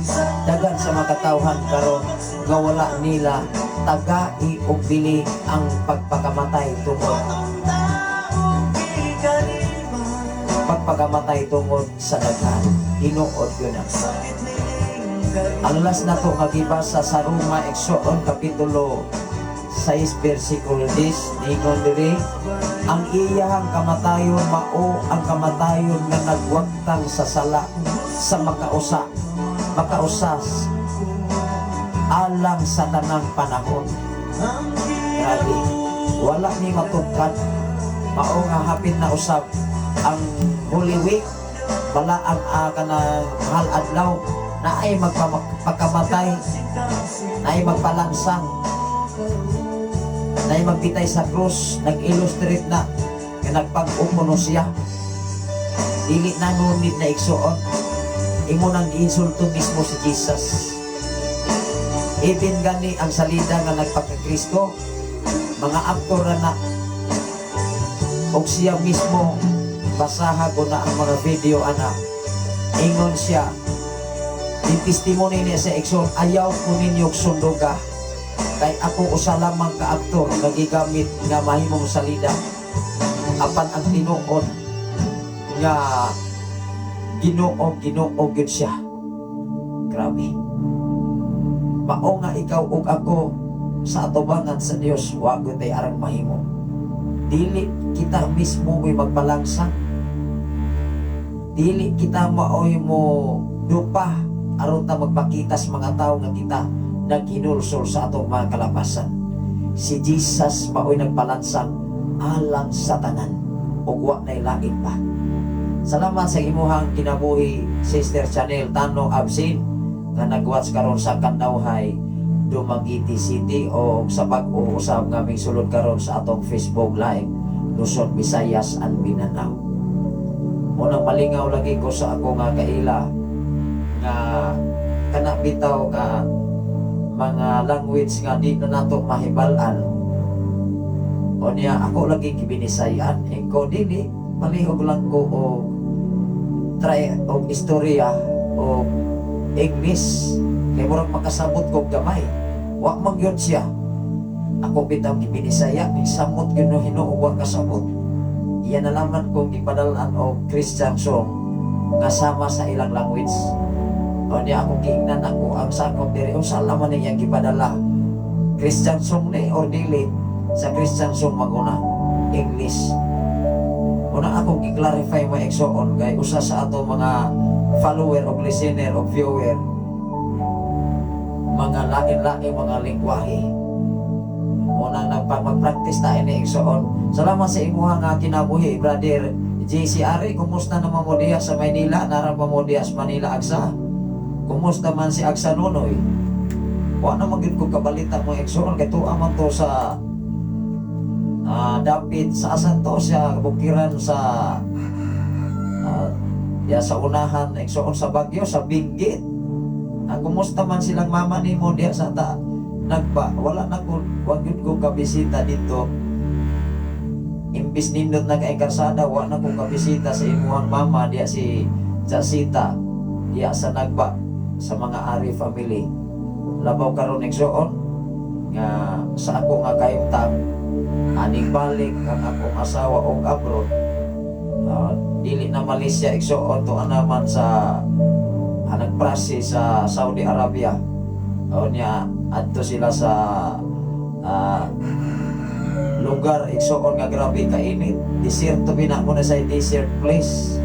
daghan sa mga katawhan karon nga wala nila tagai og bili ang pagpakamatay tungod sa daghan. Tinuod yun ang last na to nga gibasa sa Roma, igsoon, kapitulo 6 versikulo 10. Ningon diri, ang iyahang kamatayon mao ang kamatayon nga nagwagtang sa sala sa makausa makausas alang sa tanang panahon. Grabe, wala ni matugkad. Mao nga hapit na usab ang Holy Week, bala ang kanang mahal adlaw, naay magpakamatay, naay magpalansang, naay magpitay sa krus. Nag-illustrate na nga nagpag-umuno siya. Dili na ngunit na, igsuon, imo nang giinsulto mismo si Jesus. Even gani ang salida nga nagpagka-Kristo, mga aktor na na og siya mismo, basaha ko na ang mga video ana, ingon siya. Di testimony niya sa igsoon, "Ayaw ko ninyo sunduga kay ako usa lamang ka aktor nga gigamit nga mahimong salida, apan ang tinuod nga Ginoo, Ginoo gyud siya." Grabe. Mao nga ikaw ug ako sa atubangan sa Dios, wa gyud tay arang mahimo. Dili kita mismo mo'y magpalangsang. Dili kita maoy mo dupa aron ta magpakita sa mga tao nga kita naghinulsol sa atong mga kalapasan. Si Jesus maoy nagpalansang alang sa tanan ug wa nay lain pa. Salamat sa imuhang kinabuhi, Sister Chanel Tano Absin, nga nagwatch karon sa Kandaw-hay, Dumaguete City, o sa pag-uusap ngaming sulod karon sa atong Facebook Live, Luzon, Visayas and Mindanao. Unang malingaw lagi ko sa ako nga kaila nga kana bitaw nga mga language nga di na nato mahibal-an. O niya ako lagi gibinisayan ko, dili palihog lang ko og try og istorya o English kay murag makasabot ko gamay. Wa man gyud siya. Ako bitaw gibinisaya ni samot gyud no hinuog wa kasabot. Iya nalaman kong gipadalan og Christian song nga sama sa ilang language. O niya ako giingnan ako ang sakop diri, unsa laman niya gipadala, Christian song ni or dili? Sa Christian song maguna English. Una ako gi-clarify, mga igsoon, kay usa sa ato mga follower o listener o viewer, mga lain-lain mga lingwahe. Unang nagpa mag-practice tayo ni igsoon. Salamat sa imuha nga kinabuhi, Brother JC Ari. Kumusta naman mo diya sa Maynila? Nara pa mo diya sa Manila, Agsa? Kumusta man si Agsa Nunoy? Wa na man gyud ko kabalita, mga igsoon, kay tuwa man to sa dapit sa asan to siya bukiran sa ya sa unahan, igsoon, sa Baguio, sa Benguet. Kumusta man silang mama nimo diya sa ta nagba? Wala na ko, wa gyud ko kabisita dito. Imbis nindot na kay karsada, wa na ko kabisita sa imuhang mama diya, si Jasita, diya sa Nagba, sa mga Ari family. Labaw karon, igsoon, nga sa ako nga kahimtang aning balik ang akong asawa og abroad, dili na Malaysia, igsoon, to naman sa nagprase sa Saudi Arabia. O niya adto sila sa lugar, igsoon, nga grabe kainit, desierto bina mo na sa desert place.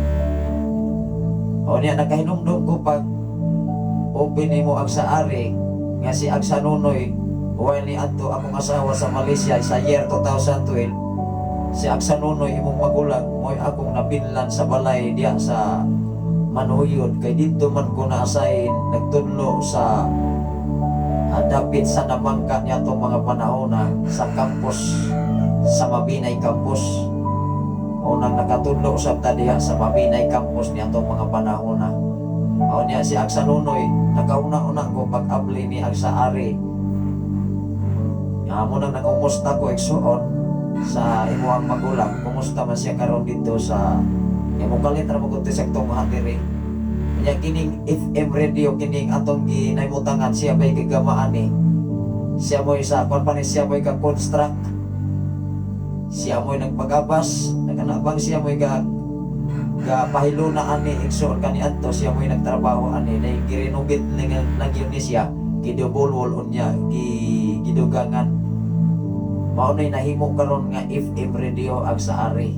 O niya nakahinumdum ko pag open nimo ang sa ari nga si Agsa Nunoy while ni adto akong asawa sa Malaysia sa year 2012. Si Agsa Nunoy, imong magulang, mo'y akong nabinlan sa balay diya sa Manuyod kay didto man ko na-assign nagtudlo sa dapit sa nabangka niya itong mga panahon na sa campus, sa Mabinay Campus. Unang nakatudlo usab ta diha sa Mabinay Campus niya itong mga panahon na. O niya si Agsa Nunoy, nakauna-una ko pag-abli ni Agsa Ari. Nga mo nang nangumusta ko, igsuon, sa imuhang magulang, kumusta man siya karon dito sa imo kalit ra mo sa tunga diri. Nya kining FM radio kining atong ginaimutangan, siya bay gigamaan ni. Siya mo'y sa kwan pa ni, siya mo'y ka-construct. Siya mo'y nagpagabas, naganabang siya mo'y ga ga pahiluna ani, igsoon, kani adto siya mo'y nagtrabaho ani nay girenovate na gyud ni siya, gidouble wall unya gi gidugangan. Mao na'y nahimo karon nga FM radio ang sa ari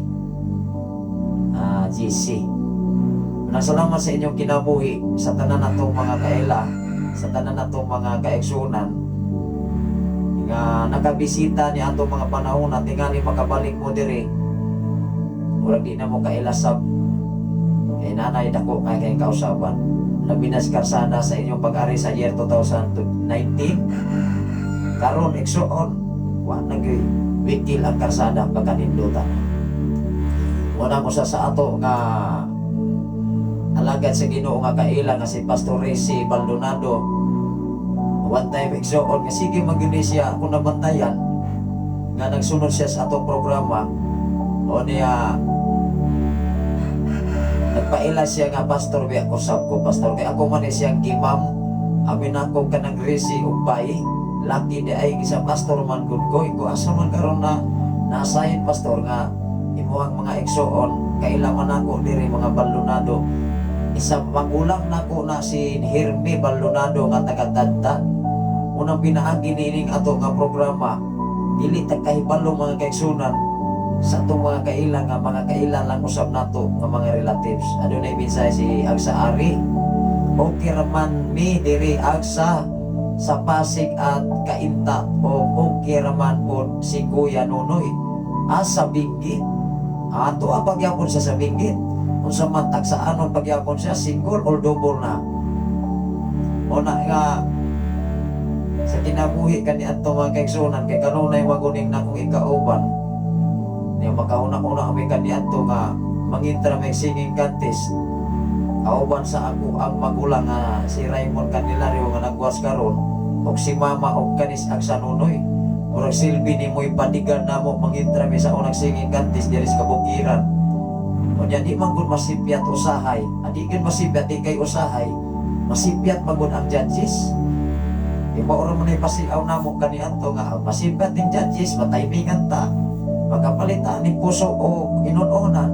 GC. Nasalamat sa inyong kinabuhi sa tanan natong mga kaila, sa tanan natong mga kaigsunan nga nakabisita ni atong mga panahon na tingali makabalik mo diri, murag di na mo kailasab kay nanay dako kay kay kausaban, labi na sa karsada sa inyong pag-ari sa year 2019. Karon, igsoon, wa na gyud wikil ang karsada pagkanindutan. Unang usa sa ato nga alagad sa Ginoo nga kaila nga si Pastor Resi Baldonado, one time, igsoon, nga sige man gyud ni siya akong nabantayan nga nagsunod siya sa atong programa. O niya Nagpaila siya nga pastor biya ko sab ko pastor kay ako man ni siyang gimam. Abi nako kanang resi ug bayi. Laki di ay sa pastor man gud ko. Iko asa man karon na nasayin, pastor, nga imuhang mga igsoon kaila man ako diri mga Baldonado. Isa magulang nako na si Hermie Baldonado nga taga Tadtad. Unang pinaagi niining ato nga programa, dili ta kahibalo, mga kaigsunan, sa atong mga kaila nga mga kaila lang usab nato nga mga relatives. Adunay mensahe si Agsa Ari. Okay raman mi diri, Agsa, sa Pasig at Kainta o okay raman po si Kuya Nonoy. Asa Benguet. Ato ang pagyapon siya sa Benguet. Unsa man tagsaanon pagyapon siya, single or double na? O na nga sa kinabuhi kani adto, mga kaigsunan, kay kanunay maguning nakong ikauban niya, makahuna-una kami kani adto nga mangintra may singing contest kauban sa ako ang magulang nga si Raymond Candelario nga nagwas karon og si mama og kanis ang sanunoy. Murag silbi ni mo'y bodyguard namo mangintra mi sa unang singing contest diri sa kabukiran. Unya di man gud masipyat usahay, adi gud masipyat, di kay usahay masipyat man gud ang judges. Di ba ora man ay pasiaw namo kaniadto nga masipyat ning judges, mataymingan ta. Makapalit ni puso o inunonan.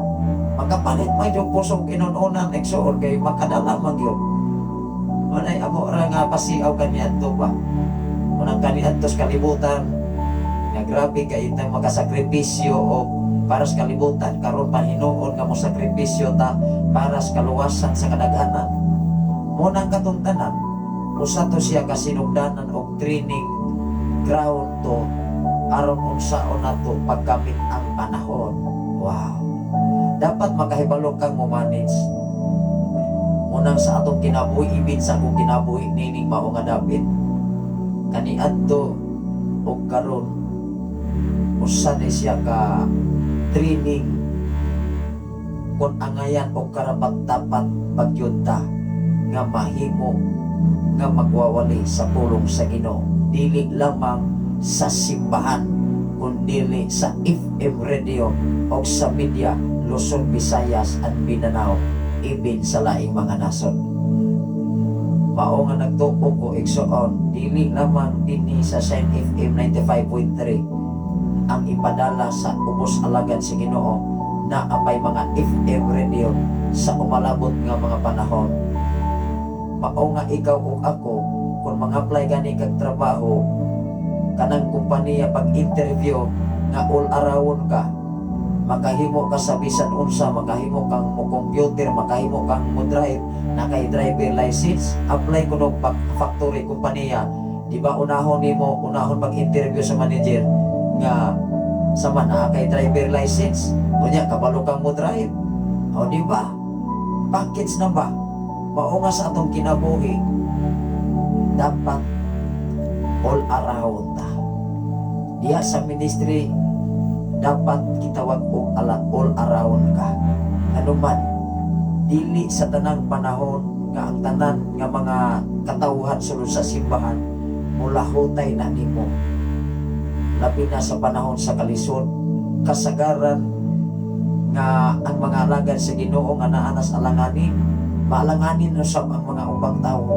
Makapalit man yung puso o inunonan, igsuon, kay makadala man gyud. Manay amo ra nga pasiaw kaniadto ba. Unang kaniadto sa kalibutan nga grabe kay itang makasakripisyo o para sa kalibutan, karon pa hinuon nga mo sakripisyo ta para sa kaluwasan sa kadaghanan. Mo nang katong tanan usa to siya kasinugdanan og training ground to aron unsaon nato paggamit ang panahon. Wow. Dapat makahibalo kang mo manage. Unang sa atong kinabuhi, ibig sa akong kinabuhi nining mao nga dapit. Kaniadto og karon, usa ni siya ka training kung angayan og karapat dapat pagyud ta nga mahimo nga magwawali sa pulong sa Ginoo, dili lamang sa simbahan kundili sa FM radio o sa media Luzon, Visayas at Mindanao, ibin sa laing mga nasod. Mao nga nagtuo ko, igsoon, dili lamang dinhi sa Shine FM 95.3 ang ipadala sa ubos alagad sa Ginoo na apay mga FM radio sa umalabot nga mga panahon. Mao nga ikaw ug ako, kung mga apply gani kag trabaho kanang kompanya, pag interview nga all around ka, makahimo ka sa bisan unsa, makahimo kang mo computer, makahimo kang mo drive, nakay driver license, apply ko og factory kompanya, di ba unahon nimo, unahon pag interview sa manager nga sama naa kay driver license, unya kabalo kang mo drive, o di ba package na ba? Mao nga sa atong kinabuhi dapat all around ta. Diha sa ministry dapat gitawag og ala all around ka. Anuman dili sa tanang panahon nga ang tanan nga mga katawhan sulod sa simbahan mulahutay na nimo, labi na sa panahon sa kalisod. Kasagaran nga ang mga alagad sa Ginoo nga naa nas alanganin, maalanganin usab ang mga ubang tawo,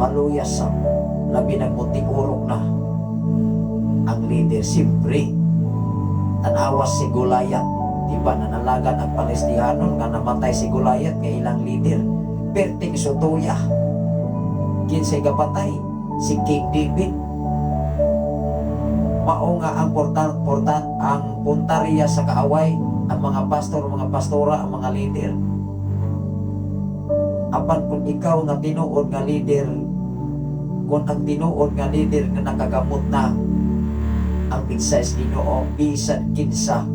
maluya sab, labi nag urok na ang leader. Siyempre, tanawas si Goliath, di ba nanalagan ang Palestihanon nga namatay si Goliath nga ilang leader, perting sutuya. Kinsay gapatay? Si King David. Mao nga ang porta, porta, ang puntarya sa kaaway, ang mga pastor, mga pastora, ang mga leader. Apan kung ikaw nga tinuod nga leader, kung ang tinuod nga leader nga nakagamot na ang mensahe sa Ginoo, bisan kinsa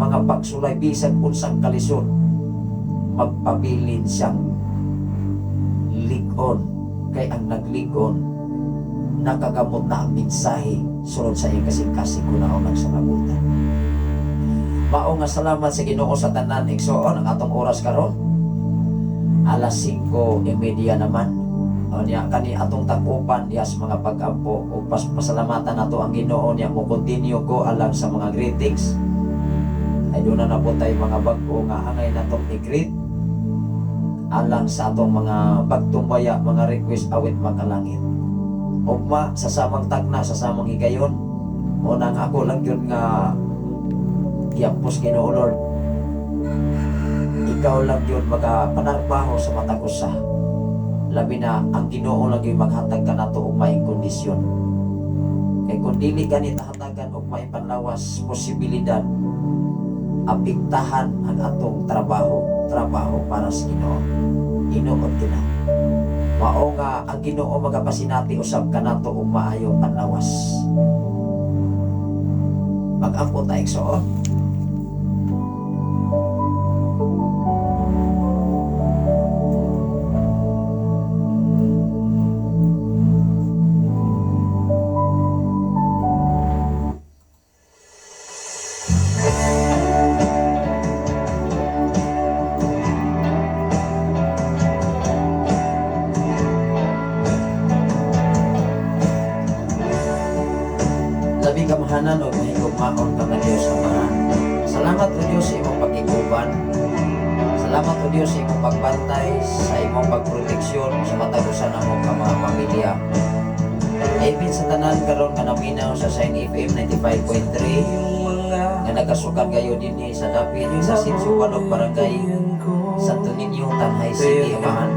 mga pagsulay, bisan unsang kalisod, magpabilin siyang lig-on kay ang naglig-on nakagamot na ang mensahe sulod sa iyang kasing-kasing kunaon sa labutan. Mao nga salamat sa Ginoo sa tanan, igsoon. Ang atong oras karon alas 5:30 naman. O niya kani atong takupan diha sa mga pag-ampo ug pasalamatan nato ang Ginoo niya. Mo continue ko alang sa mga greetings. Ay duna na po tayo mga bag-o nga angay natong i-greet alang sa atong mga pagtumbaya, mga request awit makalangit. Ugma sa samang tagna, sa samang higayon, unang ako lang yun nga giampos Ginoo Lord. Ikaw lang yun makapanarbaho sa matag usa. Labi na ang Ginoo lang yun maghatag kanato og maayong kondisyon. Kay kung dili gani hatagan og maayong panlawas, posibilidad apektahan ang atong trabaho, trabaho para sa Ginoo. Hinuot kina. Mao nga ang Ginoo magapasinati usab kanato og maayong panlawas. Mag-ampo ta, igsoon. Labing kamahanan o mahigugmaon ka nga Diyos Amahan. Salamat o Diyos sa imong pag-iguban. Salamat o Diyos sa imong pagbantay, sa imong pagproteksyon sa matag usa namo ka mga pamilya. Ibin sa tanan karon nga naminaw sa Shine FM 95.3 nga nagkasukan kayo dinhi sa dapit sa Sitio Banog, Barangay Santo Niño, Tanjay City, Amahan.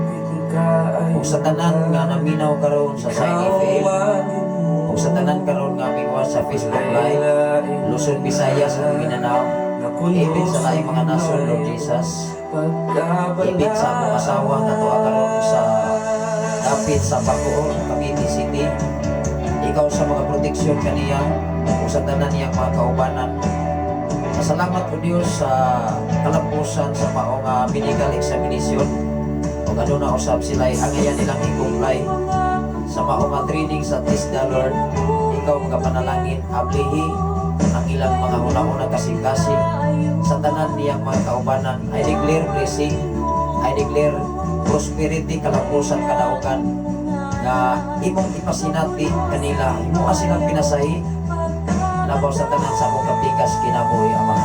Ug sa tanan nga naminaw karon sa Shine FM, ug sa tanan karon nga mingwa sa Facebook Live, Luzon, Visayas ug Mindanao, ibig sa laing mga nasod, Lord Jesus, ibig sa akong asawa nga tuwa karon sa dapit sa Bacoor, Cavite City. Ikaw sa mga proteksyon kaniya ug sa tanan niyang mga kaubanan. Pasalamat o Dios sa kalampusan sa mao nga medical examination ug aduna usab sila angayan nilang i-comply sa mao nga training sa TISDA, Lord. Ikaw mga panalangin, ablihi ang ilang mga huna-huna, kasing-kasing sa tanan niyang mga kaubanan. I declare blessing, I declare prosperity, kalampusan, kadaugan nga imong ipasinati kanila, imo silang pinasahi labaw sa tanan sa among kapikas kinabuhi, Ama,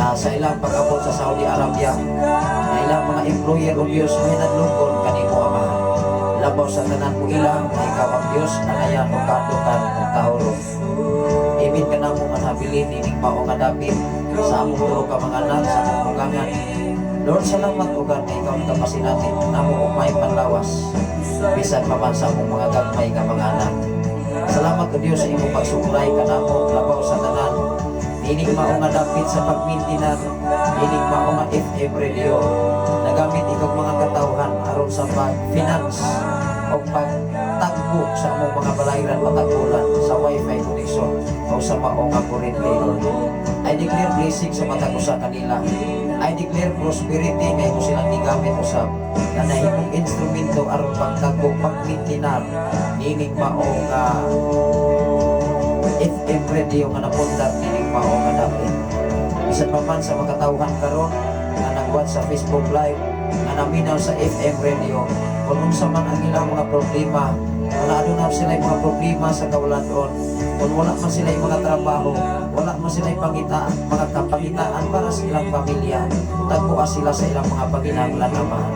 nga sa ilang pag-abot sa Saudi Arabia nga ilang mga employer o Diyos mahinadlokon kanimo, Ama. Labaw sa tanan mo ilang nga ikaw ang Diyos angayan o kadukan o tahoron. Ibig ka namo nga nabilin ining mao nga dapit sa among tulo ka mga anak sa among bugangan. Lord, salamat ugan nga ikaw nagapasinati namo og may panlawas bisan pa man sa among mga gagmay nga mga anak. Salamat o Dios sa imong pagsuklay kanamo labaw sa tanan nining mao nga dapit sa pagmintinar nining mao nga FM radio. Nagamit ikaw mga katawhan aron sa pag-finance o pagtagbo sa among mga balayran matagbulan sa wifi connection o sa mao nga kuryente, Lord. I declare blessing sa matag usa kanila. I declare prosperity nga imo silang gigamit usab na nahimong instrumento aron pagtagbo, pagmintinar nining mao nga FM radio nga napundar nining mao nga dapit. Bisan pa man sa makatawhan karon nga nagwat sa Facebook Live, nga naminaw sa FM radio, kung unsa man ang ilang mga problema, kung aduna sila mga problema sa kawalan-on, kung wala man sila mga trabaho, wala man sila pangita, mga kapangitaan para sa ilang pamilya, tagpuas sila sa ilang mga panginahanglan, Amahan.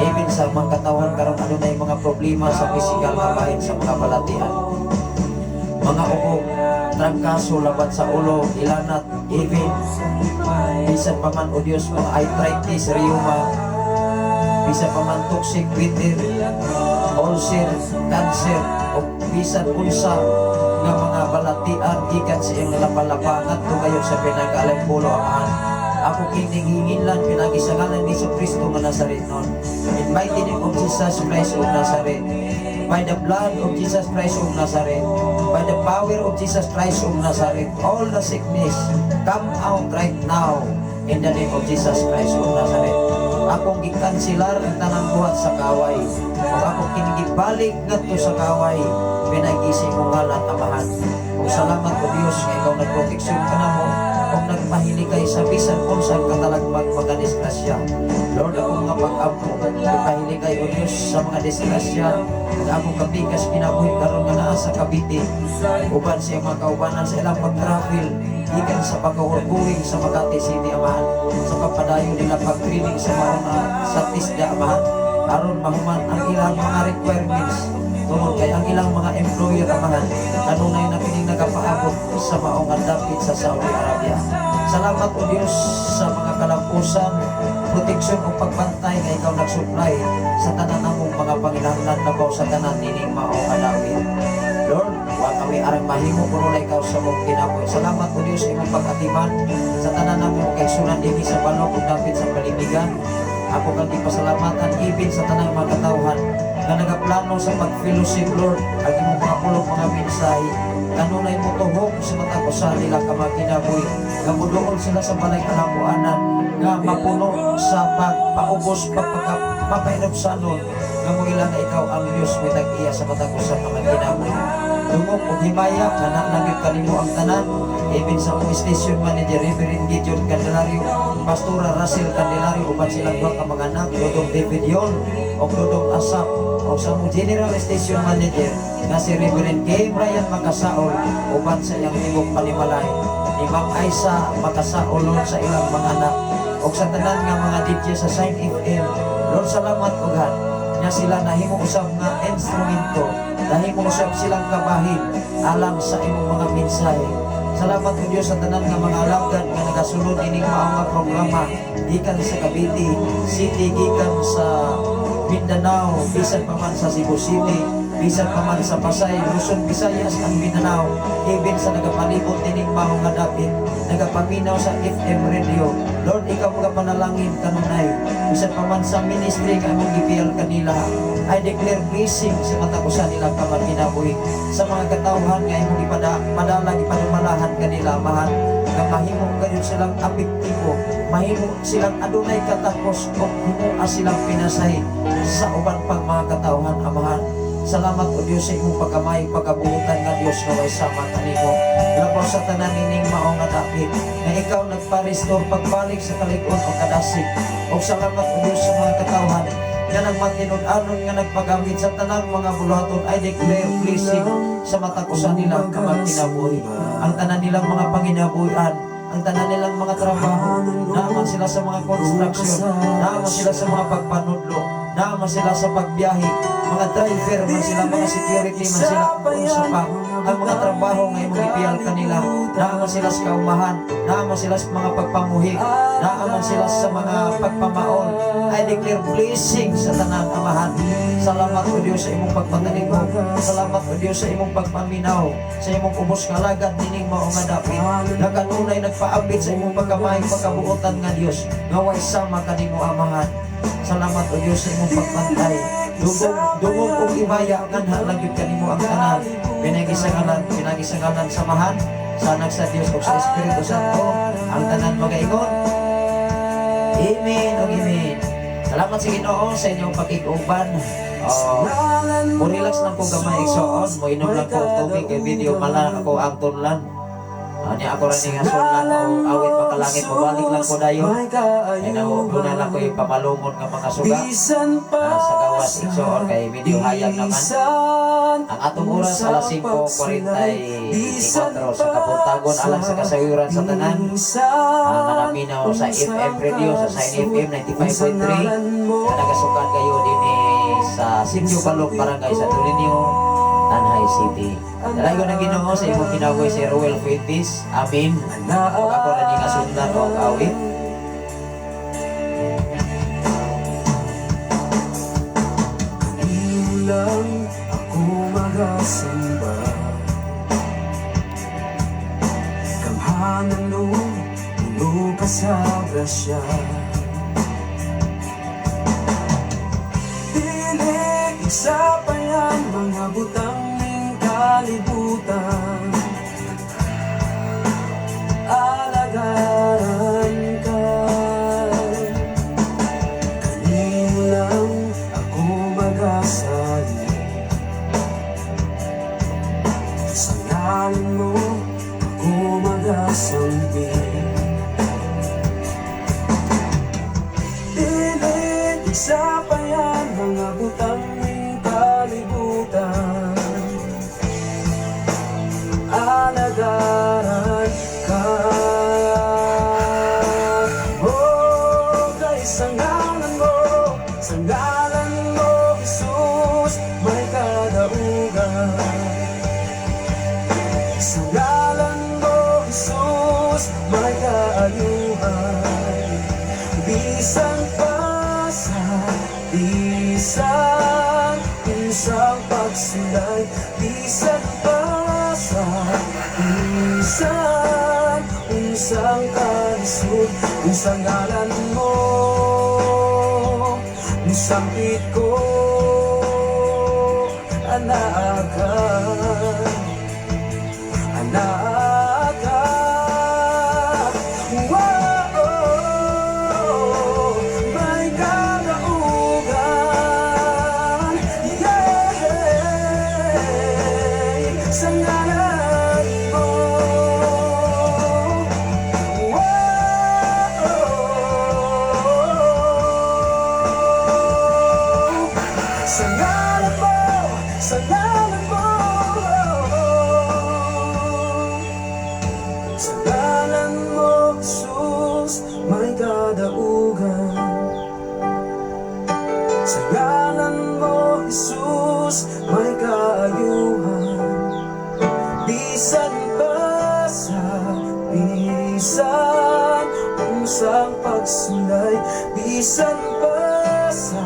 Even sa mga katawhan karon adunay mga problema sa physical nga bahin sa mga balatian, mga ubo, trangkaso, labat sa ulo, ilanat, even bisan pa man o Diyos mga arthritis, rheuma, bisan pa man toxic bitter, ulcer, cancer, o bisan unsa nga mga balatian gikan sa iyang lapa-lapa ngadto kayo sa pinagaalang pulo, Amahan. Ako kining hinginlan pinagi sa ngalan ni Kristo nga Nazarenon. In mighty name of Jesus Christ of Nazareth. By the blood of Jesus Christ of Nazareth. By the power of Jesus Christ of Nazareth. All the sickness come out right now in the name of Jesus Christ of Nazareth. Akong gikansilar ang tanang buhat sa kaway. Ug akong kinigibalik ngadto sa kaway. Pinagi sa imong ngalan, Amahan. Ug salamat o Dios nga ikaw nagproteksyon kanamo ug nagpahilikay sa bisan unsang katalagman, mga disgrasya. Lord, akong mga pag-ampo, ipahilikay o Dios sa mga disgrasya nga akong kapikas kinabuhi karon nga naa sa Cavite. Uban siya mga kaubanan sa ilang pag-travel. Gikan sa pag-ongoing sa Makati City, Amahan, sa pagpadayon nila pag-training sa mga sa TESDA, Amahan, aron mahuman ang ilang mga requirements tungod kay ang ilang mga employer, Amahan, kanunay na kining nagapaabot sa maong nga dapit sa Saudi Arabia. Salamat, O Dios, sa mga kalampusan, proteksyon o pagbantay nga ikaw nagsupply sa tanan namong mga panginahanglan labaw sa tanan nining mao nga dapit. Lord, wa kami arang mahimo kuno na ikaw sa mong kinabuhi. Salamat, O Dios, sa imong pag-atiman sa tanan namong kaigsunan dinhi sa balok ug dapit sa palimigan. Ako kang gipasalamatan even sa tanang mga katawhan nga nagaplano sa pag-fellowship, Lord, ang imong mga pulong, mga mensahe. Kanunay mo tuhok sa matag usa nila ka mga kinabuhi. Nga muduol sila sa balay kalambuanan nga mapuno sa pagpaubos, pagpagka mapahinubsanon nga moila nga ikaw ang Dios may tag-iya sa matag usa ka mga kinabuhi. Dungog og himaya nga nalanggit kanimo ang tanan, even sa among station manager, Reverend Gideon Candelario, Pastora Russell Candelario, uban silang duha ka mga anak, Dodong David Yon ug Dodong Asap, ug sa among general station manager nga si Reverend K. Brian Makasaol uban sa iyang tibok panimalay ni Ma'am Aisa Makasaol, Lord, sa ilang mga anak ug sa tanan nga mga DJ sa Sign FM. Lord, salamat ug God nga sila nahimo usab nga instrumento, nahimo usab silang kabahin alang sa imong mga mensahe. Salamat, O Diyos, sa tanan nga mga alagad nga nagasulod ining mao nga programa gikan sa Cavite City, gikan sa Mindanao, bisan pa man sa Cebu City, bisan pa man sa Pasay, Luzon, Visayas, ang Mindanao, even sa nagapalibot ining mao nga dapit, nagapaminaw sa FM radio. Lord, ikaw mga panalangin kanunay, bisan pa man sa ministry nga among gibiyal kanila. I declare blessing sa matag usa nila ka mga kinabuhi, sa mga katawhan nga imong ipada padala, gipadumalahan kanila, Amahan, nga mahimo gayud silang apektibo, mahimo silang adunay katakos o himoa silang pinasahi sa uban pang mga katawhan, Amahan. Salamat, O Dios, sa imong pagkamay, pagkabuhutan nga Dios nga way sama kanimo. Labaw sa tanan ining mao nga dapit nga ikaw nagpa-restore pagbalik sa kalig-on o kadasig. O salamat, O Dios, sa mga katawhan nga nagmatinud-anon nga nagpagamit sa tanang mga buluhaton. I declare blessing sa matag usa nila ka mga kinabuhi. Ang tanan nilang mga panginabuhian, ang tanan nilang mga trabaho, naaman sila sa mga construction, naaman sila sa mga pagpanudlo, naaman sila sa pagbiyahe, mga driver man sila, mga security man sila, unsa pa ang mga trabaho nga imong gipiyal kanila, naaman sila sa kaumahan, naaman sila sa mga pagpamuhi, naaman sila sa mga pagpamaol. I declare blessing sa tanan, Amahan. Salamat, O Diyos, sa imong pagpatalikod. Salamat, O Diyos, sa imong pagpaminaw, sa imong ubos nga alagad nining mao nga dapit nga kanunay nagpaabit sa imong pagkamay, pagkabuotan nga Dios nga way sama kanimo, Amahan. Salamat, O Diyos, sa imong pagbantay. Dungog, dungog og himaya nganha lang gyud kanimo ang tanan. Pinagi sa ngalan, pinagi sa ngalan sa Amahan, sa Anak sa Dios ug sa Espiritu Santo. Ang tanan magaingon, "Amen ug amen." Salamat sa Ginoo sa inyong pakig-uban. Oh, mo relax lang ko gamay, igsoon, mo inom lang ko og tubig kay video mala ako ang tunlan. Anya ako ra ni nga sunlan o awit makalangit, mobalik lang ko dayon. Ay na lang ko yung pamalumon nga mga suga. Sa gawas, igsoon, kay video hayag naman. Ang atong oras alas 5:44 sa kabuntagon alang sa kasayuran sa tanan. Ang naminaw sa FM radio sa Sign FM 95.3 nga nagasukan kayo dinhi sa Sitio Balok, Barangay Santo Niño, Tanjay City. Dalago ng Ginoo sa imong kinabuhi si Ruel Fuentes. Amin. Ug ako ra ni nga sundan og awit. Kanino lang ako magasamba? Gamhanan o puno ka sa grasya. Dili isapayan mga butang ning kalibutan. Alagaran ka. Kanino lang ako magasali? Sa ngalan mo ako magasampi. Dili isapayan mga butang ning kalibutan. Alagaran ka. Bisan unsang pagsulay, bisan pa sa bisan unsang kalisod, kung sa ngalan mo musampit ko, anaa ka, anaa ka. Whoa, may kadaugan. Yeah, sa ngalan mo. Whoa, sa ngalan mo, sa ngalan mo. Sa ngalan mo, Jesus, may kadaugan. Sa ngalan mo, Jesus, may kaayuhan. Bisan pa sa bisan unsang pagsulay, bisan pa sa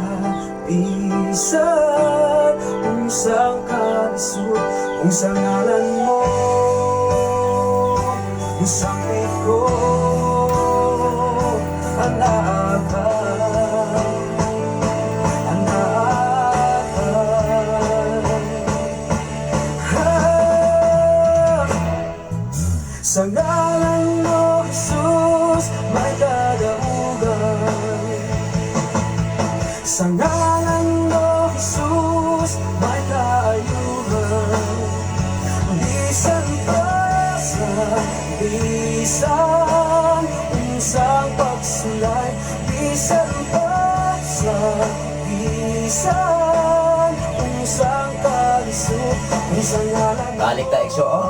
bisan unsang kalisod, kung sa ngalan mo musampit ko, anaa ka, anaa ka. Ah! Sa ngalan mo, Jesus, may kadaugan. Sa ngalan mo, Jesus, may kaayuhan. Bisan pa sa bisan unsang pagsulay, bisan pa sa bisan unsang kalisod, kung sa ngalan Balik ta, igsoon.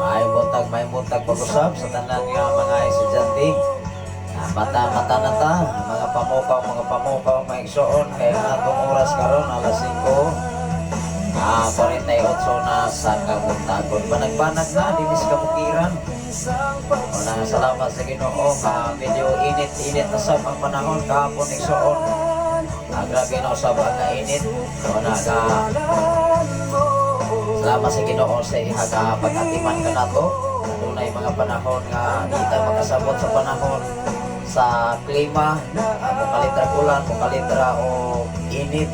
Maayong buntag pag-usab sa tanan nga mga estudyante. Ah, mata-mata na ta, mga pamukaw, mga igsoon, kay ang atong oras karon alas 5 48 na sa kabuntagon. Banag-banag na dinhi sa kabukiran. Una nga salamat sa Ginoo nga medyo init-init na sab ang panahon kahapon, igsoon. Ah, grabe na usab ang init. Una nga salamat sa Ginoo sa iha nga pag-atiman kanato. Adunay mga panahon nga di ta makasabot sa panahon sa klima, mokalitra ulan, mokalitra o init.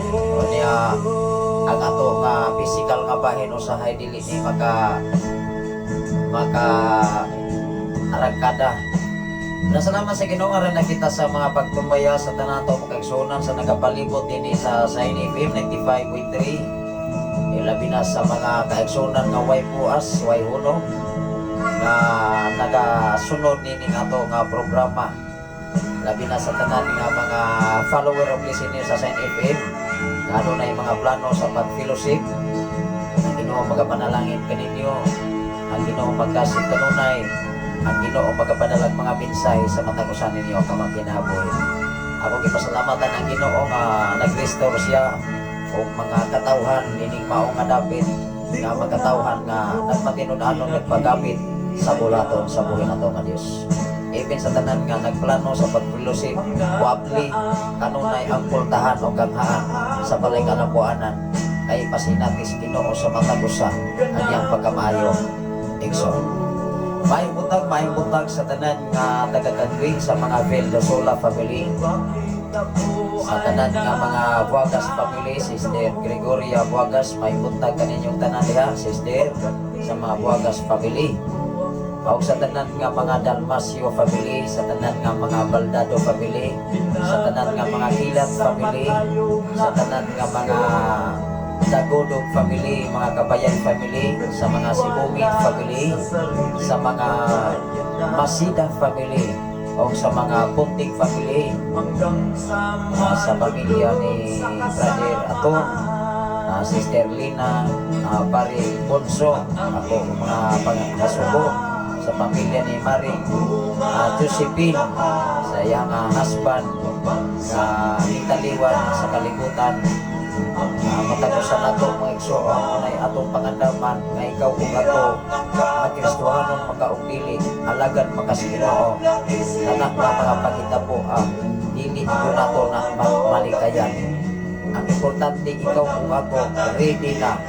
O niya ang ato nga physical nga bahin usahay dili ni maka maka arangkada. Nasalamat sa Ginoo nga nakita sa mga pagtumbaya sa tanan to mga kaigsuonan sa nagapalibot dinhi sa Shine FM 95.3. Labi na sa mga kaigsuonan nga way puas, way hunong nga nagasunod nining ato nga programa. Labi na sa tanan nga mga follower of listener sa Shine FM nga adunay mga plano sa pag-fellowship. Ang Ginoo magapanalangin kaninyo. Ang Ginoo magkasig kanunay. Ang Ginoo magapadalag mga mensahe sa matag usa ninyo ka mga kinabuhi. Ako gipasalamatan ang Ginoo nga nag-restore siya og mga katawhan ining mao nga dapit nga mga katawhan nga nagmatinud-anon nagpagamit sa bulaton sa buhi nato nga Dios. Even sa tanan nga nagplano sa pag-fellowship, wabli kanunay ang pultahan o ganghaan sa balay kalambuanan kay pasinati sa Ginoo sa matag usa ang iyang pagkamaayo, igsoon. Maayong buntag sa tanan nga taga-Tagwi, sa mga Vildosola family, sa tanan nga mga Buagas family, Sister Gregoria Buagas, maayong buntag kaninyong tanan diha, Sister, sa mga Buagas family. Ug sa tanan nga mga Dalmasio family, sa tanan nga mga Baldado family, sa tanan nga mga Kilat family, sa tanan nga mga Dagodog family, mga Kabayan family, sa mga Sibungit family, sa mga Masida family, o sa mga Punting family, sa pamilya ni Brother Aton, Sister Lina, Pare Bonso, ako mga panghasubo, sa pamilya ni Maring Josephine, sa iyang husband nga gitaliwan sa kalibutan. Matag usa nato, mga igsoon, unay atong pangandaman nga ikaw ug ako makristohanon makaupili alagad maka sa Ginoo. Tanan nga mga panghitabo dili ko nato na malikayan. kamatayan. Ang importante, ikaw ug ako ready na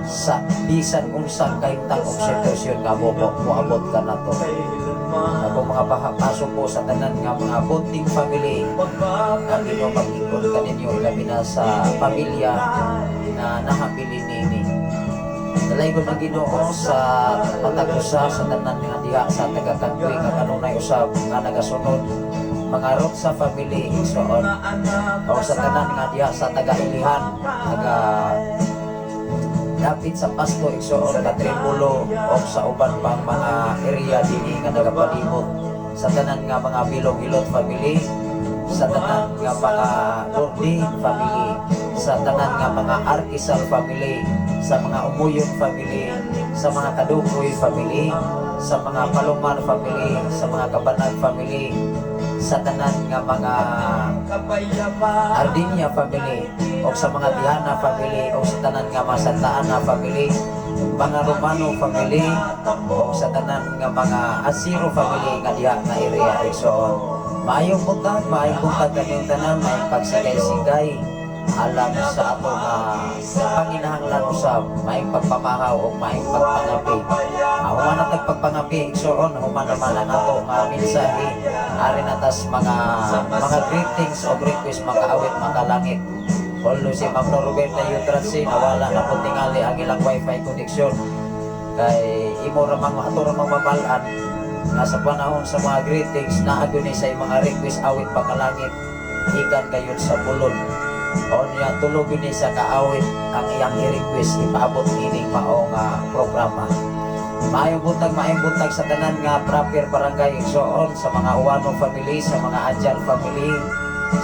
sa bisan unsang kahimtang og sitwasyon nga mo moabot ka nato. Ako mga paso po sa tanan nga mga bunting family, ang Ginoo maglingkod kaninyo, ilabi na sa pamilya na nahabilin nini. Dalaygon ang Ginoo sa matag usa sa tanan nga diha sa taga-Kanduy nga kanunay usab nga nagasunod, mga sa family, igsoon, o sa tanan nga diha sa taga-Ilihan, taga dapit sa Pasto, igsoon, Katribulo o sa uban pang mga area dinhi nga nagapalibot, sa tanan nga mga Bilong Hilot family, sa tanan nga mga Gordi family, sa tanan nga mga Arkisal family, sa mga Umuyon family, sa mga Kadukoy family, sa mga Palomar family, sa mga Kabanag family, sa tanan nga mga Ardinia family, o sa mga Diana family, o sa tanan nga mga Santa Ana family, mga Romano family, o sa tanan nga mga Asiro family nga diha nga area, igsoon. Maayong buntag, maayong buntag kanyong tanan, maayong pagsigay-sigay alang sa ato nga panginahanglan usab, maayong pagpamahaw o maayong pagpangapi. Human na tag pagpangapi, igsoon, human naman ang ato nga mensahe. Ari na tas mga greetings o request, makaawit makalangit. Although si Ma'am Roberta Yutransi, nawala na po tingali ang ilang wifi connection. Kay imo ramang ato ramang mabal-an nga sa panahon sa mga greetings naa gyud ni sa mga request awit pakalangit gikan kayon sa pulon. O niya tulog gyud ni sa kaawit ang iyang i-request ipaabot ining mao nga programa. Maayong buntag sa tanan nga proper barangay, igsoon, sa mga Uwano family, sa mga Anjal family,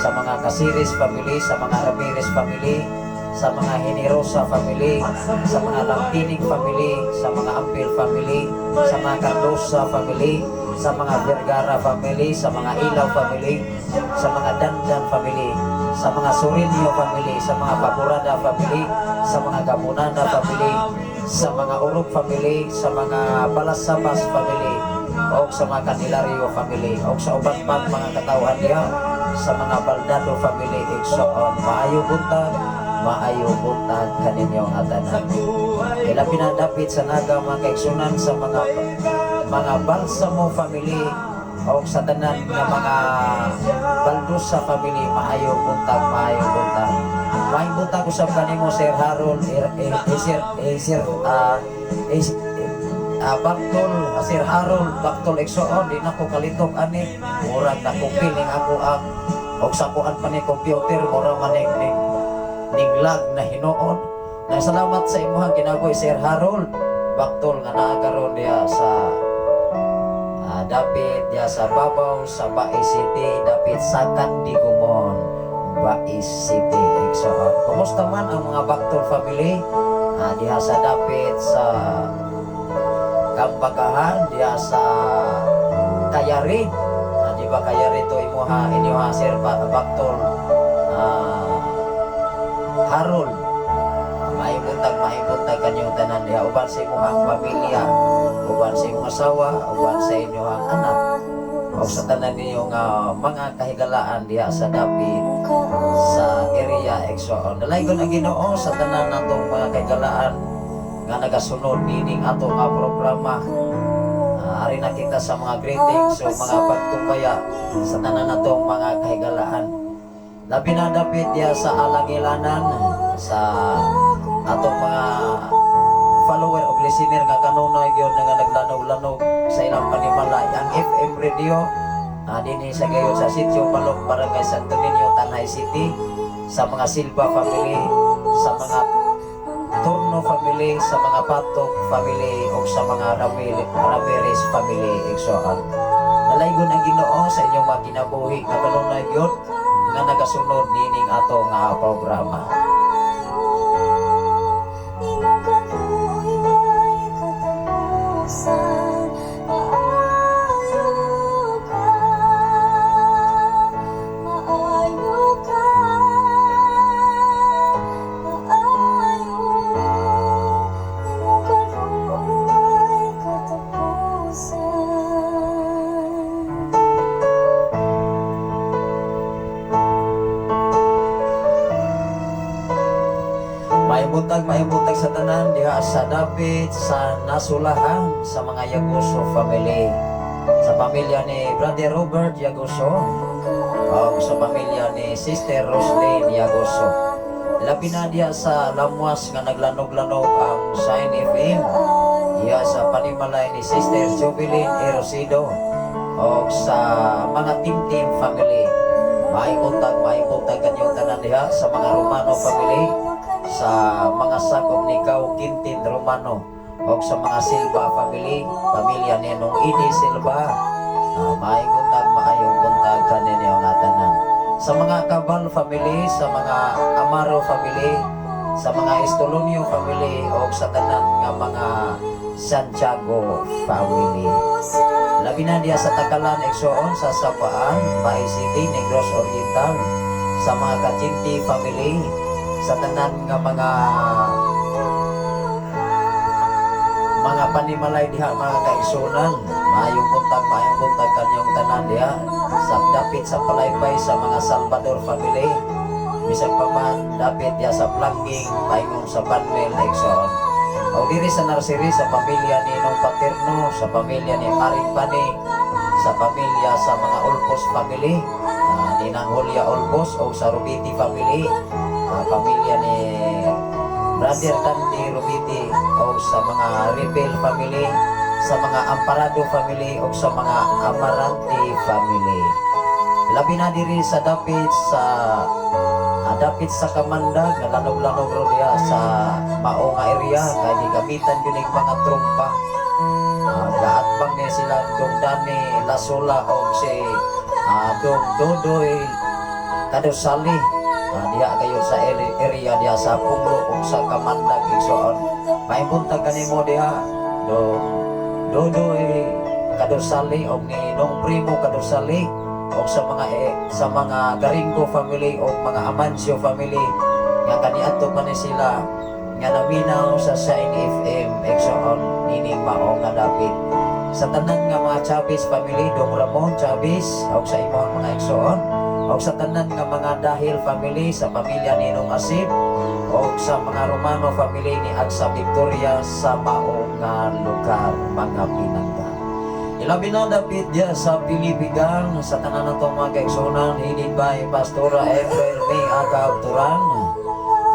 sa mga Casiris family, sa mga Ramirez family, sa mga Generosa family, sa mga Lampining family, sa mga Ampil family, sa mga Cardosa family, sa mga Vergara family, sa mga Ilaw family, sa mga Dandan family, sa mga Surinio family, sa mga Paborada family, sa mga Gamunana family, sa mga Uruk family, sa mga Balasabas family, o sa mga Candelario family, o sa uban pang mga katawhan diha, sa mga Baldado family, igsoon. Maayo buntag kaninyong tanan. Ilabi na dapit sa Naga, mga kaigsunan, sa mga Balsamo family o sa tanan nga mga Baldusa family, maayo buntag, maayo buntag. Maayong buntag usab kanimo, Sir Harold, eh, Sir Baktol, Sir Harold Baktol, igsoon. Di na ko kalitok ani, murag na ko feeling ako ang og sa kuan pa ni computer, mura man ning lag na hinuon. Na salamat sa imuhang kinabuhi, Sir Harold Baktol, nga naa karon diha sa dapit diha sa Babaw sa Bais City, dapit sa Kandigumon, Bais City, igsoon. Kumusta man ang mga Baktol family diha sa dapit sa Kambagahan, diha sa Kayari? Di ba Kayari to imuha inyoha, Sir Baktol Harold? Maayong buntag kanyong tanan diha uban sa imong pamilya, uban sa imong asawa, uban sa inyong anak, o sa tanan ninyo nga mga kahigalaan diha sa dapit sa area, igsoon. Dalaygon ang Ginoo sa tanan natong mga kahigalaan nga nagasunod nining ato nga programa. Ari na kita sa mga greetings o mga pagtumbaya sa tanan natong mga kahigalaan. Labi na dapit diha sa Alangilanan, sa atong mga follower o listener nga kanunay gyud nga naglanog-lanog sa ilang panimalay ang FM radio dinhi sa gayon sa Sitio Balok, Barangay Santo Niño, Tanay City, sa mga Silva family, sa mga Turno family, sa mga Patok family o sa mga Ramirez family, igsoon. Dalaygon ang Ginoo sa inyong mga kinabuhi nga kanunay gyud nga nagasunod nining ato nga programa. Imong kaluoy way katapusan. Maayo ka, maayo ka, maayo. Imong kaluoy way katapusan. Maayong buntag sa tanan diha sa dapit sa Nasulahan, sa mga Yagoso family. Sa pamilya ni Brother Robert Yagoso o sa pamilya ni Sister Roslyn Yagoso. Labi na diha sa Lamwas nga naglanog-lanog ang Shine FM. Diha sa panimalay ni Sister Jubilin Erosido o sa mga Team family. Maayong buntag kanyong tanan diha sa mga Romano family, sa mga sakop ni Gau Quintin Romano o sa mga Silva family, pamilya ni Nong Idi Silva. Maayong buntag kaninyo nga tanan. Sa mga Cabal family, sa mga Amaro family, sa mga Estolonio family o sa tanan nga mga Santiago family. Labi na diha sa Takalan, igsoon, sa Sapaan, Bae City, Negros Oriental, sa mga Kachinti family, sa tanan nga mga panimalay diha, mga kaigsunan. Maayong buntag kanyong tanan diha sa dapit sa Palaypay, sa mga Salvador family, bisan pa man dapit diha sa Plangging paingon sa Panmel, igsoon. O diri sa nursery, sa pamilya ni Nong Paterno, sa pamilya ni Paring Pani, sa pamilya sa mga Ulpos family, Ninang Julia Ulpos, o sa Rubiti family, pamilya ni Brother Tandy Rubiti, o sa mga Rebel family, sa mga Amparado family, o sa mga Amarante family. Labi na diri sa dapit sa Kamanda, nga lanog-lanog ro diha sa mao nga area kay gigamitan gyud ning mga trumpa. Gaatbang ni sila Dong Dani Lasola o si Dong Dodoy Kadosali. Diha kayo sa area diha sa Punglo ug sa Kamandag, igsoon. Maayong buntag kanimo diha, Dong Dodoy Kadosali og ni Nong Primo Kadosali, og sa mga Garingo family o mga Amancio family nga kaniadto pa ni sila nga naminaw sa Shine FM, igsoon, nining mao nga dapit. Sa tanan nga mga Chavez family, Dong Ramon Chavez og sa imong mga igsoon, og sa tanan nga mga Dahil family, sa pamilya ni Nong Asib, og sa mga Romano family ni Agsa Victoria sa mao nga lugar, mga pinangga. Ilabi na dapit diya sa Pilipigan, sa tanan natong mga kaigsunan, headed by Pastora April May Agab Turan.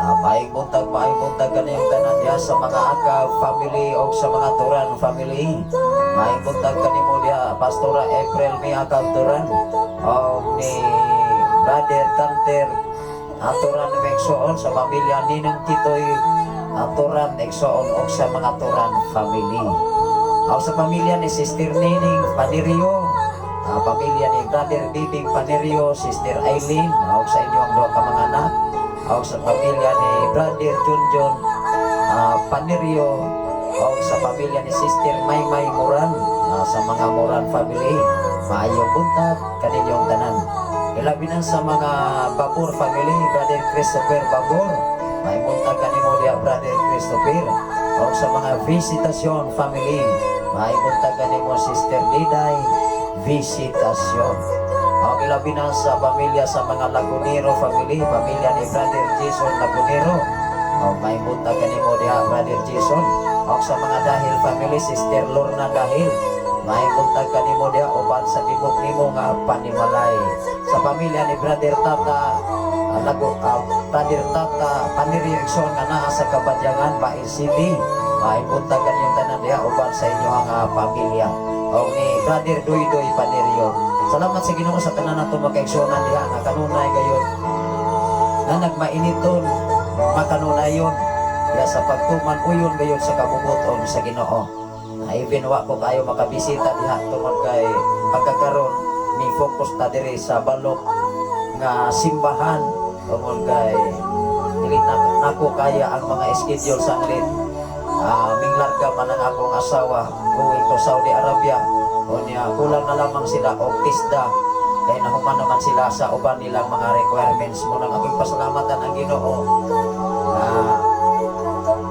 Maayong buntag kaniyong tanan diya sa mga Agab family o sa mga Turan family. Maayong buntag kanimo diya, Pastora April May Agab Turan o ni Brother Tanter Aturan igsoon, sa pamilya Ninong Titoy Aturan, igsoon, o sa mga Turan family. O sa pamilya ni Sister Nining Panirio, pamilya ni Brother Bibing Panirio, Sister Eileen, o sa inyong duha ka mga anak, o sa pamilya ni Brother Junjun Panirio, o sa pamilya ni Sister Maymay Moran, sa mga Moran family, maayong buntag kaninyong tanan. Ilabi na sa mga Babur family, Brother Christopher Babur, maayong buntag kanimo diha, Brother Christopher. O sa mga Visitasyon family, maayong buntag kanimo, Sister Diday Visitasyon. O ilabi na sa pamilya sa mga Lagunero family, pamilya ni Brother Jason Lagunero. O maayong buntag kanimo diha, Brother Jason. O sa mga Dahil family, Sister Lorna Dahil, maayong buntag kanimo diha uban sa tibok nimo nga panimalay. Sa pamilya ni Brother Tata Lago, Brother Tata Panirio, igsoon, nga naa sa Kabadyangan, Bae City. Maayong buntag kanyong tanan diha uban sa inyong pamilya. O ni Brother Doy Doy Panirio. Salamat sa Ginoo sa tanan nato mga kaigsuonan diha nga kanunay gayon na nagmainiton makanunayon diha sa pagtuman uyon gayon sa kabubuton sa Ginoo. Even wa ko kayo makabisita diha tungod kay pagkakaron mi focus ta diri sa balok nga simbahan tungod kay dili na nako kaya ang mga schedule sa anglit. Minglarga man ang akong asawa going to Saudi Arabia. Unya kulang na lamang sila og tisda kay nahuman naman sila sa uban nilang mga requirements. Mo nang akong pasalamatan ang Ginoo na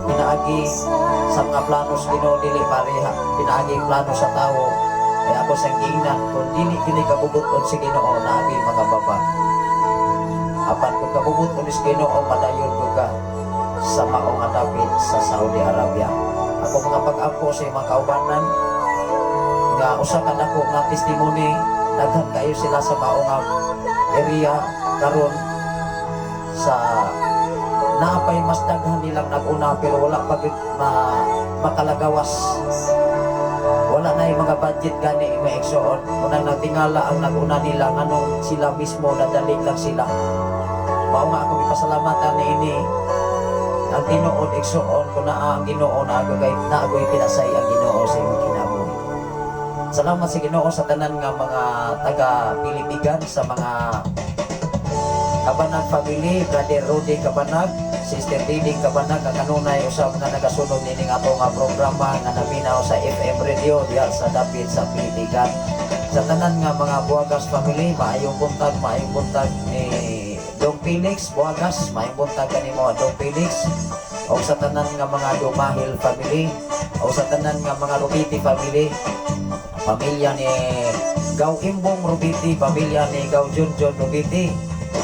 pinaagi sa mga plano sa Ginoo dili pareha pinaagi plano sa tao. Kaya ako sa giingnan, kung dili kini kabubuton sa Ginoo, naagi makababa. Apan kung kabubuton sa Ginoo, padayon ko ka. Sa mao nga dapit sa Saudi Arabia. Ako mga pag-ampo sa imong kaubanan nga usa ka dako nga testimony, daghan kayo sila sa mao nga area karon sa naapay mas daghan nilang nag-una, pero wala pa gyud ma makalagawas, wala na yung mga budget gani, mga igsoon. Unang nagtingala ang nag-una nila nganong sila mismo nadali lang sila. Mao nga ako gipasalamatan ni ini ang tinuod, igsoon, kung naa ang Ginoo, naagoy naagoy pinasay ang Ginoo sa imong kinabuhi. Salamat sa Ginoo sa tanan nga mga taga Pilipigan, sa mga Kabanag family, Brother Rudy Kabanag, Sister Diding Kabanag, ang kanunay usab nga nagasunod nining ato nga programa nga naminaw sa FM radio diha sa dapit sa Pilipigan. Sa tanan nga mga Buagas family, maayong buntag ni Dong Felix Buagas, maayong buntag kanimo, Dong Felix. O sa tanan nga mga Dumahil family, o sa tanan nga mga Rubiti family, pamilya ni Gaw Imbong Rubiti, pamilya ni Gaw Junjun Rubiti,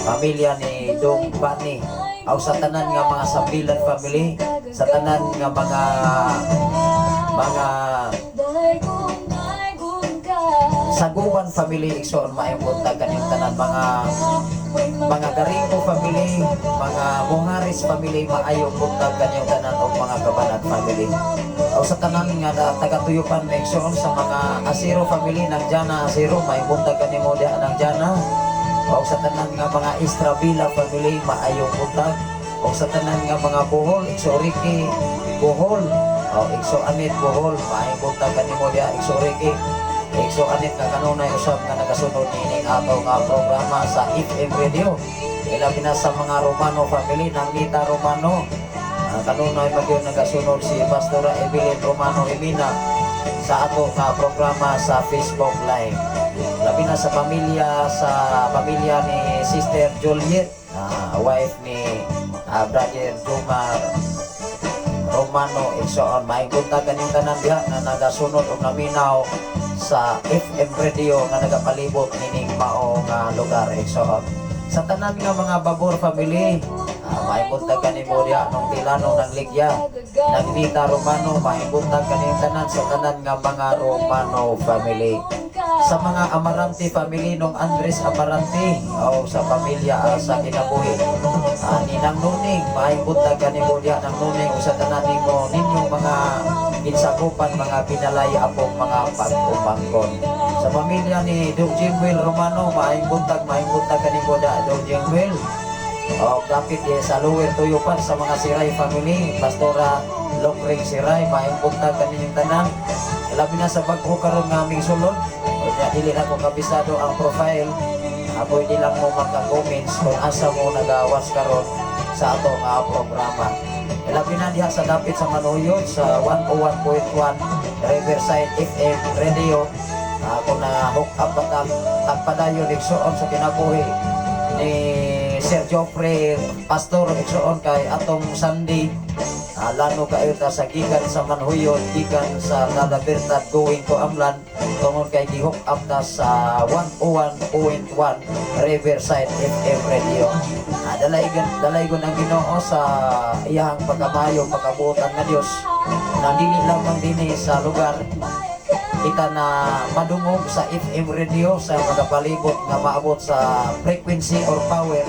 pamilya ni Dong Bani, aw sa tanan nga mga Sambilan family, sa tanan nga mga Saguban family, igsoon, maayong buntag kanyang tanan, mga Garingo family, mga Bungaris family, maayong buntag kanyang tanan og mga Kabanag family. O sa tanan nga taga-tuyupan, mga igsoon, sa mga Asiro family ng Jana Asiro, maayong buntag kanimo diha ng Jana. O sa tanan nga mga Estrabila family, maayong buntag. O sa tanan nga mga Bohol, Igso Ricky Bohol, o Igso Anit Bohol, maayong buntag kanimo diha, Igso Ricky. Igso Anit nga kanunay usab nga nagasunod niining ato nga programa sa FM Radio. Ilabi na sa mga Romano family ng Nita Romano. Kanunay magyud nagasunod si Pastora Evelyn Romano Emina sa ato nga programa sa Facebook Live. Labi na sa pamilya ni Sister Juliet, wife ni Brother Jumar Romano, igsoon, maayong buntag kanyang tanan diha nga nagasunod og naminaw sa FM radio nga nagapalibot nining mao nga lugar, igsoon. Sa tanan nga mga Babor family, maayong buntag kanimo diha nung Tilano ng Ligya, ng Nita Romano, maayong buntag kanyang tanan sa tanan nga mga Romano family. Sa mga Amarante family nung Andres Amarante o sa pamilya sa kinabuhi. Ninang Nuning, maayong buntag kanimo diha ng Nuning o sa tanan nimo ninyong mga ginsagupan, mga pinalay apong mga pag-umangkon. Sa pamilya ni Dong Jimwell Romano, maayong buntag kanimo diha, Dong Jimwell. O kapit eh, sa Lower Tuyupan sa mga Siray family, Pastora Lokring Siray, maayong buntag kaninyong tanan. Labi na sa bag-o karon nga aming sulod. O niya, dili na ko kabisado ang profile. Pwede lang mo maka-comments kung asa mo nagawas karon sa ato nga programa. Labi na diha sa dapit sa Manuyod sa 101.1 Riverside FM Radio. Kung na hook up ba ta, tagpadayon, igsoon, sa kinabuhi ni Sir Geoffrey Pastor, igsoon, kay atong Sunday lano kayo ta sa gikan sa Manhuyod, gikan sa La Libertad going to Amlan tungod kay gi-hook up ta sa 101.1 Riverside FM Radio. Dalaygon ang Ginoo sa iyang pagkamayo, pagkabuotan nga Dios na dili lamang dinhi sa lugar kita na madungog sa FM radio sa magapalibot nga maabot sa frequency or power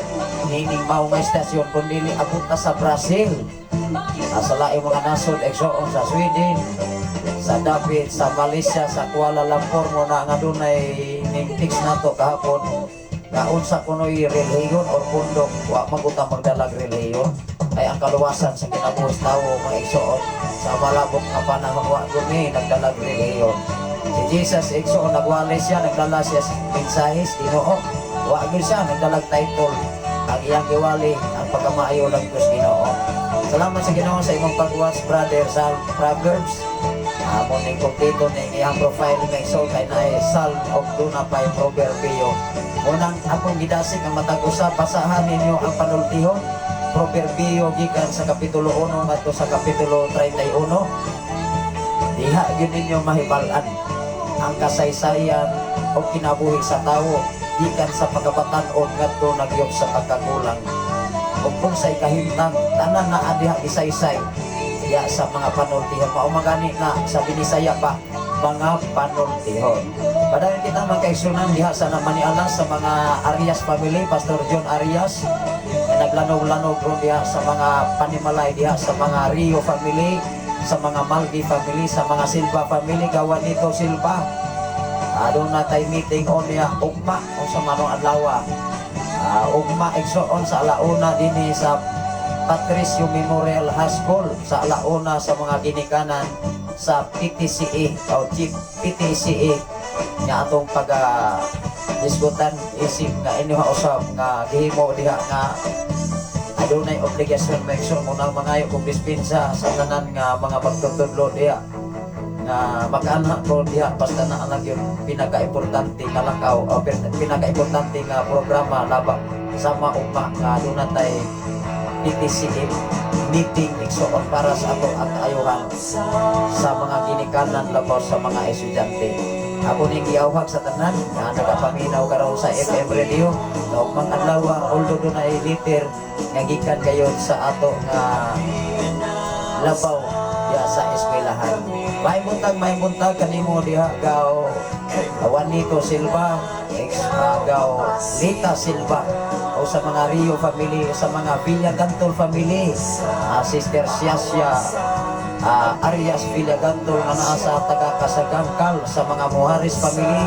niining mao nga istasyon, kundi abot na sa Brazil, sa laing mga nasod, igsoon, sa Sweden, sa dapit sa Malaysia, sa Kuala Lumpur. Mo na nga dunay ning text nato kahapon nga unsa kunoy relihiyon or pundok. Wa maguta magdalag relihiyon kay ang kaluwasan sa kinabuhi sa tawo, mga igsoon, sa malabok nga panahon wa gumi nagdalag relihiyon. Si Jesus, igsoon, nagwali siya, nagdala siya sa mensahe sa Ginoo. Wa gyud siya nagdalag title. Ang iyang giwali ang pagkamaayo lang Diyos Ginoo. Salamat sa Ginoo sa imong pag-watch, brother, sa Proverbs. Amo ning kompleto ning iyang profile nga igsoon kay naay Psalm og duna pay Proverbio. Unang akong gidasig ang matag usa, basahan ninyo ang panultihon Proverbio gikan sa kapitulo 1 ngadto sa kapitulo 31. Diha gyud ninyo mahibal-an ang kasaysayan o kinabuhi sa tawo gikan sa pagkabatan-on ngadto nagyob sa pagkagulang. Ug unsay kahimtang tanan naa diha isaysay diha sa mga panultihon. Mao man na sa Binisaya pa mga panultihon. Padayon kita, mga kaigsunan, diha sa Manialas sa mga Arias family, Pastor John Arias, nga naglanog-lanog ron diha sa mga panimalay diha sa mga Rio family, sa mga Maldi family, sa mga Silva family, gawa nito Silva. Aduna tay meeting on niya ugma o sa manong adlaw. Ugma, igsoon, sa alauna dinhi sa Patricio Memorial High School sa alauna sa mga ginikanan sa PTCE o Chief PTCE nga atong pag disgutan isip nga inyo usab nga gihimo diha nga adunay obligasyon maigsoon mo nang mangayo kong dispensa sa tanan nga mga magtutudlo diha nga makaana ko diha basta na anak yun pinaka-importante nga lakaw o pinaka-importante nga programa laba sama ugma nga aduna tay PTCM meeting, igsoon, para sa ato at ayuhan sa mga ginikanan labaw sa mga estudyante. Ako ning giawhag sa tanan nga nagapaminaw karon sa FM radio nga ugmang adlaw, although dunay liter nga gikan gayon sa ato nga labaw diha sa eskwelahan. May buntag kanimo diha, gaw Juanito Silva, ex gaw Lita Silva, o sa mga Rio family, sa mga Villagantol family, Sister Siasia Arias Villagantol nga naa sa taga Kasagangkal, sa mga Muharis family,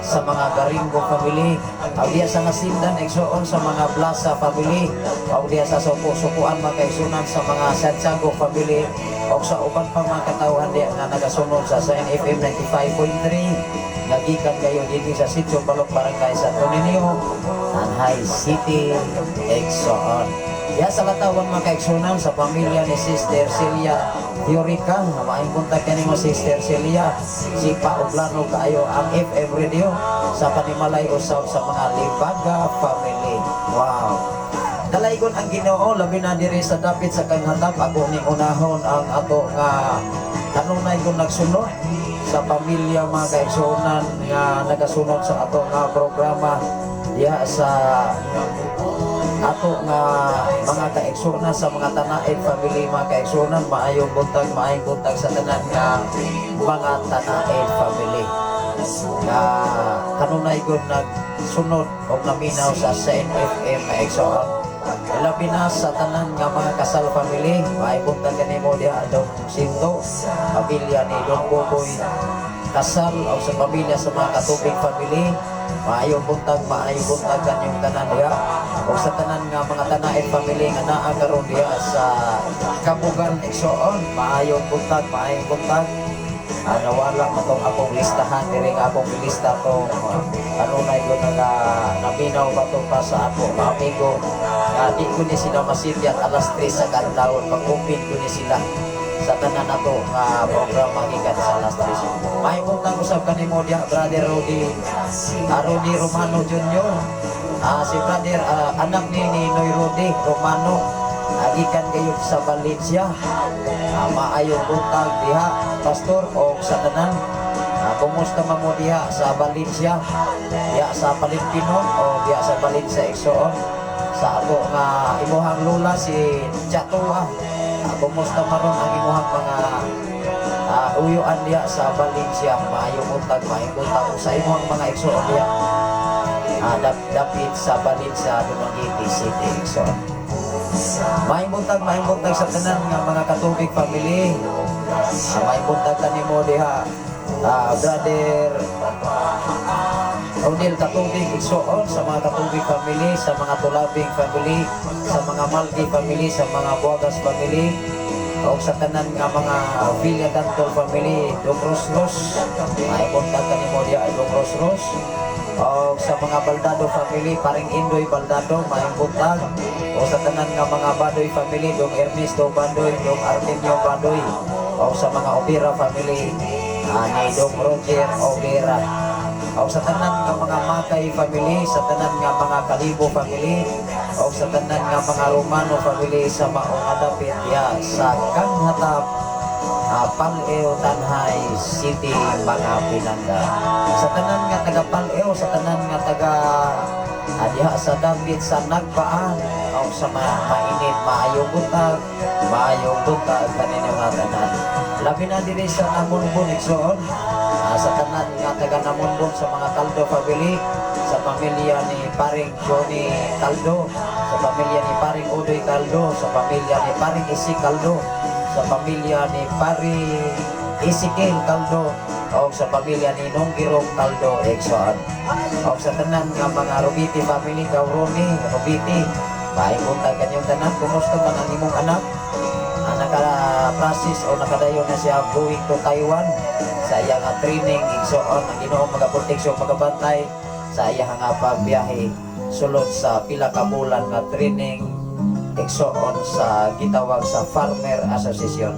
sa mga Garingo family, aw diha sa Nasindan, igsoon, sa mga Plaza family, aw diha sa Suko-Sukuan, mga kaigsunan, sa mga Santiago family, o sa uban pang mga katawhan diha nga nagasunod sa FM 95.3 nga gikan kayo dinhi sa Sitio Balok, Barangay Santo Niño, Tanjay City, igsoon. Ya sa Latawan, mga kaigsunan, sa pamilya ni Sister Celia Theorica, maayong buntag kanimo, Sister Celia. Sipa ug lano kaayo ang FM radio sa panimalay usab sa mga Libaga family. Wow. Dalaygon ang Ginoo, labi na diri sa dapit sa Kanghatap. Ako ning unahon ang ato nga kanunay kung nagsunod sa pamilya, mga kaigsuonan, nga nagasunod sa ato nga programa diha sa ato nga mga kaigsuonan sa mga Tanaid family. Mga kaigsuonan, maayong buntag, maayong buntag sa tanan nga mga Tanaid family nga kanunay gud nagsunod o naminaw sa CNFM, igsoon. Labi na sa tanan nga mga Kasal family, maayong buntag kanimo diha, Dong Sinto, pamilya ni Dong Boboy Kasal, o sa pamilya sa mga Katubig family, maayong buntag, maayong buntag kanyong tanan diha. O sa tanan nga mga Tanaid family nga naa karon diha sa Kabugan, igsoon, maayong buntag, maayong buntag. Nawala man tong akong listahan diri nga akong ilista tong kanunay ko naga naminaw ba to pa sa ako mga amigo nga di ko ni sila masityat alas 3 sa kadlawon. Pag-open ko ni sila sa tanan nato nga programa gikan sa alas 3. May buntag usab kanimo diha, Brother Rudy, Rudy Romano Jr. Si brother, anak ni Noy Rudy Romano, gikan gayud sa Valencia. Maayong buntag diha, pastor, o sa tanan. Kumusta man mo diha sa Valencia, diha sa Palengkenon o diha sa Valencia, igsoon, sa ato nga imuhang lula si Chatua. Kumusta maron ang imuhang mga uyuan diha sa Valencia? Maayong buntag, maayong buntag sa imuhang mga igsoon diha dapit sa Valencia, Dumaguete City, igsoon. Maayong buntag sa tanan nga mga Katubig family. Maayong buntag kanimo diha, Brother O'Neil Katubig, igsoon, sa mga Katubig family, sa mga Tulabing family, sa mga Maldi family, sa mga Buagas family, o sa tanan nga mga Villa Gantol family, Dong Rosros, maayong buntag kanimo diha, Dong Rosros. O sa mga Baldado family, paring Indoy Baldado, maayong buntag. O sa tanan nga mga Badoy family, Dong Ernesto Badoy, Dong Artemio Badoy. O sa mga Obira family, ni Dong Roger Obera. O sa tanan nga mga Makay family, sa tanan nga mga Kalibo family, o sa tanan nga mga Romano family sa maong adapit diha sa Kanghatap, Pal-eo, Tanjay City, mga pinangga. Sa tanan nga taga Pal-eo, sa tanan nga taga diha sa dapit sa Nagpaan, o o sa mainit, maayong buntag, maayong buntag kaninyo nga tanan. Labi na diri sa Namunbon, igsoon, sa tanan nga taga Namunbon, sa mga Caldo family, sa pamilya ni Paring Johnny Caldo, sa pamilya ni Paring Udoy Caldo, sa pamilya ni Paring Isi Caldo, sa pamilya ni Paring Ezekiel Caldo, o sa pamilya ni Nong Girong Caldo, igsoon. O sa tanan nga mga Robiti family, ikaw Ronnie, Robiti, maayong buntag kanyong tanan. Kumusta man ang imong anak? Naka-process o nakadayon na siya going to Taiwan sa iya nga training, igsoon. Ang Ginoo magaproteksyon, magabantay sa iya nga pagbiyahe sulod sa pila ka bulan nga training, igsoon, sa gitawag sa Farmer Association.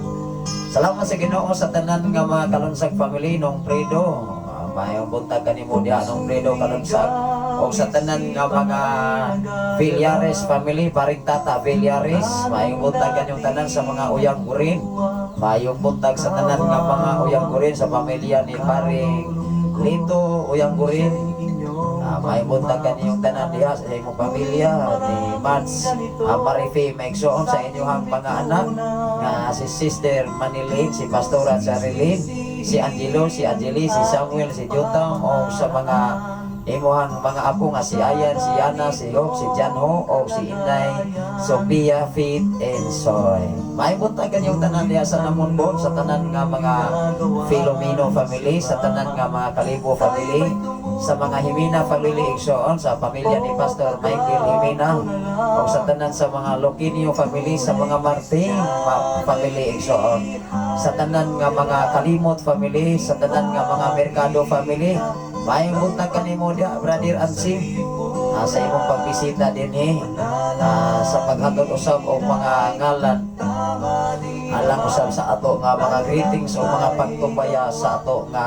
Salamat sa Ginoo sa tanan nga mga Kalunsag family, nung Fredo. Maayong buntag kanimo diha, nung Fredo Kalunsag. O sa tanan nga mga Villares family, paring Tata Villares, maayong buntag kanyong tanan. Sa mga Uyang Gurin. Maayong buntag sa tanan nga mga Uyang Gurin, sa pamilya ni paring Lito Uyang Gurin. Maayong buntag kaninyong tanan diha sa imong pamilya ni Mats Marife Maigsoon, sa inyong mga anak nga si Sister Manilyn, si Pastora Charilyn, si Angelo, si Angeli, si Samuel, si Jotam, o sa mga imuhang mga apo nga si Ayan, si Yana, si Hope, si Janho, o si Inday, Sophia, Fit, and Soy. Maayong buntag kanyong tanan diha sa Namunbon, sa tanan nga mga Filomeno family, sa tanan nga mga Kalibo family, sa mga Himina family, igsoon, sa pamilya ni Pastor Michael Himina, o sa tanan sa mga Loquinio family, sa mga Martin family, igsoon, sa tanan nga mga Kalimot family, sa tanan nga mga Mercado family. Maayong buntag kanimo diha, Brother Ansing, sa imong pagbisita dinhi sa paghatod usab og mga ngalan alang usab sa ato nga mga greetings o mga pagtumbaya sa ato nga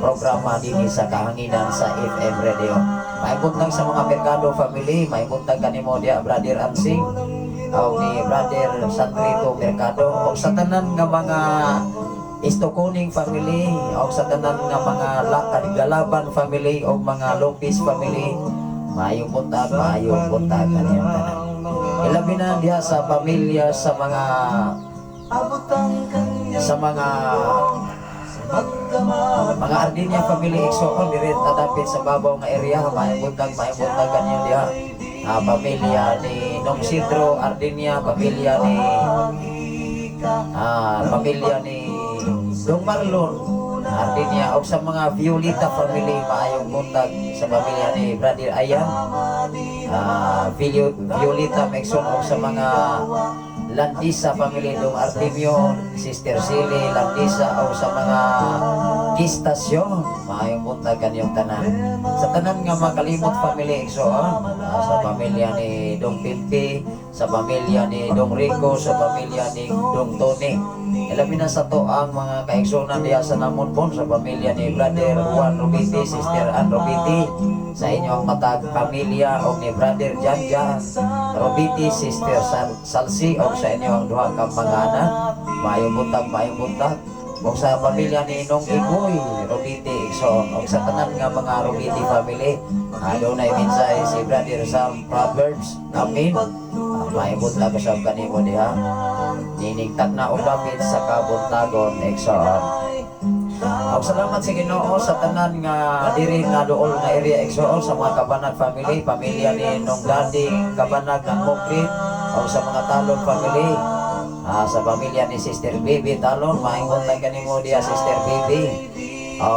programa dinhi sa kahanginan sa FM Radio. Maayong buntag sa mga Mercado family, maayong buntag kanimo diha, Brother Ansing, o ni Brother Sandrito Mercado, o sa tanan nga mga Istoconing family, o sa tanan nga mga Kaligalaban family o mga Lopez family. Maayong buntag, maayong buntag kaniyang tanan. Ilabi na diha sa pamilya sa mga Ardinia family, igsoon, diri tadapit sa babaw nga area. Maayong buntag, maayong buntag kanyo diha. Pamilya ni Nong Sidro Ardinia, pamilya ni Dong Marlon Ardinia, og sa mga Violita family, maayong buntag sa pamilya ni Brother Ayan Violita Mexon, og sa mga Landisa family, Dong Artemio, Sister Silly Landisa, o sa mga Gistasyon, maayong buntag kanyong tanan. Sa tanan nga Makalimot family, igsoon, sa pamilya ni Dong Pimpi, sa pamilya ni Dong Rico, sa pamilya ni Dong Tony. Ilabi na sa to ang mga kaigsunan diha sa Namonbon, sa pamilya ni Brother Juan Rubiti, Sister Ann Rubiti, sa inyong matag pamilya, o ni Brother Janja Rubiti, Sister Salsi, o sa inyong duha ka mga anak. Maayong buntag, maayong buntag. O sa pamilya ni Nong Iboy Rubiti, igsoon, o sa tanan nga mga Rubiti family, adunay mensahe si Brother Sam Proverbs. Amen. Maayong buntag sa kanimo diha. Ninigtag na og dapit sa kabuntagon, igsoon. Og salamat sa Ginoo sa tanan nga diri nga duol nga area, igsoon, sa mga Kabanag family, pamilya ni Nong Dading Kabanag ng Mokrit, o sa mga Talon family, sa pamilya ni Sister Baby Talon, maayong buntag kanimo diha, Sister Baby. O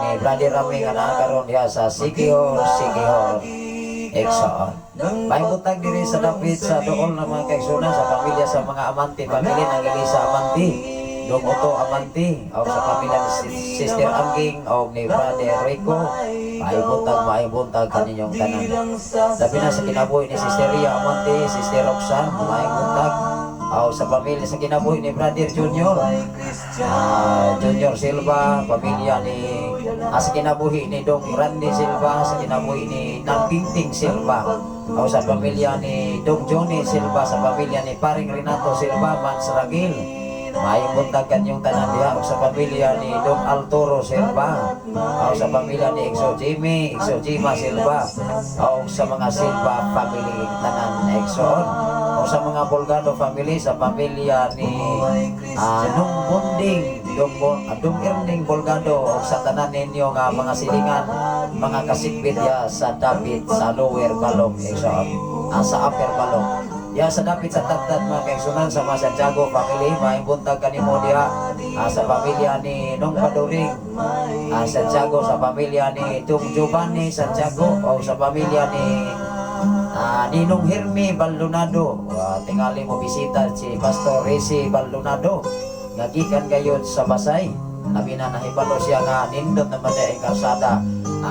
ni Brother Rami nga naa karon diha sa Sikihor, Sikihor, igsoon. Maayong buntag diri sa dapit sa duol ng mga kaigsunan, sa pamilya sa mga Amante, pamilya ng Elisa Amante, Dong Otto Amante, o sa pamilya ni Sister Angging o ni Brother Rico. Maayong buntag, maayong buntag kaninyong tanan. Labi na sa kinabuhi ni Sister Ria Amante, Sister Roxanne, maayong buntag. O sa pamilya sa kinabuhi ni Brother Junior, Junior Silva, pamilya ni sa kinabuhi ni Dong Randy Silva, sa kinabuhi ni Nangpingting Silva, o sa pamilya ni Dong Johnny Silva, sa pamilya ni Paring Renato Silva, Mans Ragil. Maayong buntag kanyong tanan diha ug sa pamilya ni Dong Altoro Silva, o sa pamilya ni Exo Jimmy, Exo Jima Silva, o sa mga Silva family tanan, igsoon. O sa mga Bolgado family, sa pamilya ni Nung Bunding, Dong Erning Bolgado, o sa tanan ninyo nga mga silingan, mga kasikbit ya sa dapit sa Lower Balong, igsoon. Sa Upper Balong. Ya sa dapit sa Tagtad, mga kaigsunan, sa mga Santiago family, maayong buntag kanimo diha, sa pamilya ni Nong Paduring Santiago, sa pamilya ni Tung Giovanni Santiago, o sa pamilya ni Ninong Hermi Baldonado. Tingali mo bisita si Pastor Resi Baldonado nga gikan gayud sa Basay. Labi na nahibalo siya nga nindot naman ang kalsada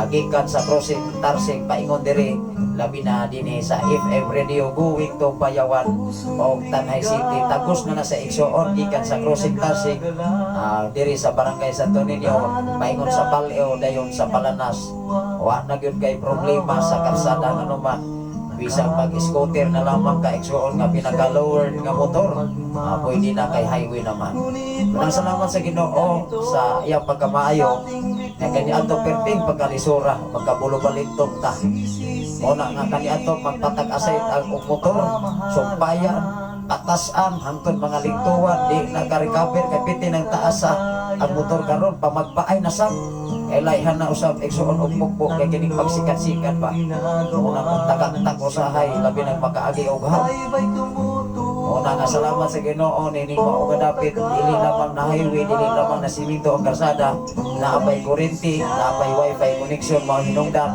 gikan sa crossing Tarsing paingon diri, labi na dinhi sa FM Radio going to Bayawan o Tanay City. Tagos na na sa igsoon gikan sa crossing Tarsing diri sa Barangay Santo Niño paingon sa Paleo, dayon sa Palanas. Wa na gyud kay problema sa kalsada nganuman, bisan pag-scooter na lamang ka, igsoon, nga pinaka-lowered nga motor, pwede na kay highway naman. Unang salamat sa Ginoo sa iyang pagkamaayo nga kaniadto perting pagkalisura, magkabulo-balintong ta. Una nga kaniadto magpatag asayt ang og motor, sumpayan, patasan hangtod mga lingtuan di naka-recover kay piti ng taas sa ang motor karon pamagpaay na sab. Kay na usab, igsoon, og mukbok kay kining pagsikat-sikat ba. Una magtagak-tag usahay, labi nang makaagi og ham. Una nga salamat sa Ginoo nining mao nga dapit, dili lamang na highway, dili lamang na simento ang kalsada, naapay kuryente, naapay wifi connection, mao hinungdan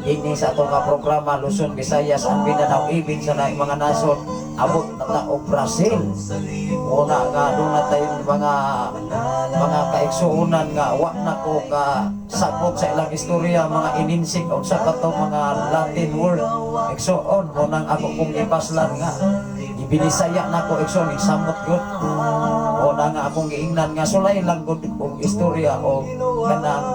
ini sa atong nga programa Luzon, Visayas and Mindanao, even sa laing mga nasod, abot na ta og Brazil. Una nga doon na tayo mga kaigsuonan nga wa na ko ka sabot sa ilang istorya, mga ininsik unsa pa to, mga Latin word, igsoon. Unang ako kong ipaslan nga ibinisaya nako, igsoon, isamot gyud. Una nga akong giingnan nga sulay lang gud og istorya o kanang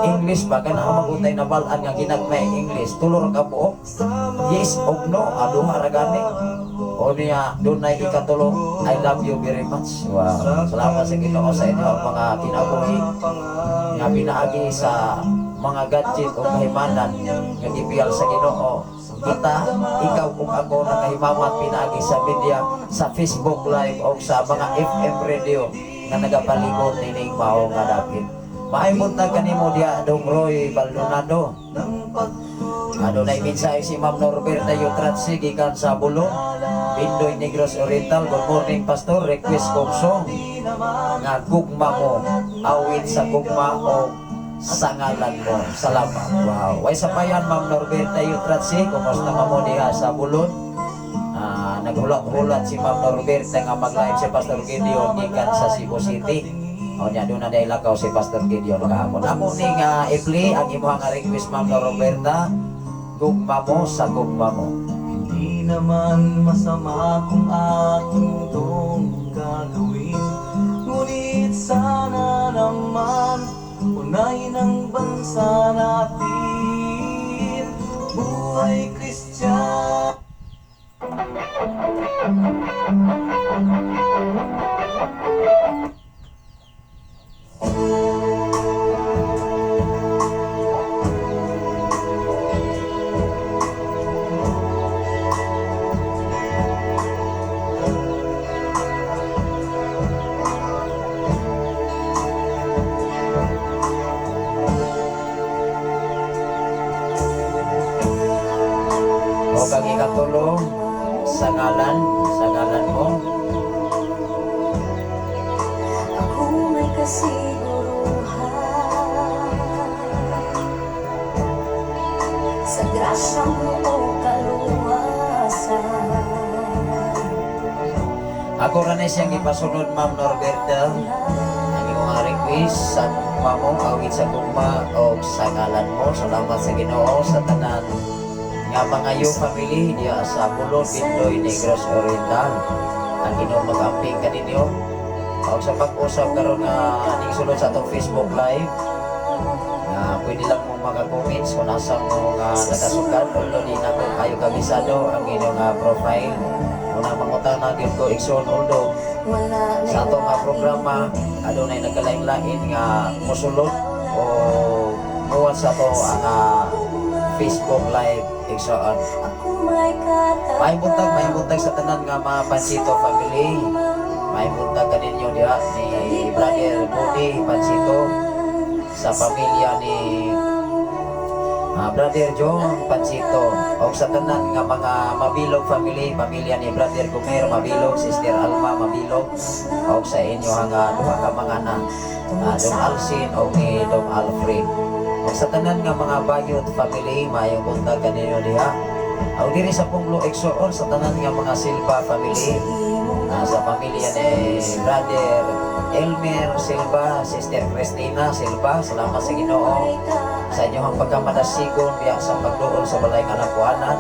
English ba, kanang magutay na balaan nga ginagmay English, tulo ra ka buok, yes og no, aduha ra gani. O niya dunay ikatulo, "I love you very much." Wow, salamat sa Ginoo sa inyo ang mga kinabuhi nga pinaagi sa mga gadget o kahimanan nga gibiyal sa Ginoo. Kita, ikaw ug ako, nakahimamat pinaagi sa media, sa Facebook Live o sa mga FM radio nga nagapalibot nining mao nga dapit. Maayong buntag kanimo diha, Dong Roy Baldonado. Adunay mensahe si Ma'am Norberta Yutratsi gikan sa Bulong, Bindoy, Negros Oriental. "Good morning, Pastor. Request kong song nga Gugma Mo, awit sa gugma o sa ngalan mo. Salamat." Wow. Way sapayan, Ma'am Norberta Yutratsi, kumusta mo diha sa Bulon? Naghulat-hulat si Ma'am Norberta nga mag-live si Pastor Gideon gikan sa Cebu City. O niya, doon na dahil lakaw si Pastor Gideon kahapon. Ako ni nga i-play ang imuha nga request, Ma'am Norberta. Gugma Mo, sa gugma mo. Hindi naman masama kung aking itong gagawin, ngunit sana naman unahin ang bansa natin. Buhay Kristiyano. O kang ikatulo, sa ngalan mo. Ako may kasiguruhan sa grasya mo o kaluwasan. Ako ra na siyang ipasunod, Ma'am Norberta. Ang imong nga request sa gugma mo, awit sa gugma o sa ngalan mo. Salamat sa Ginoo sa tanan nga mga yu family diya sa Bulon, Bindoy, Negros Oriental. Ang Ginoo mag-amping kaninyo. O sa pag-usap karon nga ning sulod sa atong Facebook Live, nga pwede lang mo maka-comments kung asa mo nga nakasukan, although di na ko kayo kabisado ang inyong profile. Una mangutana gyud ko, igsoon, although Sa ato nga programa, adunay nagkalain-lain nga mosulod o muwat sa ato ang Facebook Live, igsoon. Maayong buntag sa tanan nga mga Pansito family. Maayong buntag kaninyo diha ni Brother Budi Pansito, sa pamilya ni Brother John Pansito o sa tanan nga mga Mabilog family, pamilya ni Brother Gomer Mabilog, Sister Alma Mabilog, o sa inyo nga duha ka mga anak, Dong Alcin o ni Dong Alfred. O sa tanan nga mga Bayot family, maayong buntag kaninyo diha. O diri sa Punglo, igsoon, sa tanan nga mga Silva family, sa pamilya ni Brother Elmer Silva, Sister Christina Silva, salamat sa Ginoo sa inyong pagkamadasigon biya sa pagduol sa balay nga napuanan.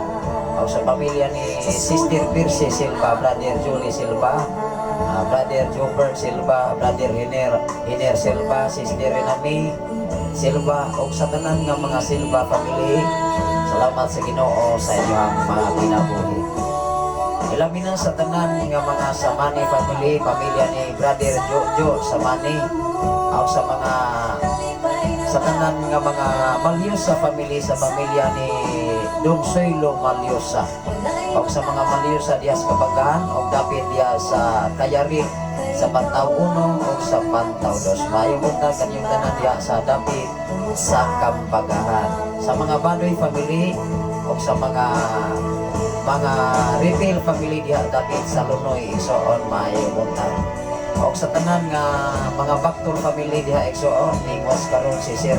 O sa pamilya ni Sister Percy Silva, Brother Julie Silva, Brother Jobert Silva, Brother Hiner, Hiner Silva, Sister Renami Silva, o sa tanan nga mga Silva family, salamat sa Ginoo sa inyong mga kinabuhi. Ilabi na sa tanan nga mga Samani family, pamilya ni Brother Jojo Samani, o sa tanan nga mga Malyosa family, sa pamilya ni Dong Soylo Malyosa. O sa mga Malyosa diya sa Kabagahan o dapit diya sa Kayari, sa Pantaw 1 o sa Pantaw 2. Maayong buntag kanyong tanan diya sa dapit sa Kambagahan. Sa mga Badoy family o sa mga Retail family diha dapit sa Lunoy, igsoon, maayong buntag. O sa tanan nga mga Bactol family diha, igsoon, ningwas karon si Sir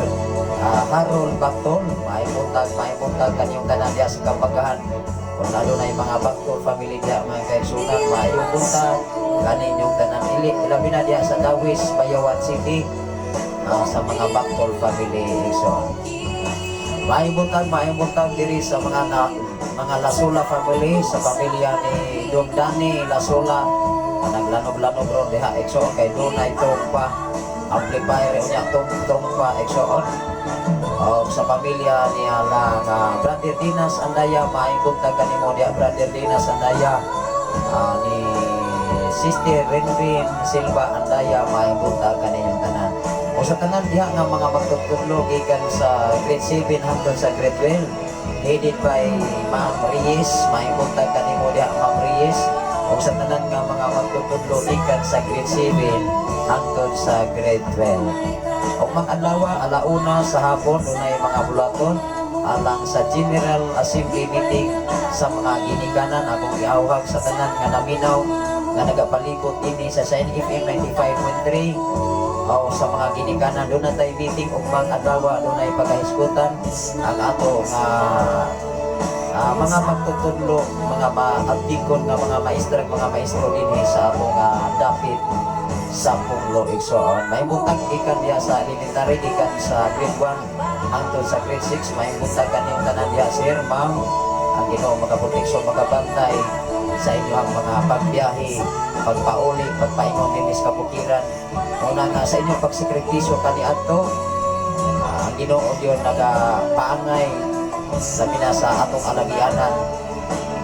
Harold Bactol, maayong buntag kanyong tanan diha sa Kambagahan. Kung lalo na yung mga Bactol family diha, mga kaigsunan, maayong buntag kaninyong tanan. Ili, ilabi na diha sa Dawis, Bayawan City, sa mga Bactol family, igsoon. Maayong buntag diri sa mga na, mga Lasula family, sa pamilya ni Dom Dani Lasula, naglanog-lanog ron diha, igsoon, kay dunay trompa, amplifier unya trompa, igsoon. O sa pamilya niya lang Brother Dinas Andaya, maayong buntag kanimo diha, Brother Dinas Andaya, ni Sister Renvin Silva Andaya, maayong buntag kaninyong tanan. O sa tanan diha nga mga magtutudlo gikan sa grade 7 hangtod sa grade 12, headed by Ma'am Reyes, maayong buntag kanimo diha, Ma'am Reyes. O sa tanan nga mga magtutudlo gikan sa grade 7 hangtod sa grade 12. O mga adlaw, alauna sa hapon, dunay mga bulaton alang sa General Assembly meeting sa mga ginikanan. Akong giawhag sa tanan nga naminaw nga nagapalikot ini sa Shine FM 95.3 o sa mga ginikanan, doon na tayo meeting ug mga adlaw, dunay pagahisgutan ang ato nga mga magtutudlo, mga maabdikon nga mga maestra, mga maestro dinhi sa atong dapit sa Punglo, igsoon. May buntag gikan diha sa elementary, gikan sa grade 1 hangtod sa grade 6. May buntag kanyang tanan diha, sir, ma'am. Ang Ginoo makaproteksyon, makabantay sa inyong mga pagbiyahe, pagpauli, pagpaingon dinhi sa kabukiran. Una nga sa inyong pagsakripisyo kaniadto, ang Ginoo diyon nagapaangay sa mina sa atong alagianan.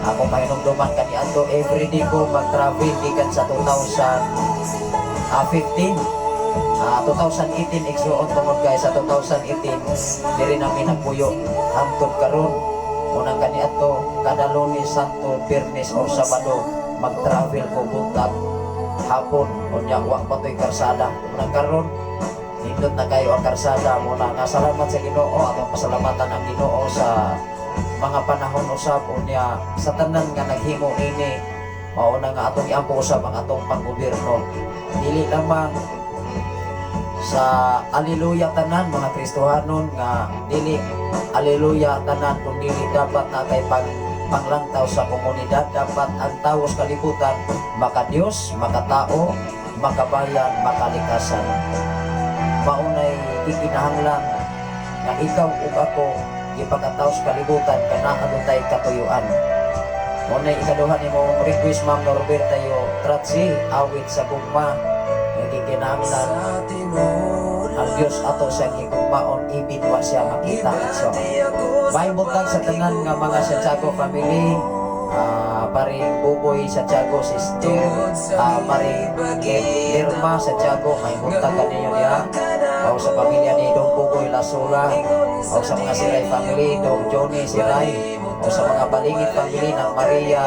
Ako mahinumduman kaniadto, everyday ko mag-travel gikan sa 2015, 2018, igsuon, tungod kay sa 2018 diri namin nagpuyo hangtod karon. Unang kaniadto kada Lunes, Santo, Biyernes o Sabado mag-travel ko buntag, hapon, unya wa pa to'y karsada. Unang karon nindot na kayo ang karsada muna nga salamat sa Ginoo. Atong pasalamatan ang Ginoo sa mga panahon usab, unya sa tanan nga naghimo ini. Mao na nga atong iampo usab ang atong panggobyerno, dili lamang sa Alleluia tanan mga Kristohanon nga dili Alleluia tanan, kung dili dapat na kay panglantaw sa komunidad. Dapat ang tawo sa kalibutan maka Diyos, makatao, makabayan, makalikasan. Maunay gikinahanglan nga ikaw ug ako gipakataw sa kalibutan kana adunay katuyuan. Maunay ikaduha nimo request, Ma'am Norberta yo Tratsi, "Awit sa Gugma", nga gikinahanglan ang Dios ato siyang higugmaon ibin wa siya makita. So, may buntag sa tanan nga mga Santiago family. Paring Buboy Santiago, Sister Maring Lerma Santiago, maayong buntag kaninyo diha. O sa pamilya ni Dong Buboy Lasula, o sa mga Siray family, Dong Johnny Siray, o sa mga Balingit family ng Maria,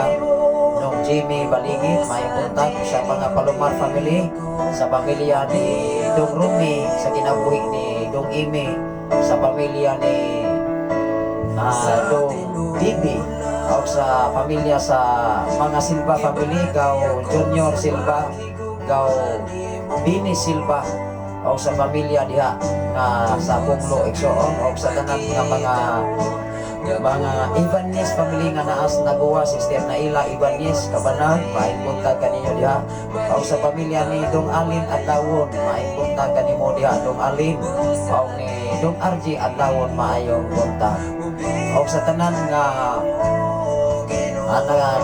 Nong Jimmy Balingit, maayong buntag. Sa mga Palomar family, sa pamilya ni Dong Rumi, sa kinabuhi ni Dong Ime, sa pamilya ni Dong Bibi, o sa pamilya sa mga Silva family, Gaw Junior Silva, Gaw Bini Silva, o sa pamilya diha nga sa Punglo igsoon, o sa tanan nga mga Ibanez family nga naas Nagoa, Sister Naila Ibanez Kabanag, maayong buntag kaninyo diha. O sa pamilya ni Dong Alin Adlawon, maayong buntag kanimo diha, Dong Alin, o ni Dong RG Adlawon, maayong buntag. O sa tanan nga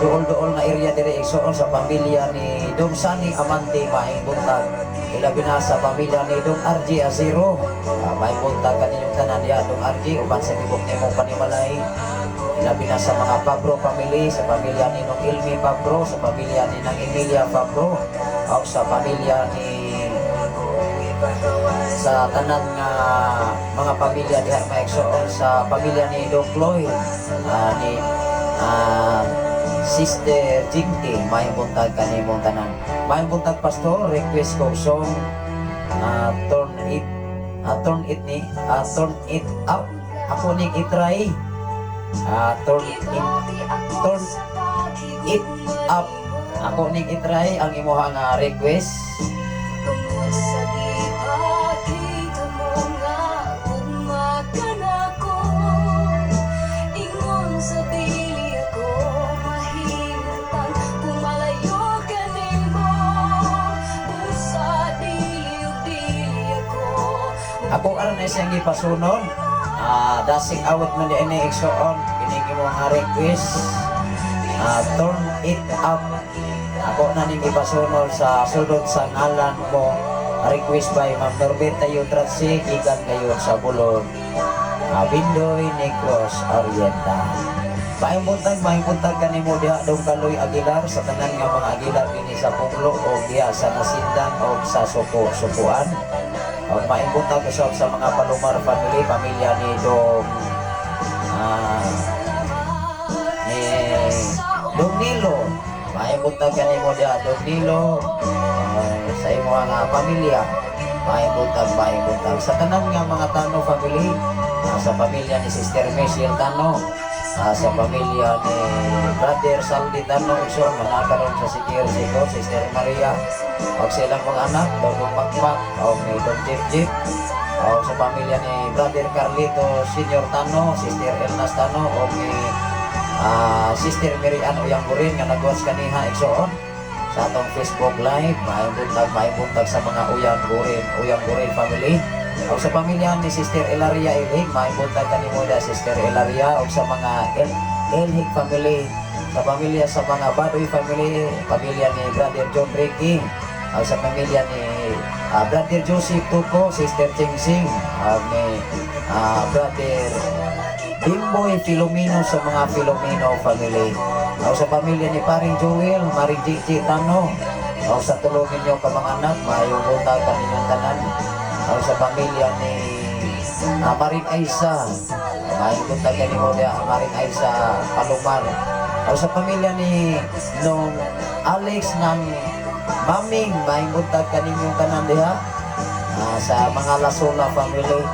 duol-duol nga area diri igsoon, sa pamilya ni Dong Sani Amante, maayong buntag. Ilabi na sa pamilya ni Dong RG Azero, maayong buntag kaninyong tanan diha, Dong RG, uban sa tibok nimong panimalay. Ilabi na sa mga Pabro family, sa pamilya ni Nong Ilmi Pabro, sa pamilya ni Nang Emilia Pabro, o sa pamilya ni sa tanan nga mga pamilya diha mga igsoon, sa pamilya ni Dong Chloe, ni Sister Jinky, maayong buntag kanimong tanan. Maayong buntag, Pastor, request ko song turn it ni turn it up. Ako ning i-try. Turn it up. Ako ning i-try ang imuha nga request. Tungod sa gipakita mo nga gugma ka nako, ingon sa dili ako mahimutang kung malayo ka nimo. Busa dili ug dili ako Ako aron na siyang gipasunod. Dasig awat man di ini igsoon kining imong nga request. Turn it up. Ako na ning gipasunod sa sulod sa ngalan mo. Request by Ma'am Norberta Yutratsi, gikan gayon sa Bulod, Bindoy, Negros Oriental. Maayong buntag, maayong buntag kanimo diha, Dong Kaloy Aguilar, sa tanan nga mga Aguilar dinhi sa Punglo o diha sa Nasindan o sa Suko, Sukuan. O maayong buntag usab sa mga Palomar family, pamilya ni Dong ni Dong Nilo. Maayong buntag kanimo diha, Dong Nilo, sa imo nga pamilya. Maayong buntag, maayong buntag. Sa tanan nga mga Tano family, sa pamilya ni Sister Michelle Tano, sa pamilya ni Brother Saldi Tano, iso nga nakaroon sa Sikir Siko, Sister Maria, og sa ilang mga anak, Dong Makmak, og ni Dong Jeep Jeep, og sa pamilya ni Brother Carlito Senior Tano, Sister Elnas Tano, og ni Sister Mary Ann Uyanggurin nga nag-watch kaniha igsoon sa atong Facebook Live. Maayong buntag sa mga Uyanggurin, Uyanggurin family. O sa pamilya ni Sister Elaria Ilhig, maayong buntag kanimo da, Sister Elaria, o sa mga Ilhig family, sa pamilya sa mga Badoy family, pamilya ni Brother John Ricky, o sa pamilya ni Brother Joseph Tuco, Sister Ching Sing, ni Brother Bimboy Filomeno, sa mga Filomeno family. O sa pamilya ni Paring Joel, Maring Gigi Tano. O sa tulong ninyo ka mga anak, maayong buntag kaninyong tanan. O sa pamilya ni Maring Aisa, maayong buntag kanimo diha, Maring Aisa Palomar. O sa pamilya ni nung Alex ng Maming, maayong buntag kaninyong tanan diha. Sa mga Lasula family,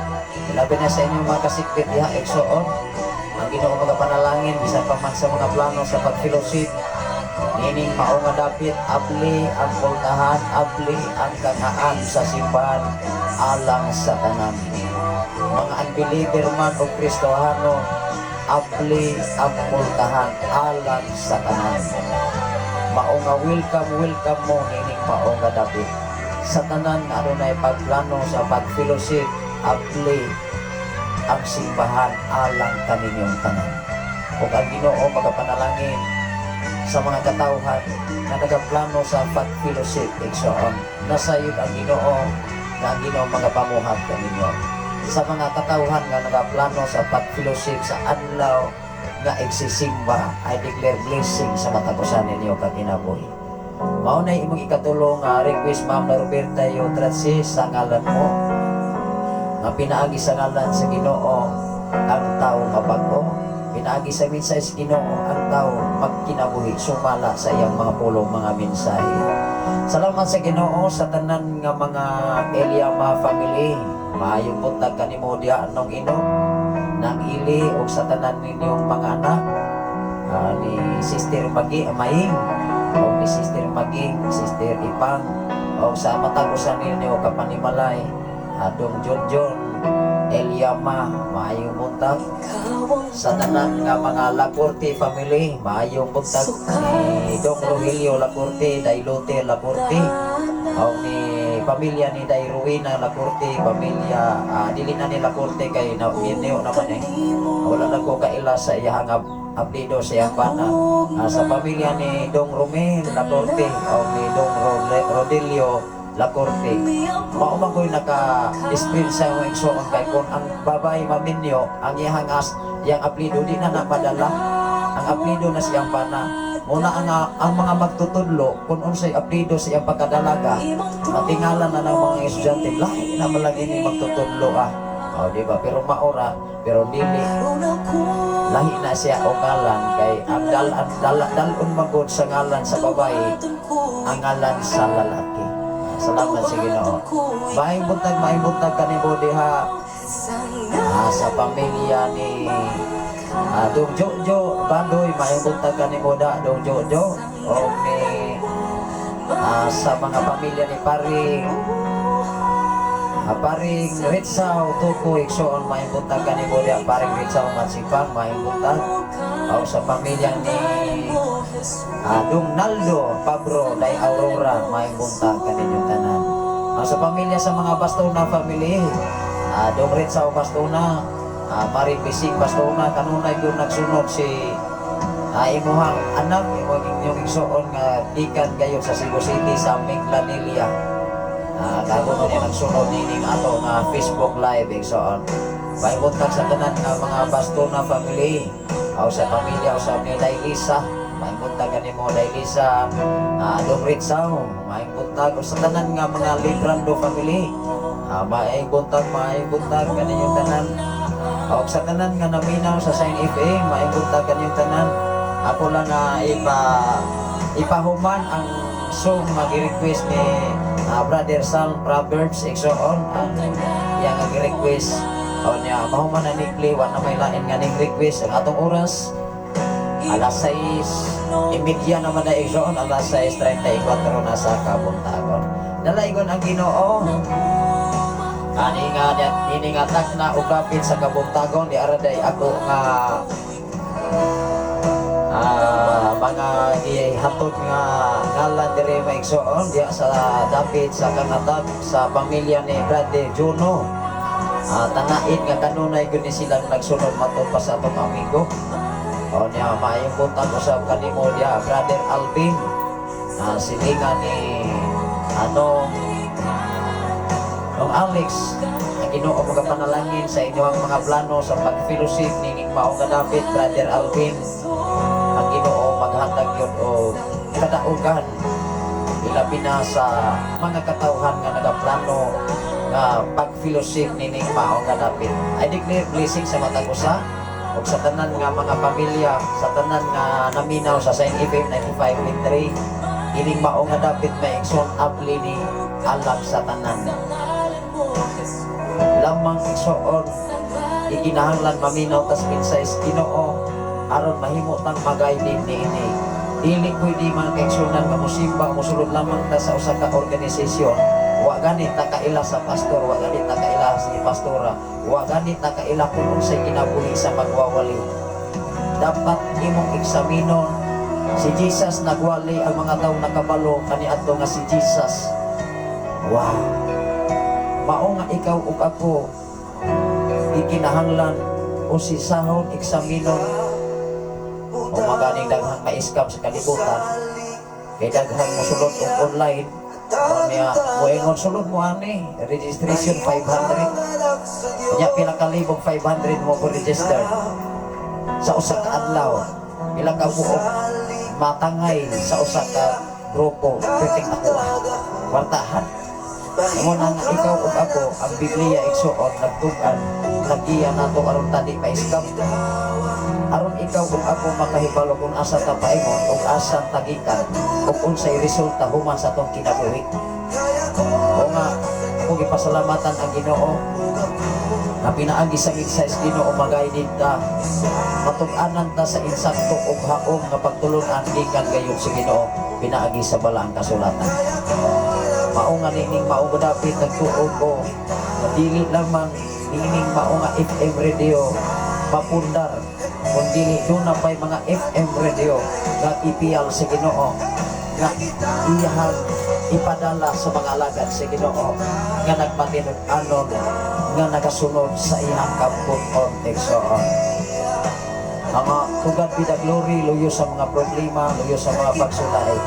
labi na sa inyong mga kasikbit diha, igsoon. Ang Ginoo magapanalangin bisan pa man sa mga plano sa pag-fellowship. Nining mao nga dapit, abli ang pultahan, abli ang kangaan sa simbahan alang sa tanan. Mga unbeliever man o Kristohano, abli ang pultahan alang sa tanan. Mao nga welcome, welcome mo nining mao nga dapit. Sa tanan nga adunay pagplano sa pag-fellowship, abli ang simbahan alang kaninyong tanan. Ug ang Ginoo magapanalangin sa mga katawhan nga nagaplano sa pag-fellowship, igsoon. Nasayod ang Ginoo nga ang Ginoo magapamuhat kaninyo. Sa mga katawhan nga nagaplano sa pag-fellowship sa adlaw nga igsisimba. I declare blessing sa matag usa ninyo ka kinabuhi. Mao na imong ikatulong nga request, Ma'am na Roberta Yotratsi, sa ngalan mo nga pinaagi sa ngalan sa Ginoo ang tao mabag-o, pinaagi sa mensahe sa Ginoo ang tao magkinabuhi sumala sa iyang mga pulong, mga mensahe. Salamat sa Ginoo sa tanan nga mga Eliama family. Maayong buntag kanimo diha nung ino nang ili og sa tanan ninyong mga anak, ni Sister Magi Maing o ni Sister Maging, Sister Ipang, o sa matag usa ninyo kapanimalay, Adong John John Eliama, maayong buntag. Sa tanan nga mga Lacorte family, maayong buntag ni Dong Rogelio Lacorte, Dailote Lacorte, o ni pamilya ni Day Rowena Lacorte, pamilya dili na ni Lacorte kay na minyo naman eh. Wala na ko kaila sa iyang apelyido sa iyang bana. Sa pamilya ni Dong Romel Lacorte o ni Dong Rodelio Lacorte. Mao man ko'y naka-screen sa imong igsoon kay kung ang babae maminyo, ang iyang iyang apelyido di na napadala. Ang apelyido na siyang bana. Muna ang mga magtutudlo kung unsay apelyido sa iyang pagkadalaga, matingala na ng mga estudyante, lahi na man lagi ni magtutudlo ah. Oh, di ba? Pero maora, pero dili lahi na siya o ngalan kay ang dal, dalon magod sa ngalan sa babae ang ngalan sa lalaki. Salamat sa Ginoo. Maayong buntag kanimo diha sa pamilya ni Dong Jojo Bandoy, maayong buntag kanimo da Dong Jojo o ni sa mga pamilya ni Paring Ritsaw Tukoy igsoon, maayong buntag kanimo diha, Paring Ritsaw Matsipang, maayong buntag. O sa pamilya ni Dong Naldo Pabro Day Aurora, maayong buntag kaninyong tanan. Sa pamilya sa mga Bastona family, Dong Ritsaw Bastona, Paring Bising Bastona, kanunay gyud nagsunod si imuhang anak, imong inyong igsoon nga gikan kayo sa Cebu City sa Minglanilla. Kago niya nagsunod nining ato nga Facebook Live, igsoon. Maayong buntag sa tanan nga mga Bastona family. O sa pamilya o sa ni Day Lisa. Maayong buntag kanimo, Day Lisa. Dong Ritsaw, maayong buntag o sa tanan nga mga Librando family. Maayong buntag, maayong buntag kaninyong tanan. O sa tanan nga naminaw sa Sign FM, maayong buntag kaninyong tanan. Ako lang nga ipahuman ang song nga gi-request ni Brother Sal Proverbs, igsoon, ang iyang nga gi-request o niya mahuman na ni play, wa na may lain nga ning request. Ang atong oras, alas 6:30 naman na, igsoon, alas 6:34 na sa kabuntagon. Dalaygon ang Ginoo. Ani nga ini nga takna og dapit sa kabuntagon di araday ako nga mga gihatod nga ngalan diri, maigsoon, diha sa dapit sa kangatag sa pamilya ni Brother Juno. Tanaid nga kanunay gyud ni silang nagsunod matod pa sa atong amigo. O niya, maayong buntag usab kanimo diha, Brother Alvin. Silingan ni anong Nung Alex, ang Ginoo magapanalangin sa inyong mga plano sa pag-fellowship nining mao nga dapit, Brother Alvin. Ang Ginoo maghatag yun o kadaugan ilabi na sa mga katawhan nga nagaplano nga pag-fellowship nining mao nga dapit. I declare blessing sa matag usa ug sa tanan nga mga pamilya, sa tanan nga naminaw sa Sign FM 95.3 ining mao nga dapit, maigsoon, abli ni alang sa tanan. Lamang, igsoon, iginahanglan maminaw tas mensahe sa Ginoo aron mahimo tang magaydin niini. Dili pwede, mga kaigsunan, nga musimba, musulod lamang ta sa usa ka organisasyon. Wa gani ta kaila sa pastor, wa gani ta kaila sa pastora, wa gani ta kaila kung unsay kinabuhi sa magwawali. Dapat imong eksaminon. Si Jesus nagwali, ang mga tao nakabalo kaniadto nga si Jesus. Wow. Mao nga ikaw ug ako ikinahanglan o si sahon eksaminon o maganing daghang ma-scam sa kalibutan kay daghang mosulod og online o niya moingon, "Sulod mo ani, registration 500." Nya pila ka libong 500 mo ko register. Sa usa ka adlaw, pila ka buok matangay sa usa ka grupo, perting ako ah. Kwartahan. Mao na nga ikaw ug ako, ang Biblia, igsuon, nagtug-an, nagiya nato aron ta di ma-scam. Aron ikaw ug ako makahibalo kung asa ta paingon ug asa ta gikan ug unsay resulta human sa atong kinabuhi. O nga, ako gipasalamatan ang Ginoo na pinaagi sa mensahe sa Ginoo, magaydid ta, matug-anan ta sa insakto ug haom nga pagtulunan gikan gayud sa Ginoo pinaagi sa Balaang Kasulatan. Mao nga nining maong dapit, nagtuo ko nga dili lamang nining mao nga FM radio mapundar, kun dili duna pay mga FM radio nga ipiyal sa Ginoo nga iyahang ipadala sa mga alagad sa Ginoo nga nagmatinud-anon nga nagasunod sa iyang kabut-on, igsoon. Mga to God be the glory, luyo sa mga problema, luyo sa mga pagsulay.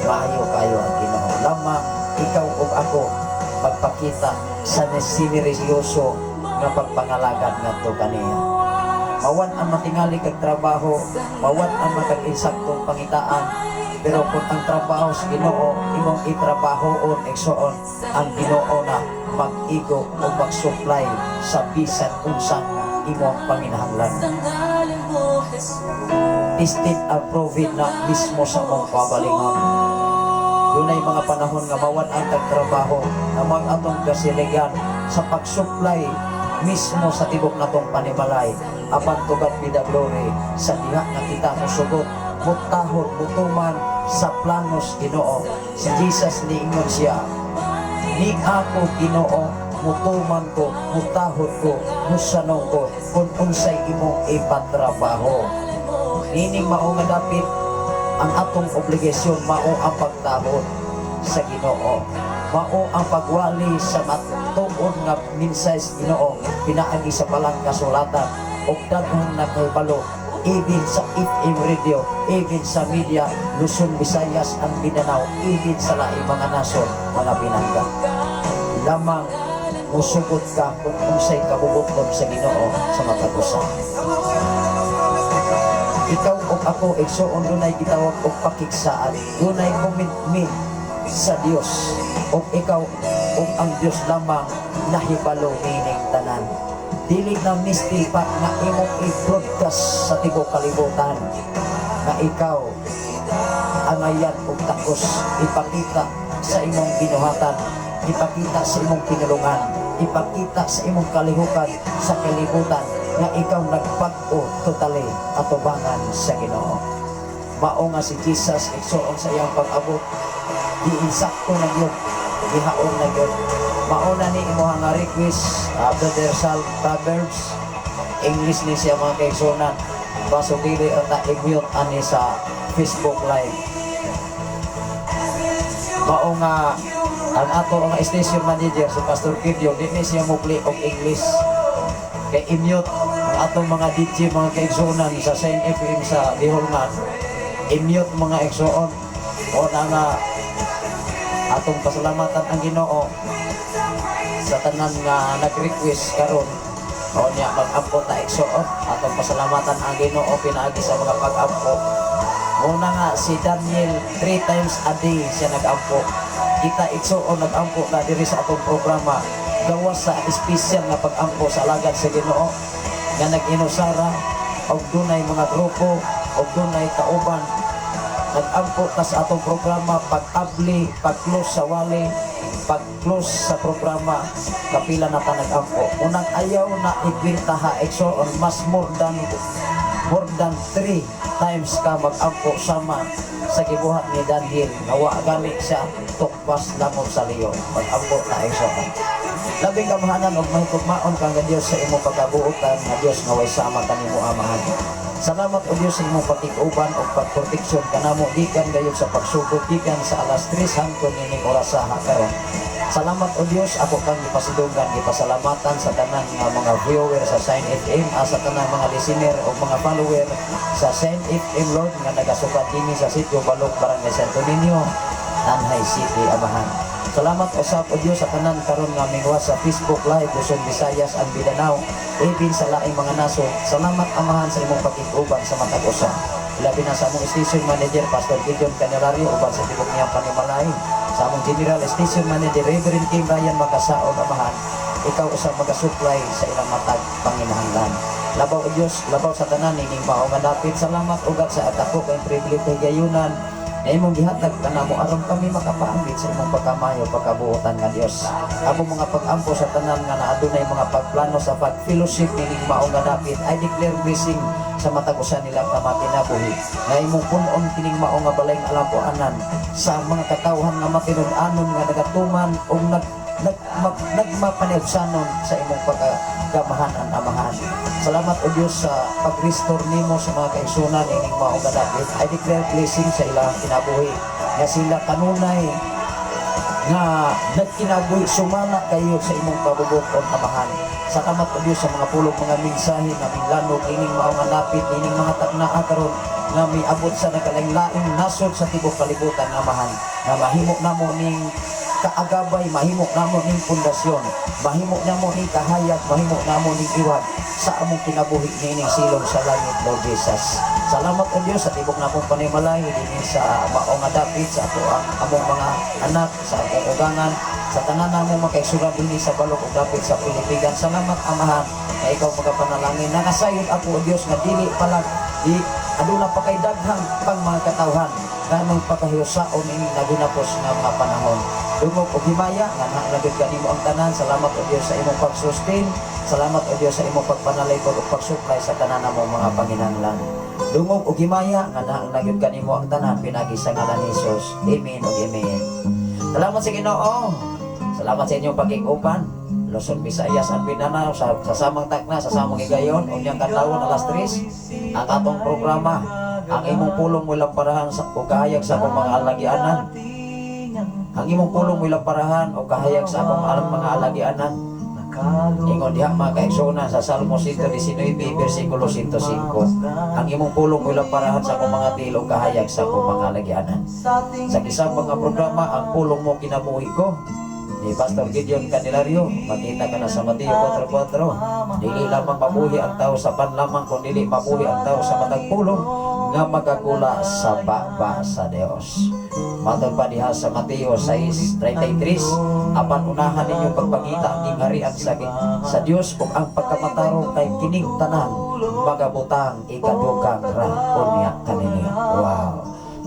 Maayo kayo ang Ginoo. Lamang ikaw ug ako magpakita sa sineryoso nga pagpangalagad ngadto kaniya. Mawan ang matingali kag trabaho, mawan ang makag-insaktong pangitaan, pero kung ang trabaho sa Ginoo imong itrabahoon, igsoon, ang Ginoo na mag-igo o mag-supply sa bisan unsang imong panginahanglan. Sa ngalan mo, Jesus. Tested and proven na mismo sa mong pabalingon. Dunay mga panahon nga mawan ang tagtrabaho na mga atong kasiligan sa pag-supply mismo sa tibok natong panimalay. Apan to God be the glory, sa diha nga kita musugot, mutahod, mutuman sa planos Ginoo. Si Jesus, niingon siya, "Ni ako Ginoo, mutuman ko, mutahod ko, musanong ko, kung unsay imong ipatrabaho." Nining mao nga dapit, ang atong obligasyon mao ang pagtahod sa Ginoo. Mao ang pagwali sa matuod nga mensahe sa Ginoo pinaagi sa Balaang Kasulatan ug daghang nakahibalo even sa FM radio, even sa media, Luzon, Visayas, and Mindanao, even sa laing mga nasod, mga pinangga. Lamang musugot ka kung unsay kabubuton sa Ginoo sa matag usa. Ikaw ug ako, igsuon, dunay gitawag og pakigsaad, dunay commitment sa Dios ug ikaw ug ang Dios lamang nahibalo nining tanan. Dili na misti pa nga imong i-broadcast sa tibuok kalibutan nga ikaw angayan og takos ipakita sa imong binuhatan, ipakita sa imong pinulungan, ipakita sa imong kalihukan sa kalibutan nga ikaw nagbag-o totally atubangan sa Ginoo. Mao nga si Jesus, igsuon, sa iyang pag-abot, giinsakto na gyud, gihaon na gyud. Mao na ni imuha nga request, Brother Sal Proverbs. English ni siya, mga kaigsunan, baso dili ta i-mute ani sa Facebook Live. Mao nga ang ato nga station manager, si Pastor Kidio, di ni siya mupli og English kay i-mute ang atong mga DJ, mga kaigsunan, sa Saint FM sa Dihulngan, i-mute, mga igsuon. O na nga atong pasalamatan ang Ginoo sa tanan nga nag-request karon. O niya mag-ampo ta, igsuon. Atong pasalamatan ang Ginoo pinaagi sa mga pag-ampo. Muna nga si Daniel, three times a day siya nag-ampo. Kita, igsuon, nag-ampo na diri sa atong programa gawas sa espesyal nga pag-ampo sa alagad sa Ginoo nga nag-inusara og dunay mga grupo og dunay kauban. Nag-ampo ta sa atong programa pag-abli, pag-close sa wali, pag-close sa programa, kapila na ta nag-ampo. Unang ayaw na ikwinta ha, igsoon, mas more than three times ka mag-ampo sama sa gibuhat ni Daniel nga wa gani siya tukpas lamom sa leon. Mag-ampo na, igsoon. Labing kamahanan og mahigugmaon kang nga Dios sa imong pagkabuotan nga Dios nga way sama kanimo Amahan. Salamat o Dios sa imong patig-uban ug pagproteksyon kanamo gikan gayud sa pagsugod, gikan sa alas 3 hangtod nining orasaha karon. Salamat o Dios, ako kang gipasidunggan, gipasalamatan sa tanan nga mga viewer sa Sign FM, sa tanang mga listener o mga follower sa Sign FM, Lord, nga nagasukat dinhi sa Sitio Balok, Barangay Santo Niño, Tanjay City, Amahan. Salamat usab, O Dios, sa tanan karon nga mingwa sa Facebook Live, Luzon, Visayas and Mindanao, even sa laing mga nasod. Salamat, Amahan, sa imong pakig-uban sa matag usa. Labi na sa among station manager, Pastor Gideon Canelario, uban sa tibok niyang panimalay. Sa among general station manager, Reverend Kim Ryan Makasaog, Amahan, ikaw usab magasupply sa ilang matag panginahanglan. Labaw, O Dios, labaw sa tanan ining mao nga dapit. Salamat ugat sa atako kay privilege gayunan na imong gihatag kanamo aron kami makapaambit sa imong pagkamayo, pagkabuotan nga Dios. Among mga pag-ampo sa tanan nga naadunay mga pagplano sa pag-fellowship nining mao nga dapit. I declare blessing sa matag usa nila nga mga kinabuhi. Nga imong punon kining mao nga balay nga alampuanan sa mga katawhan nga matinud-anon nga nagatuman o nagmapaniubsanon sa imong pagkagamahanan, Amahan. Salamat, O Dios, sa pag-restore nimo sa mga kaigsunan ining mao nga dapit. I declare blessing sa ilang kinabuhi. Nga sila kanunay nga nagkinabuhi sumala kayo sa imong kabubuton, Amahan. Salamat, O Dios, sa mga pulong, mga mensahe nga minglanog ining mao nga napit, ining mga taknaa karon nga miabot sa nagkalaing-laing nasod sa tibok kalibutan, Amahan. Nga mahimo namo ning kaagabay, mahimo namo ning pundasyon, mahimo namo ning kahayag, mahimo namo ning iwag sa among kinabuhi niining silong sa langit, Lord Jesus. Salamat, O Dios, sa tibok namong panimalay dinhi sa mao nga dapit, sa ato ang among mga anak, sa among ugangan, sa tanan namong makaigsuonan dinhi sa balok ug dapit sa Pilipigan. Salamat, Amahan, nga ikaw magapanalangin. Nakasayod ako, O Dios, nga dili pala di aduna pa kay daghang pang mga katawhan nga magpakahiusaon ining naginapos nga mga panahon. Dungog og himaya nga naa kanimo ang tanan. Salamat, O Dios, sa imong pagsustain. Salamat, O Dios, sa imong pagpanalaybot ug pagsupply sa tanan namong mga panginahanglan. Dungog og himaya nga naa kanimo ang tanan pinagi sa ngalan ni Jesus. Amen ug amen. Salamat sa Ginoo. Salamat sa inyong pagkikupan. Luzon, Visayas and Mindanao, sa samang takna, sa samang higayon, unyang kadlawon alas 3, ang atong programa, "Ang Imong Pulong Mo'y Lamparahan sa o Kahayag sa Akong Mga Alagianan." "Ang Imong Pulong Mo'y Lamparahan o Kahayag sa Akong Mga Alagianan." Ingon diha, mga kaigsuonan, sa Salmo 119 versikulo 105. "Ang imong pulong mo'y lamparahan sa akong mga tiil o kahayag sa akong mga alagianan." Sa isang mga programa, "Ang Pulong Mo Kinabuhi Ko" ni Pastor Gideon Candelario, makita ka na sa Mateo 4.4. Dili lamang mabuhi ang tao sa pan lamang, kung dili mabuhi ang tao sa matag pulong nga magakula sa baba sa Dios. Matod pa diha sa Mateo 6.33, "Apan unahan ninyo pagpangita ang gingharian sa Dios ug ang pagkamatarong, kay kining tanan magabutang ikadugang ra unya kaninyo." Wow.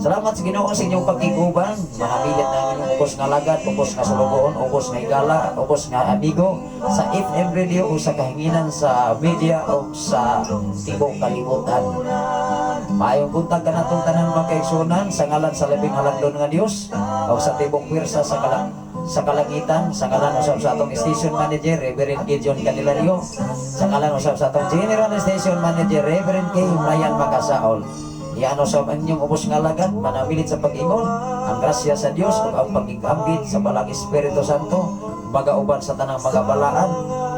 Salamat sa Ginoo sa inyong pagkiguban. Manamilit na ang inyong ubos nga lagad, ubos nga sulugoon, ubos nga higala, ubos nga amigo sa FM radio o sa kahinginan sa media o sa tibok kalibutan. Maayong buntag kanatong tanan, mga kaigsuonan, sa ngalan sa labing halangdon nga Dios o sa tibok puwersa sa kalangitan, sa ngalan usab sa atong station manager, Reverend Gideon Candelario, sa ngalan usab sa atong general station manager, Reverend K. Ryan Macasaol. Iyan usab ang inyong ubos nga alagad, manamilit sa pag-ingon, ang grasya sa Dios ug ang pagigambit sa Balaang Espiritu Santo magauban sa tanang mga balaan.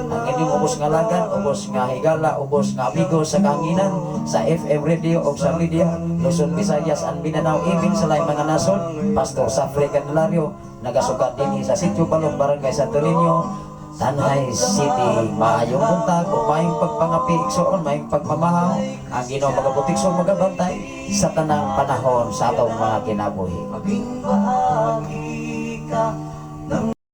Ang inyong ubos nga alagad, ubos nga higala, ubos nga amigo sa kahanginan, sa FM radio o sa media, Luzon, Visayas and Mindanao, even sa laing mga nasod, Pastor Safre Candelario, nagasukat dinhi sa Sitio Balong, Barangay Santo Niño, Tanay City. Maayong buntag o maayong pagpangapi, igsoon, maayong pagmamahaw. Ang Ginoo magabutikso, magabantay sa tanang panahon sa atong mga kinabuhi. Maging bahagi ka.